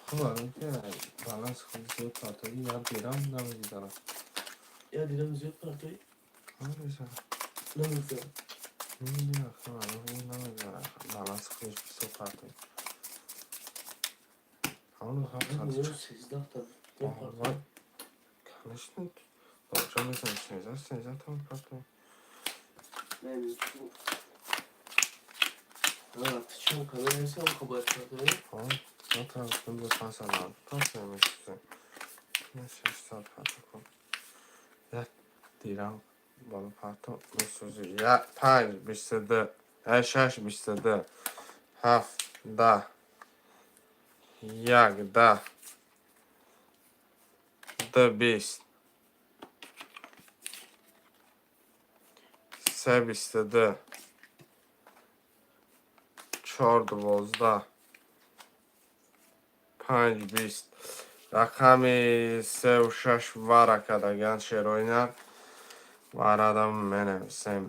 Хуб, ки баланс худ зиёд партоӣ, як дирам намегузарад. Я дирам зиёд партоӣ? Намегузарад. Намегузарад. Баланс худаш бисёр партоӣ. Ҳамон ҳам 13 та. Конечно, бача мезанам 13, 13 та партоӣ. Ту чӣ қадар ҳестам, бояд партоӣ? Ну, там до 500 та месӯзем. 600 парто кун. Як дирам боло парто месӯзӣ. Як панҷ 22, шаш 22, ҳафт 10, як 10, ду 20, се 22, чор 12, панҷ 20. Рақами сеу шаш вара кардагианд шерои нар. Варадам менависем.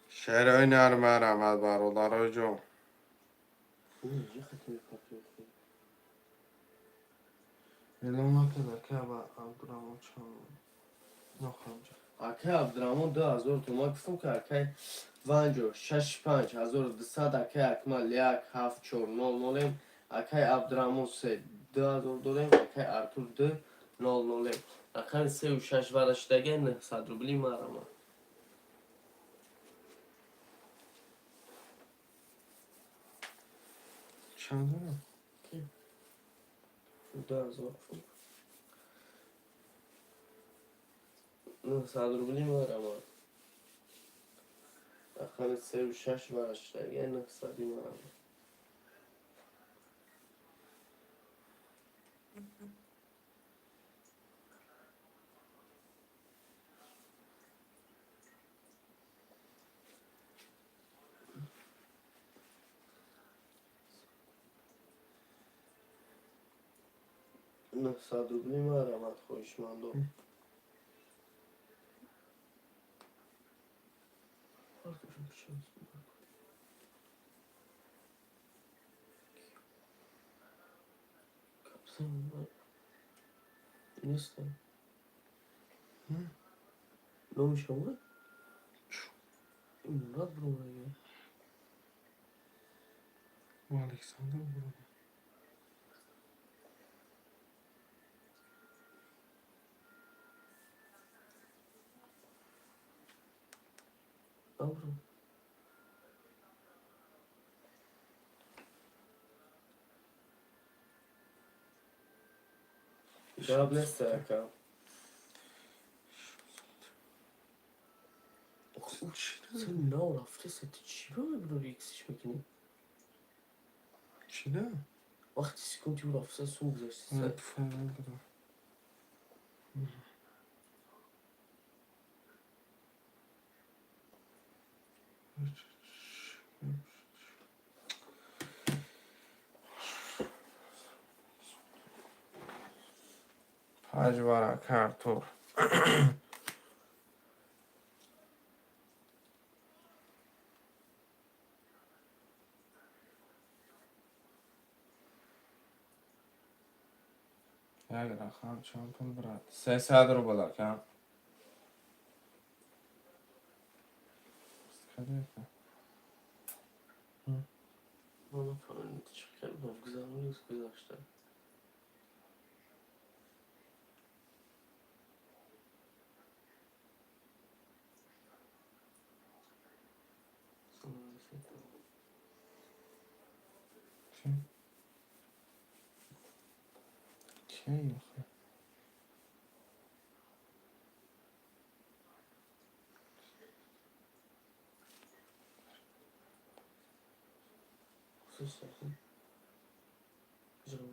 Шерои нар марамад, бародарои ҷон. Эълон накарда ки Абдурамон чанд нохамҷа. Акай Абдурамон 2000 тума гуфтам, ки акай Ванҷо шаши панҷ 1200, акай Акмал як ҳафт чор нол нолем, акай Абдурамон се 2000 дорем, акай Артур ду нол нолем. Рақами сеу шаш вара шудагия 900 рубли марама. Чанд дорам? 2000 гуфтам. 900 рубли марама. Рақами сеу шаш вара шудагия 900-и марама. 900 рубли марамад, хоҳишмандо. Нестам. Номи шумо? Мурад бромага. Александр бромага. Добро. Гап нест, ака. Нав рафтеса, ту чӣ ба мебурори, иксиш мекунӣ? Чӣ да? Вақти секунди ӯ рафта, сум гузаштеса. Панҷ варака, Артур. Як рақам чанд пул, брат? 300 рубл, ака. Каде? Ман нафаҳмидам, чӣ хел гузаронӣ гузашта. Чӣ? Кӣ? Хусусан иҷро.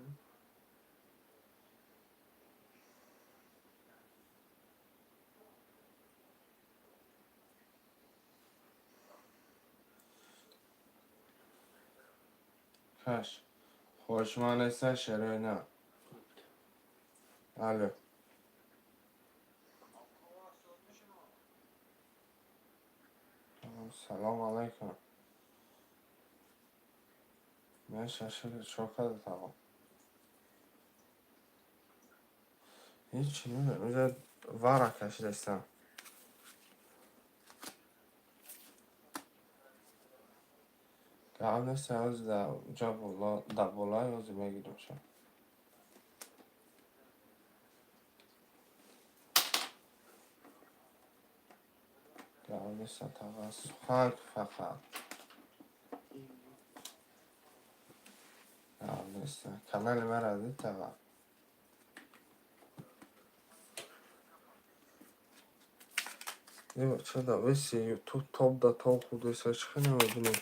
Каш. Хошман неста, шерои на. Алло. Салом алайкум. Мен шашир чокада тағом. Ҳеҷ намедонам. Уже вара кашидастам. Гап нест, ҳози дар ҷа боло, дар болои ҳози мегирам ша. Гап нест, таға, сухан фақат. Гап нест. Канали мара дид, таға? Ча да веси ютуб топ да топ худеса, чӣ хел намебинем?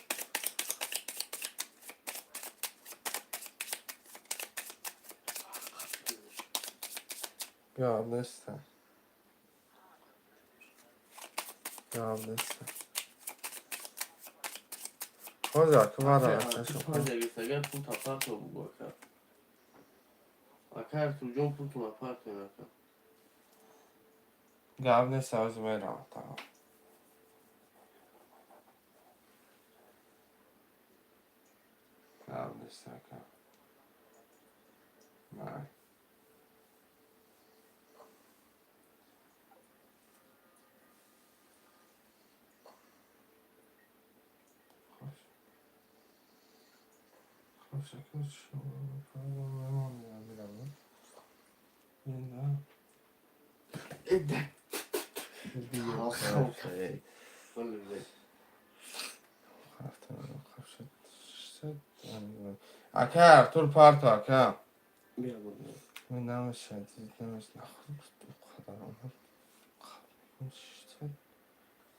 Гап нест. Гап нест. Ҳозир ака вара кашам. Панҷа гирифт, агар пул тапарто бугу, ака. Ака Артурҷон, пултон апартоен, ака. Гап нест, ҳозир меравам, таға. Гап нест, ака. Май. Хош. Хош, ака, шумо мемонем, меравам. Ина. Биё. Биё. Ака Артур, парто, ака. Биё, буду. Намешад, намешад. Қадар омад.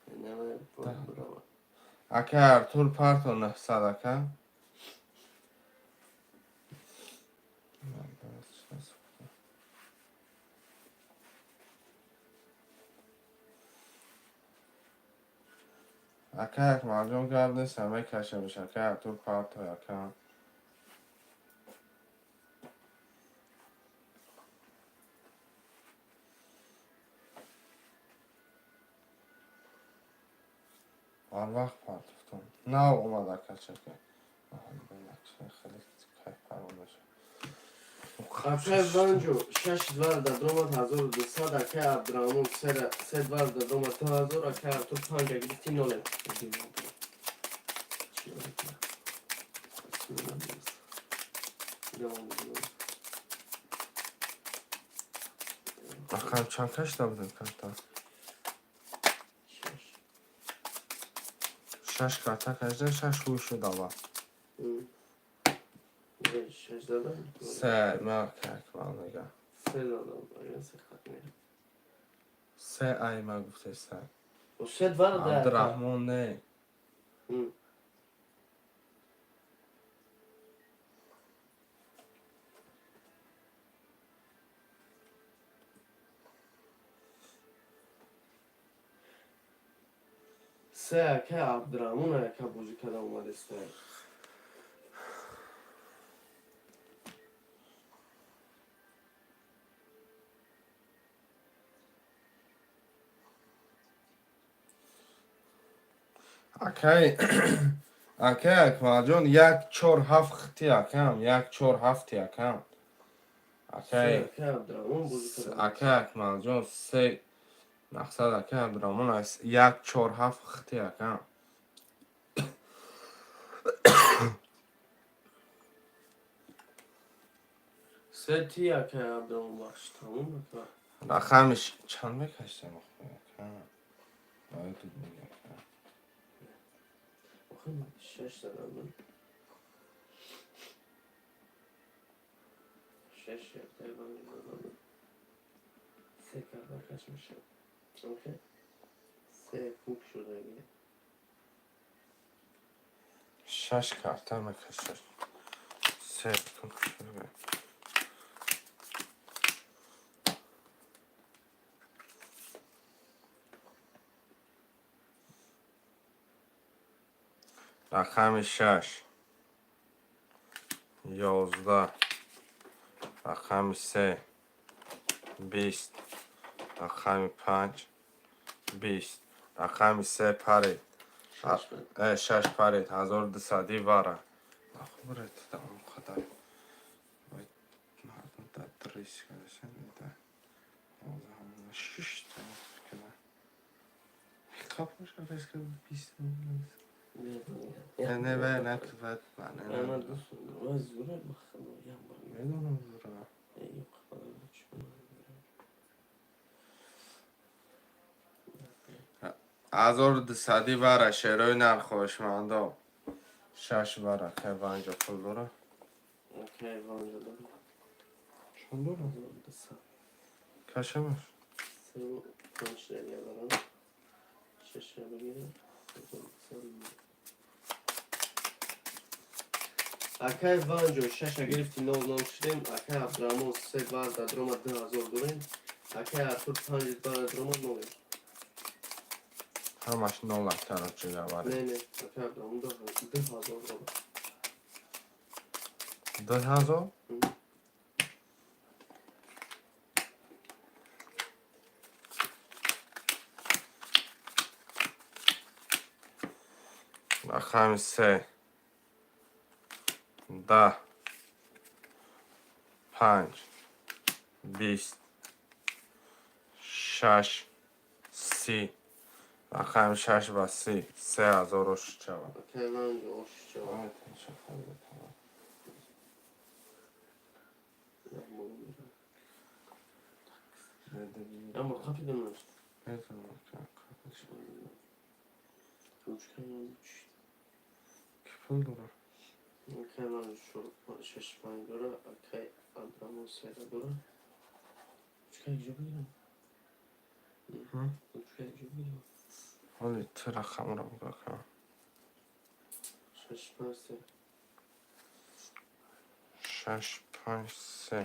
Нама бурава. Ака Артур, парто 900, ака. Ака Акмалҷон, гап нест, мекашемш, ака Артур, парто, ака. Барвақт партофтам. Нав омад, ака, чака. Хеле кайф парвон мешавад. Акай Ванҷо шаш двар да дромад, 1200. Акай Абдураҳмон се двар да дромад, 2000. Акай Артур, панҷа гирифти, нолем. Чӣ мекунад? Давом буду. Рақам чанд кашида будем карта? Шаш. Шаш карта кашида, шаш ҳуй шуд аввал. Шаш дадам. Се ма Акмал мега. Се задам, агар се хат мерам. Се ай ма гуфтеса. Се двара да. Абдурахмон не. Се ака Абдурахмон ака бозӣ карда омадеста. Акай акай Акмалҷон як чор ҳафт хити акам, як чор ҳафти акам. Се Акай ака Абдурахмон бозӣ карда. Акай Акмалҷон се мақсад акай Абдурахмон аст як чор ҳафт хити акам. Се ти ака Абдурахмон бахш тамом ака. Рақамиш чанд мекаштем ака? Бояд тут мегӯям, ака. Охир ман шаш задам ман. Шаш яктай банди задам. Се карда каш мешавад. Окей. Се кук шудаги. Шаш карта мекашад. Се кун. Рақами шаш. 11. Рақами се. 20. Рақами панҷ. 20. Рақами се парид. Шаш бад. Шаш парид. 1200 вара. Нахубред да он қадар. Вай мардум да дрис кардасан да. Ҳозир ҳамона шиш та када. Қап боша рис када 20. Не, не, вай не бад Ман ман. дӯст вай зура ба худо як бор. Медонам зура. Эй, худо чӣ. 1200 вара шерои нар хоҳишмандо. Шаш вара кай ванҷо пул дора? Окей, ванҷо дорам. Чанд дора? 1200. Кашамаш. Се панҷ лирия дорам. Шаша бигирам. 1200. Акай Ванҷо шаша гирифти нол нол шудем. Акай Абдурахмон се бар дадрома 2000 дорем. Акай Артур панҷ бар дадрома нолем. Ҳамаш нол короче говоря. Не, не, акай Абдурахмон 2000 дорам. 2000? Мгм. Рақами се. 10. Панҷ. 20. Шаш. 30. Рақами шаш ва 30. 3000 ош шавад. Акай Ванҷо ош шавад. Як бор мерам. Як бор қапидам наш. Ручка чӣ? Ки пул дора? Акай Ванҷо чор шаш панҷ дора. Акай Абдурахмон сера дора. Ручка якҷо бигирам. Ҳм? Ручка якҷо бигирам. Ҳоли ту рақамро нигоҳ кун. Шаш панҷ се. Шаш панҷ се.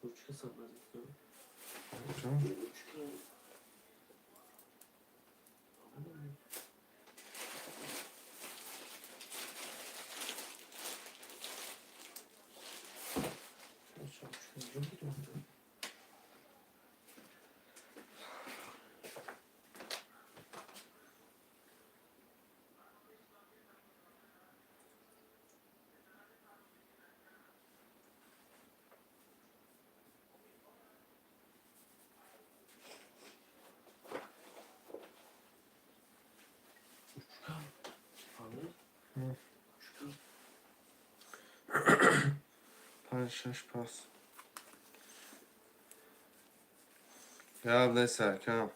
Ручка сабазӣ кунам. Чӣ? Ручка. Ручка якҷо бигирам. Ручка. Фаҳмидӣ? М. Ручка. Панҷ шаш пас. Гап нест акам.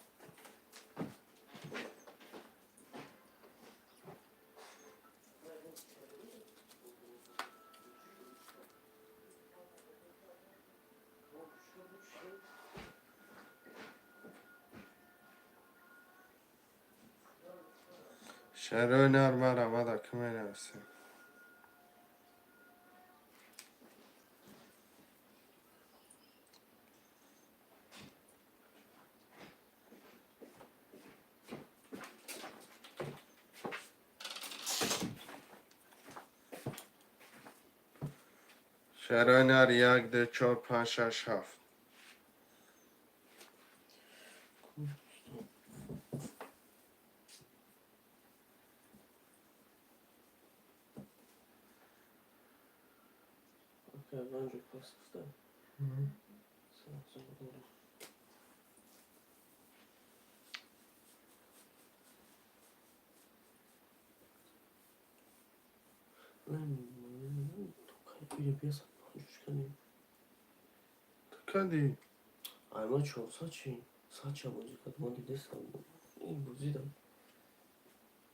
Шарои нар марамад, ака, менависем. Шарои нар: як, ду, чор, панҷ, шаш, ҳафт. Окей, Ванҷо пас гуфта. Салом дорам. То кай бия 150 кардем. Ту кадӣ? Ай, ма 400 чи? Садча бозӣ кард, ма дидестам. Ин бозидам.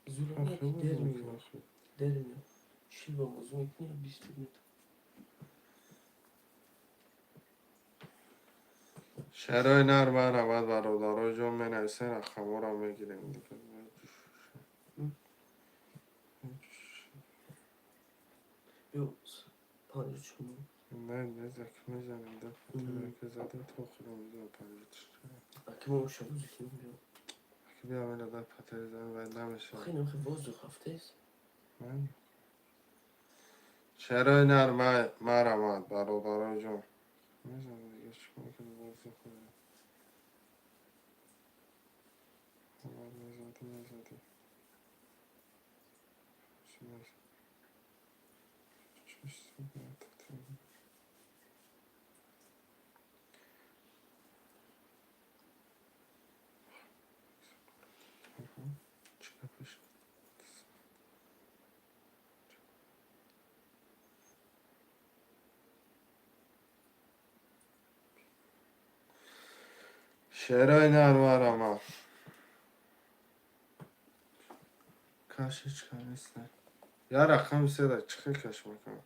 Зурам ки дер меёд. Дер меёд. 40 ба бозӣ мекунӣ, 20 мета. Шарои нар марамад, бародаро ҷон, менависем, рақамҳоро мегирем дига. Ё 54. Не, не, зак мезанем да, ки задем, то худо мезанам 54. Аки мо оша бозӣ кунем, биё. Аки, биё, мена да патери занем, вай намешавад. Охи, нохи воздух рафтест. Шарои нар марамад, бародаро ҷон. Мезанем дига, чӣ мекунем, бозӣ кунем. Мезадӣ, мезадӣ. Чӣ гапаш? Шерои нар марамад. Каш ҳеч кам нест. Я рақами седа чӣ хел каш мекунам?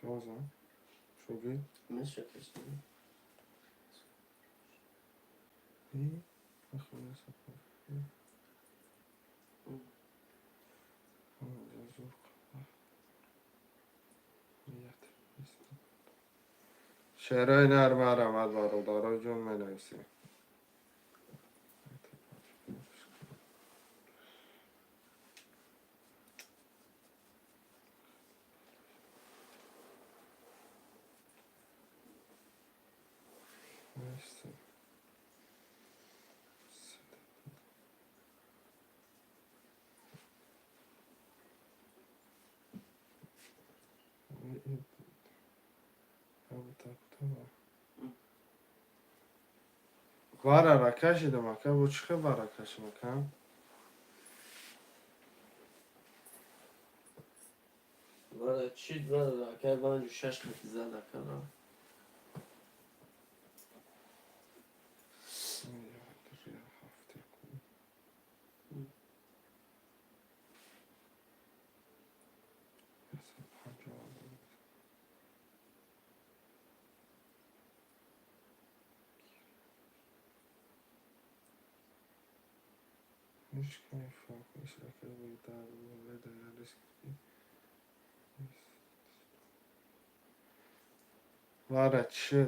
Гавзан? Шогирд? Меша каш. И? Ахо, Шерои нар марамад, бародаро ҷон, менависем. Нестем. Варара кашидам, ака, бо чӣ хел вара кашим, ака? Вара чӣ, вара акай Ванҷо шаш хати зад, ака. Ҳеҷ каме фарқ нест, ака, дар дар вара чӣ?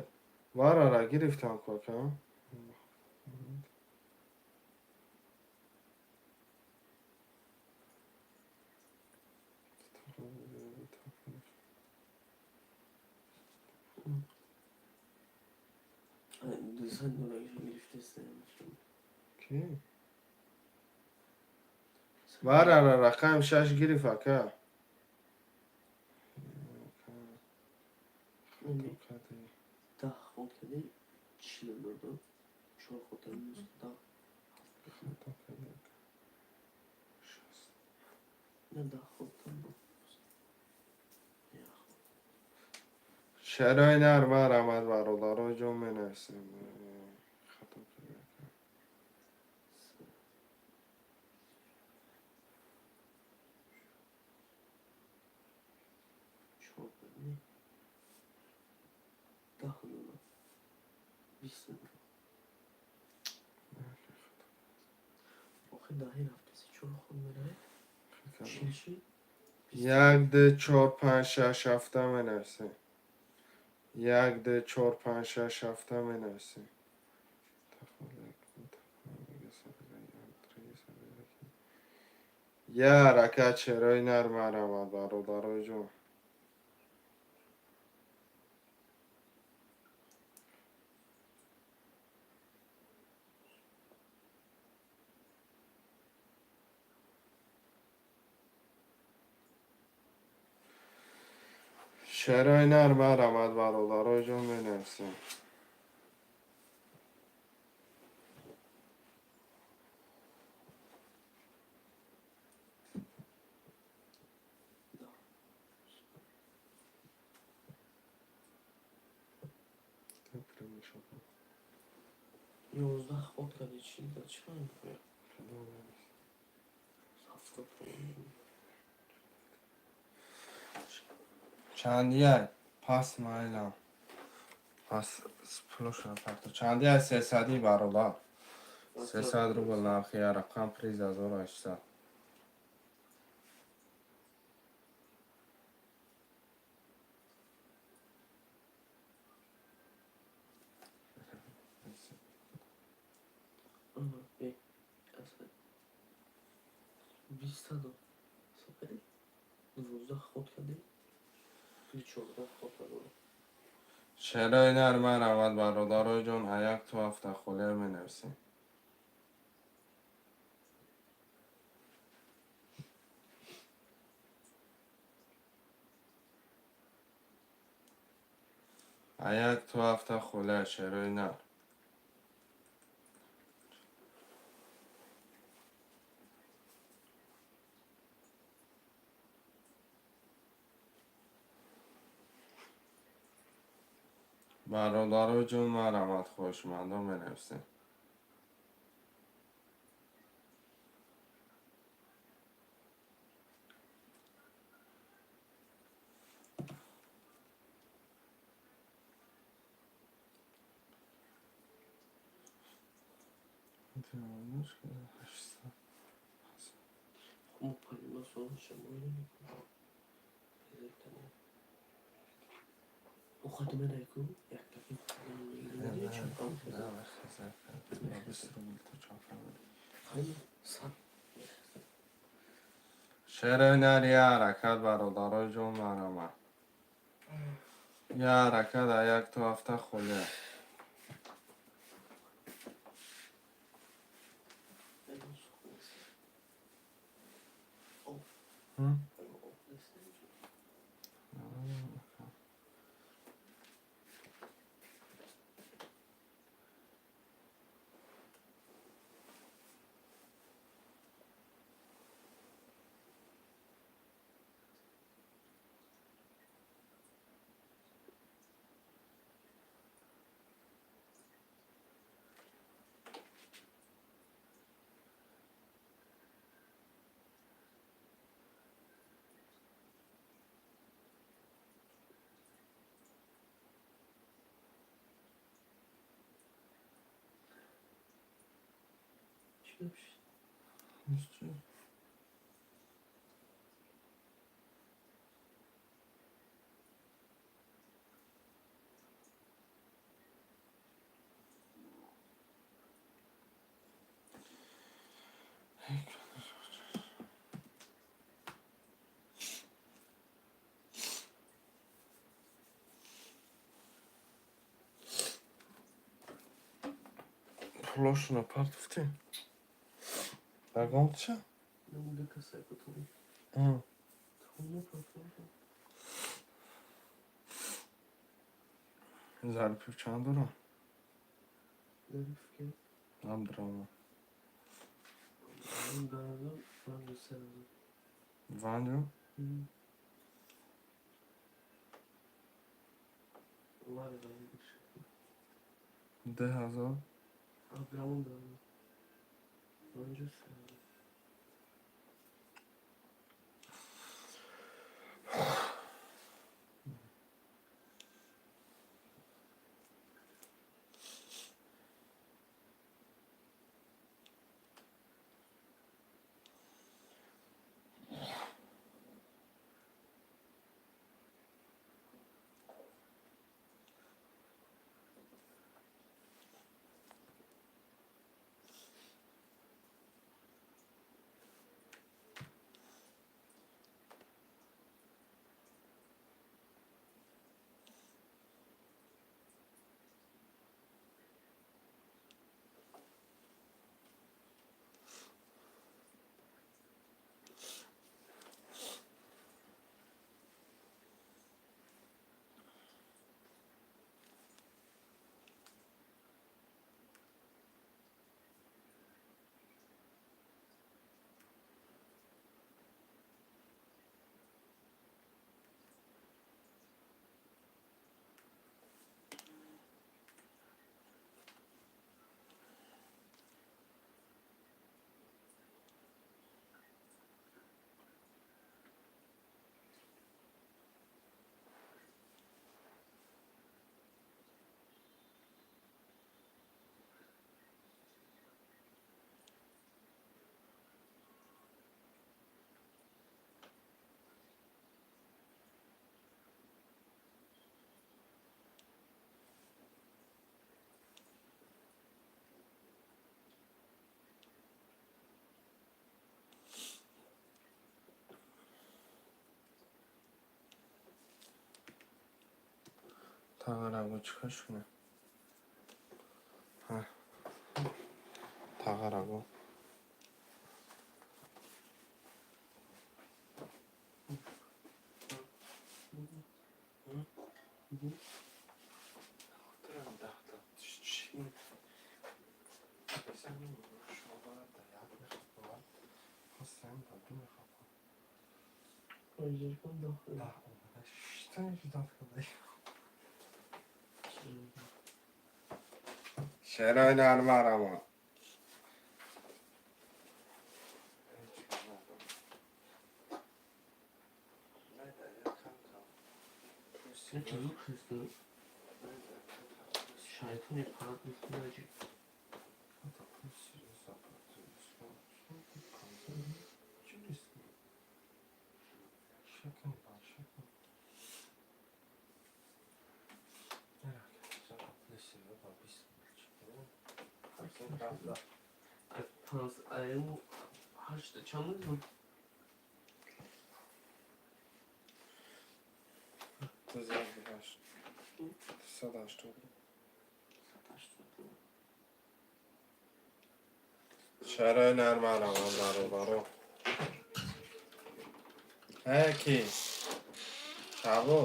Варара гирифтам ку, ака. 200 доллар гирифтест. Ки? Варара рақами шаш гирифт, ака. 10 ход кардем, 40 додам. Чор ход минус 10. На 10 ход там буд. Шарои нар марамад, бародаро ҷон, менависем. Хато кардам. Чор кардем. 10 додам. 20 додам. Охи, даҳи рафтест. Чор хол меравед? 40 шид? Як, ду, чор, панҷ, шаш, ҳафта менависем. Як, ду, чор, панҷ, шаш, ҳафта менависем. Я ҳаракат, шерои нар, марамад, бародарои ҷон. Шерои нар, марамад, бародарои ҷон, менависем. 11 ход кардӣ, чӣ да чӣ мекунӣ? 70. Чандияй? Пас майлам. Пас пулошро парто. Чандияй 300-ӣ, бародар? 300 рубл нархи я рақам, приз 1800. 20-та дод. Ҳисоб кардӣ? 12 ход кардӣ? 14 ход кардӣ. Шерои нар, марамад, бародарои ҷон, а як ту ҳафта холия менависем. А як ту ҳафта холия, шерои нар. Бародарои ҷон, марамад, хоҳишмандон, менависем. Мо палима солиша моина мекунем. Ухати менайку, як таки мегирем, чапам. Хайли сад. Шерои нар, я ҳаракат, бародарои ҷон, марамад. Я ҳаракат, а як ту ҳафта холия. Ягон сух нест. Об. М? Ягон об нест инҷо. Чӣ гап шид? Ҳеҷ. Пулошуно партуфтӣ? Дагонча? Намуда касай потом. Тамома партофтам. Зарифи чанд дорам? Зариф ки? Абдурahмон. 10 000, ванҷу 3000. Ванҷу? Вари ванҷу. 10 000? Абдурahмон 10 000. Ванҷу 3000. Тағара бу чикор кунем? Тағара бу. Шерои нармарама. Шайтони парад мекунад. Ҳашта чанд мезанам? Шарои нармарама бародаро. Э ки? Шабо.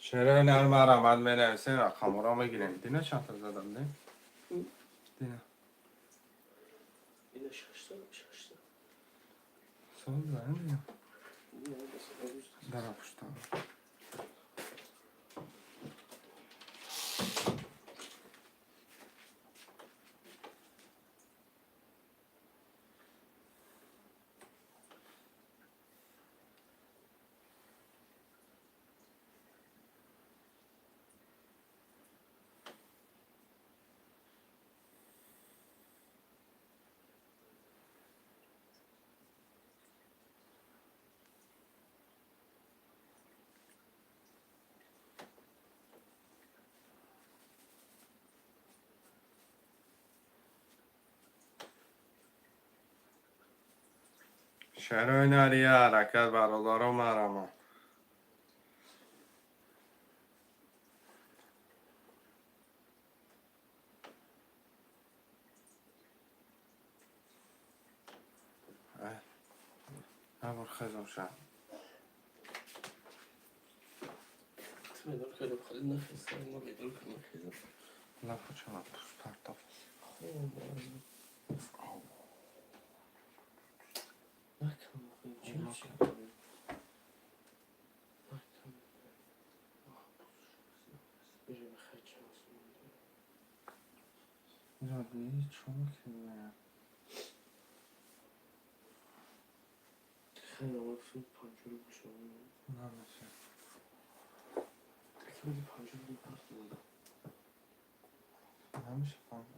Шерои нар марамад менависем, рақамҳоро мегирем. Дина чандта задам, не? Дина. Ина шашта, шашта. Сол заем дина. Не, бас абуз. Дара пуштам. Шерои нар я ҳаракат, бародаро марама. Набор хезом ша. Ту медор кардам, хали нахестам, ма медор кардам, хезам. Лапочама пуст партоф. Хоб, накам, чӣ чӣ? Накам. Бежа бихай чанс монда. Ҷоди чун ки Хеле ама панҷуро бошам. Намеша. Таки панҷуро парт монда. Намеша панҷ.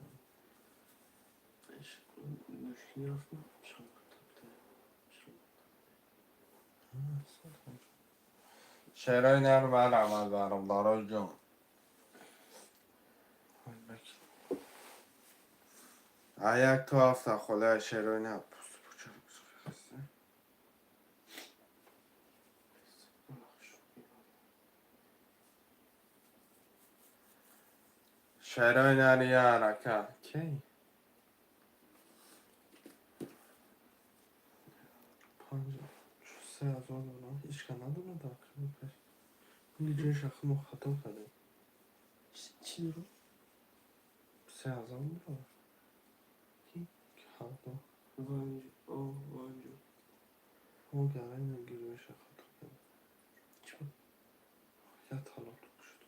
Мушкил рафтам, шам тапта. Шам. Шерои нар марамад, бародаро ҷон. А як то ҳафта холаи шерои нар пуст пуча. Шерои нар я ҳаракат. Кей? Панҷ 3000 доллар ҳеч кас надорад дар пеш. Ин ҷои шахи мо хато кардем. Чӣ дорам? 3000 доллар. Ки? Ҳарду. Ванҷ, о, ванҷо. Мо гарайна гирӯиша хато кардем. Чӣ? Я талоқ шуд.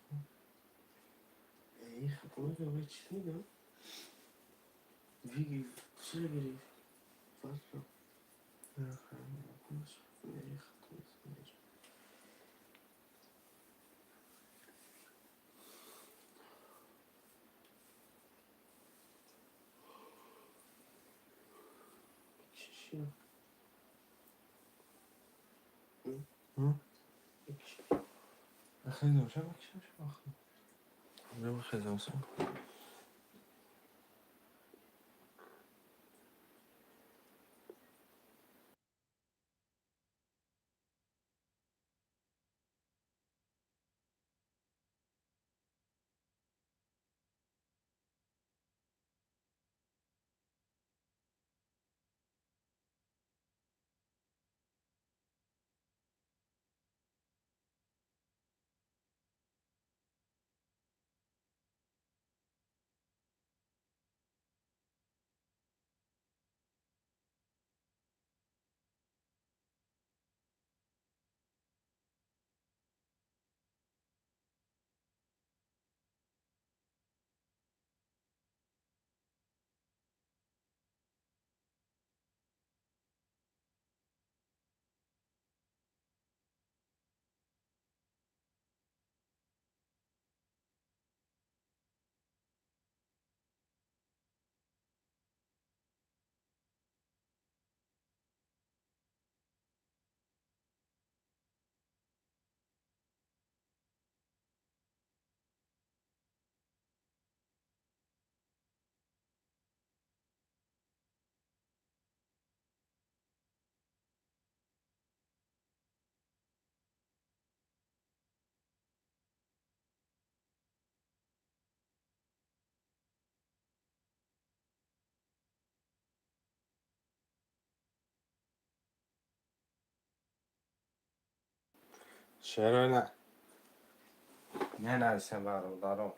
Эй, хато накардам, чӣ мегам? Виги, чиро гирифт? Фарқ. Эй, хато накардам. Чӣ? Хезам ша бакшам ша бахм. Хезам ша. Шерои нар. Менависем, бародаро.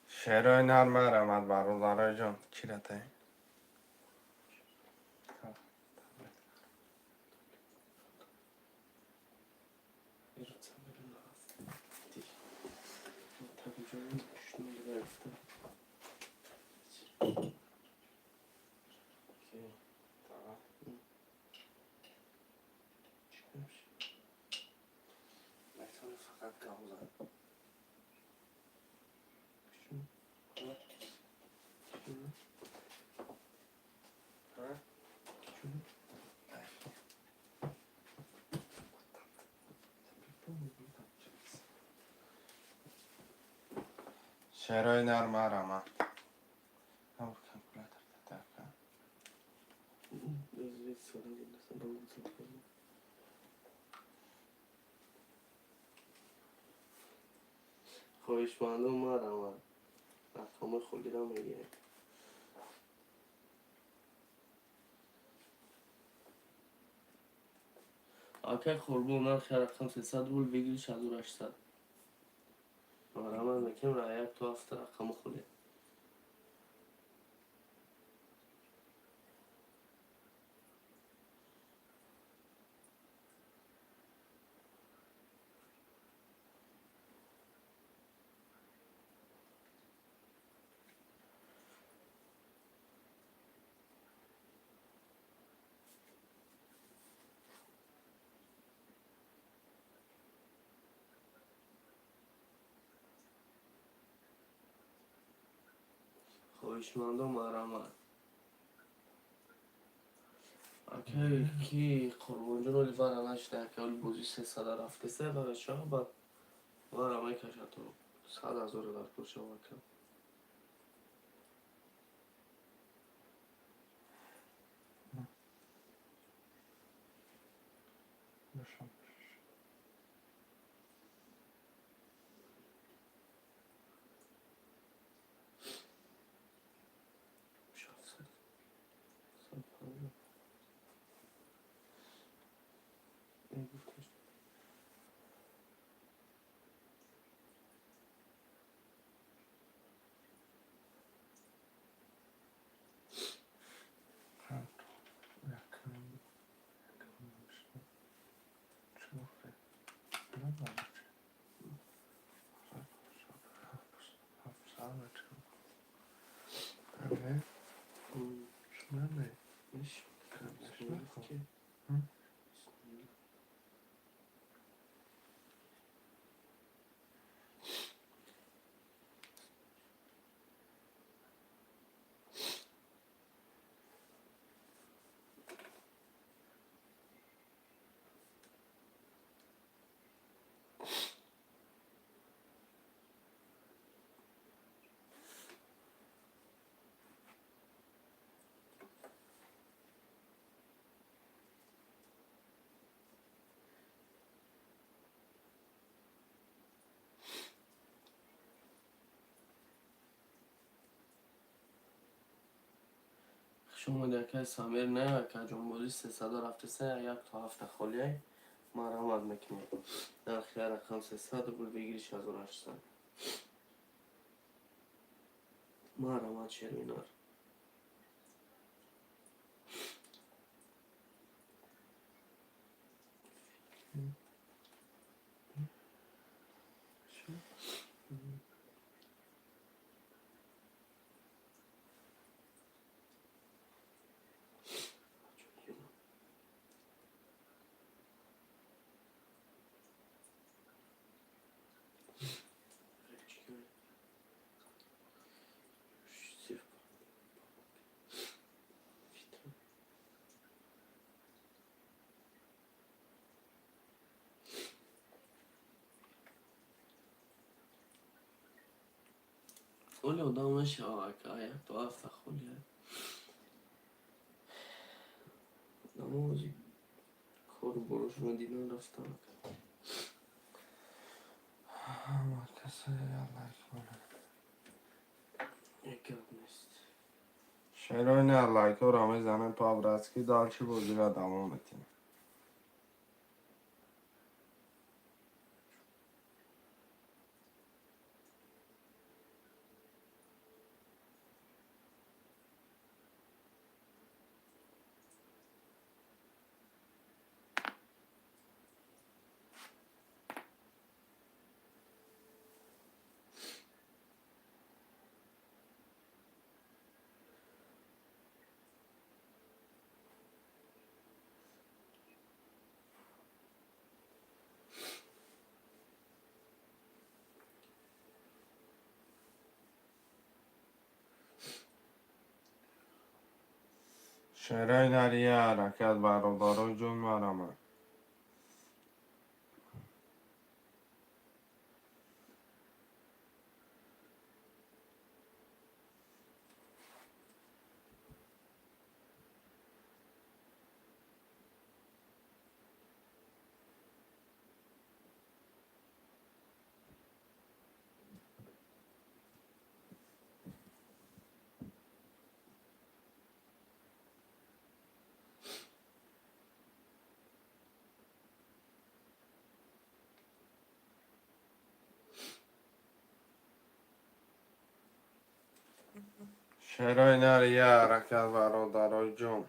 Шерои нар марамад, бародароҷон, чиратай. Шерои нар марамад. Хоҳишмандон, марамад, рақамои холиро мегирем. Акай Қурбон, нархи рақам 300 рубл, выигрыш 1800. Марамад мекунем, як то ҳафта рақамо холе. Хоҳишмандон, марамад. Акай ки Қурбонҷон, оли вара нашуда, ака, оли бозӣ 300-а рафтеса, вара шава, баъд вара мекашад, то 100 000-ро дар кор шава, ака. 700. 150. Гуфташ. Хуш омадӣ, акай Самир. Не, акаҷон, бозӣ 300-а рафтеса, як то ҳафта холиай, марамад мекунем. Нархи рақам 300 рубл, выигрыш 1800. Марамад, Шерминар. Оли одам мешава, ака, як то ҳафта холия. Намози кору борошона дидан рафтам, ака. Ҳама каса як лайк монед. Як гап нест. Шерои на, лайкҳоро мезанем по-братски, дальше бозиро давом метиҳем. Шерои нар, я ҳаракат, бародаро ҷон, марама. Шерои нар, я ҳаракат, бародаро ҷон.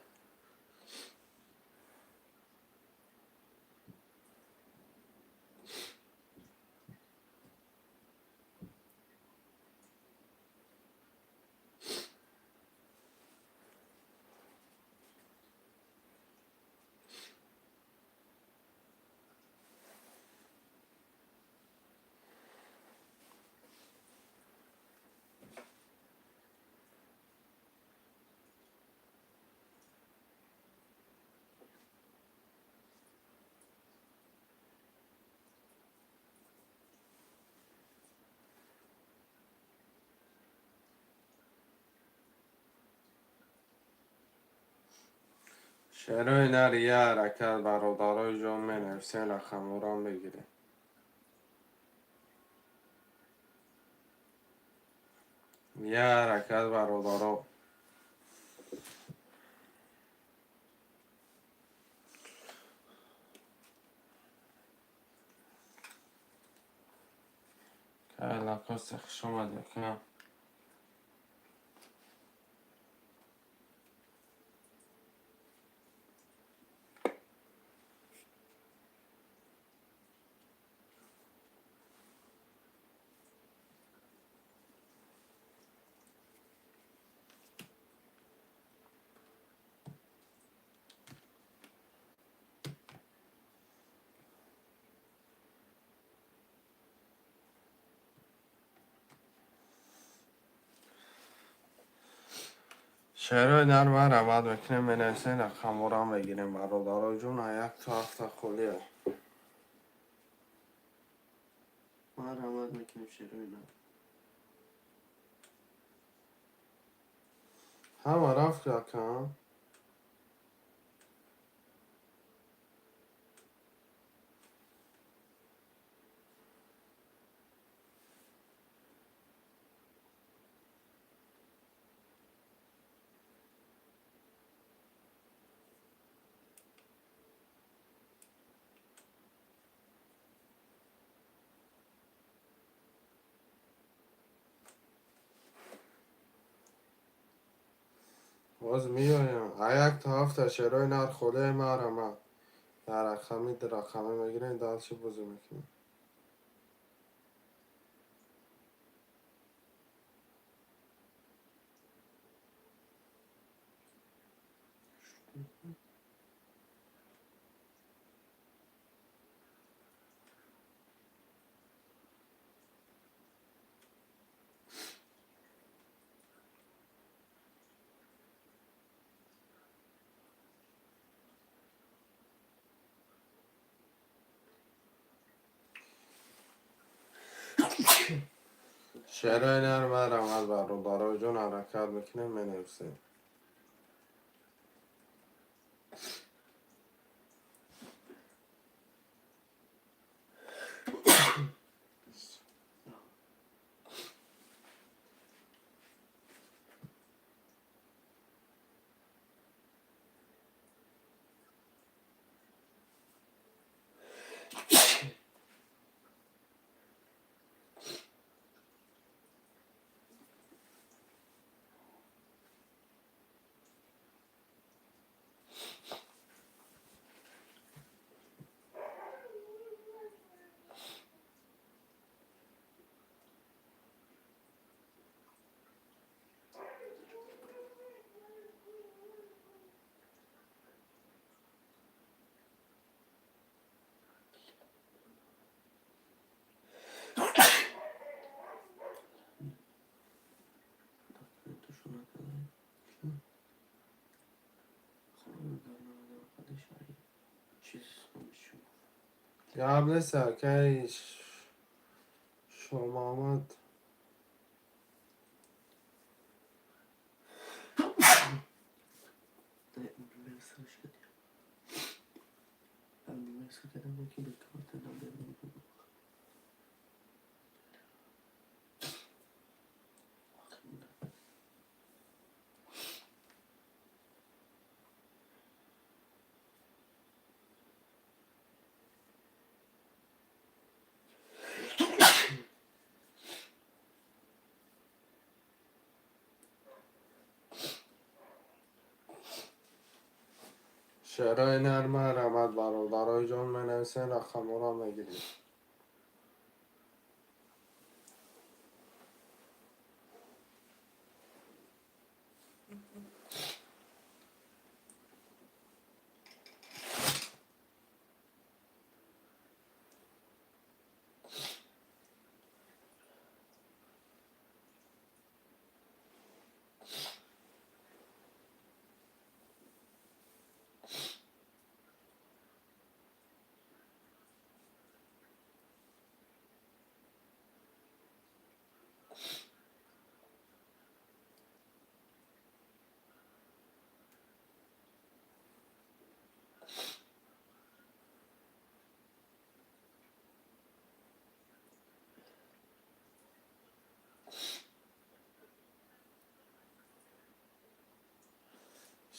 Шерои нар, я ҳаракат, бародарои ҷон, менависем, рақамҳоро мегирем. Я ҳаракат, бародаро. Кай лакосе, хуш омадӣ, ака. Шерои нар, марҳамат мекунем, менависем, рақамҳоро мегирем, бародаро ҷон, як то ҳафта холия. Марҳамат мекунем, шерои нар. Ҳама рафт, ака. Боз меоям. Як то ҳафта, шерои нар, холияи, марҳамат. Дар рақами ду рақама мегирем, дальше бозӣ мекунем. Шерои нар, марҳамат, бародаро ҷон, ҳаракат мекунем, менависем. Чиз чӣ? Гап нест, акай Шомаҳмад. Шеърои нарма рамад, бародарои ҷон, менависен, рақамҳоро мегирем.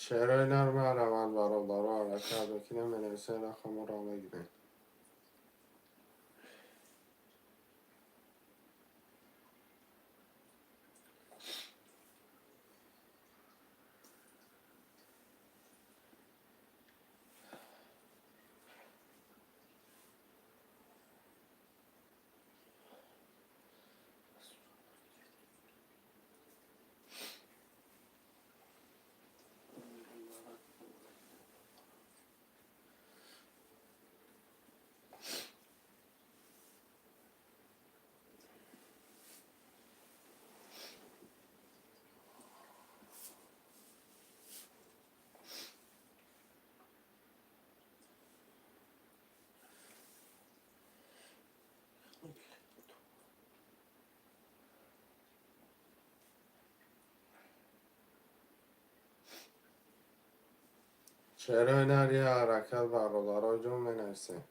Шеърои нарма рамад, бародаро, ҳаракат мекунем, менависен, рақамҳоро мегирем. Шеърои нар я ҳаракат, бародарои ҷон, менависем.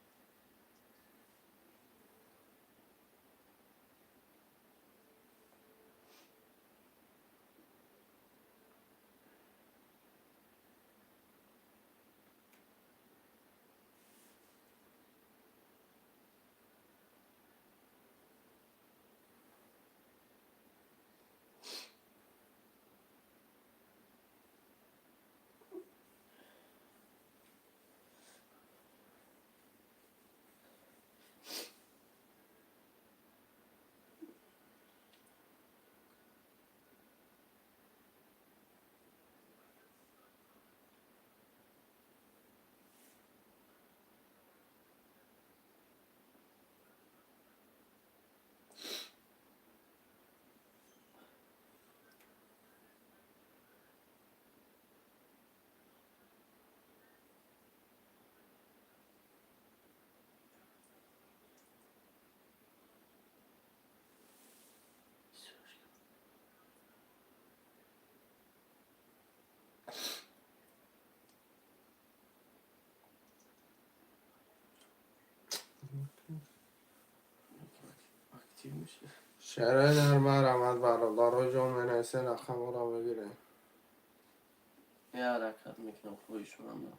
Шеърои нарма рамад, бародарои ҷон, менависен, рақамҳоро мегирем. Я ҳаракат мекунам, хоҳишмандам.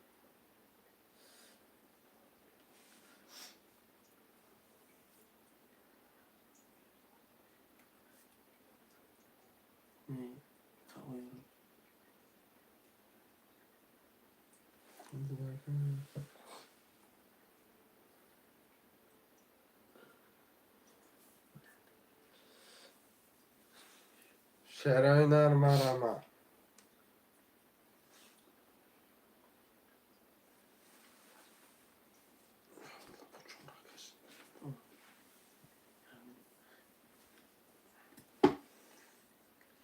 Шеърои нарма рама.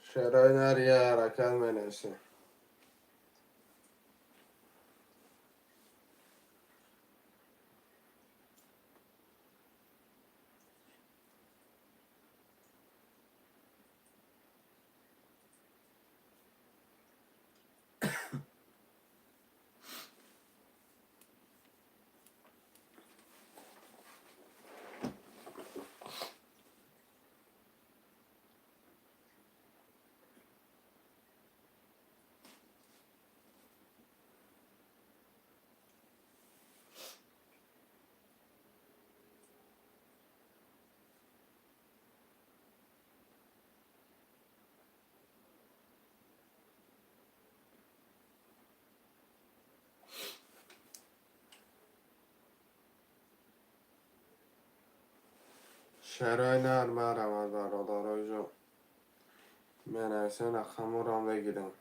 Шеърои нар я ҳаракат, менависем. Шерои нар марамад, бародарои ҷон. Менависем, рақамҳоро мегирем.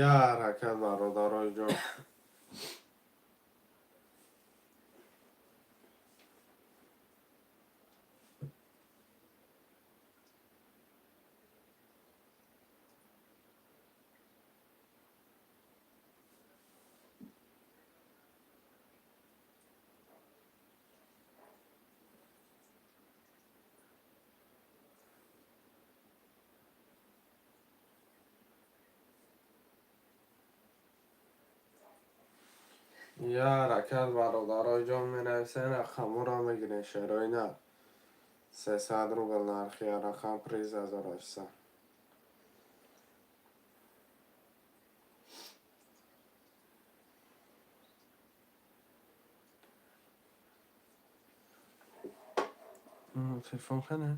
Я ҳаракат, бародарои ҷон. Я ҳаракат, бародарои ҷон, менависем, рақамҳоро мегирем. Шерои нар. 300 рубл нархи рақам, приз 1800. Телефон кане?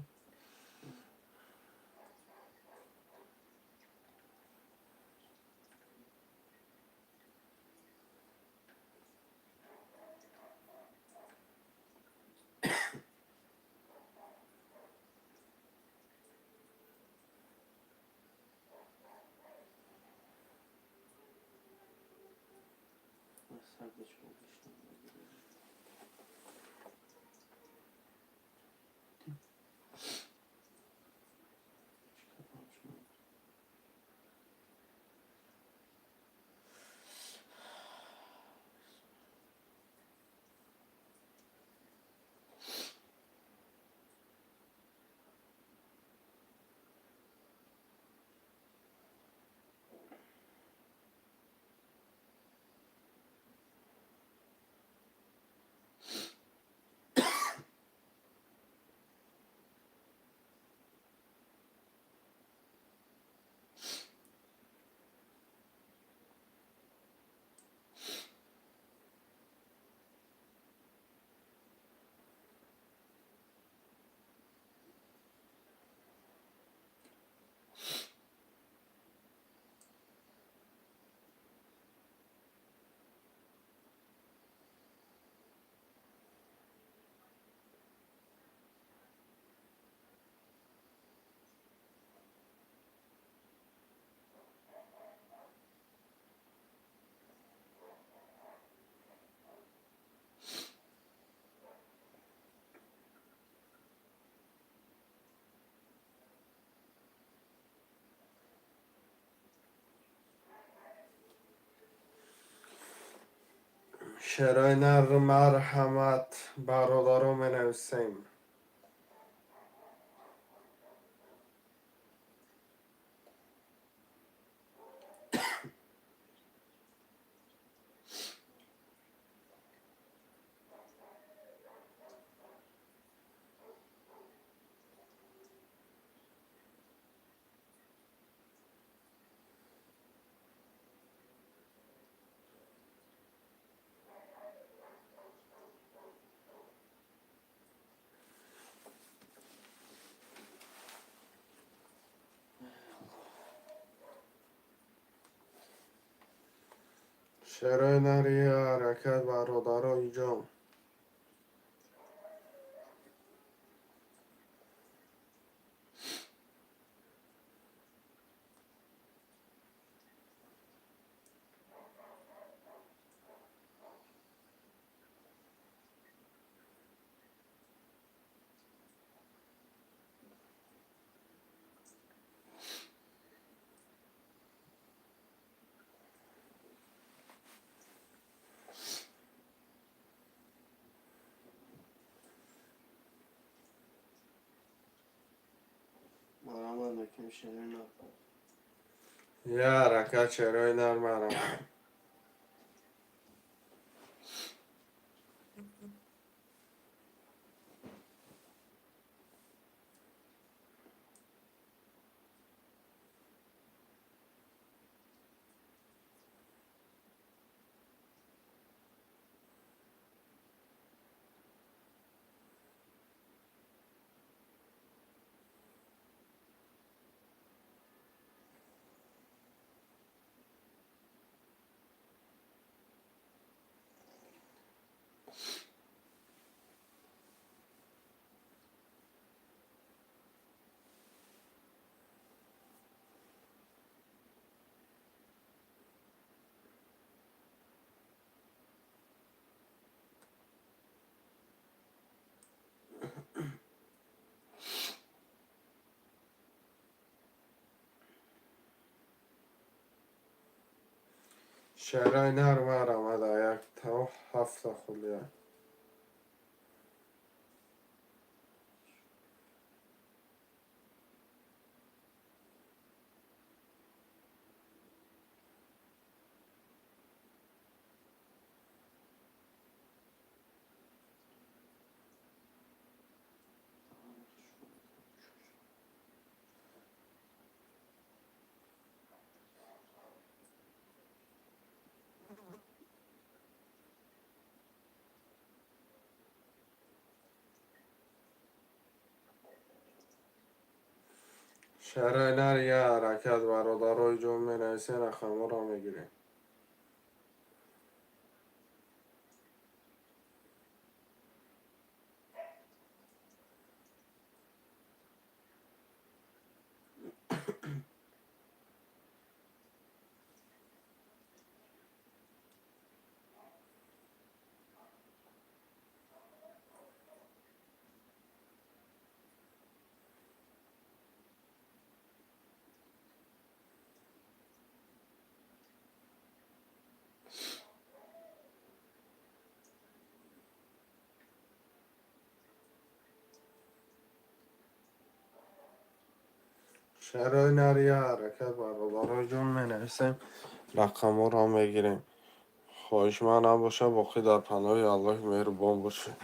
Шерои нар, марҳамат, бародаро, менависем. Шерои нари ҳаракат, бародарои ҷон. Марамад мекунем, шерои нар. Я ҳаракат, шерои нар, марҳамат. Шаҳраи нар марамада як то ҳафта хулия. Шаҳраи нар я ҳаракат, бародарои ҷон, менависен, рақамҳоро мегирем. Шаҳраи нар я ҳаракат, бародарои ҷон, менависем, рақамҳоро мегирем. Хоҳишманд набоша, боқӣ дар паноҳи Аллоҳи меҳрубон бошед.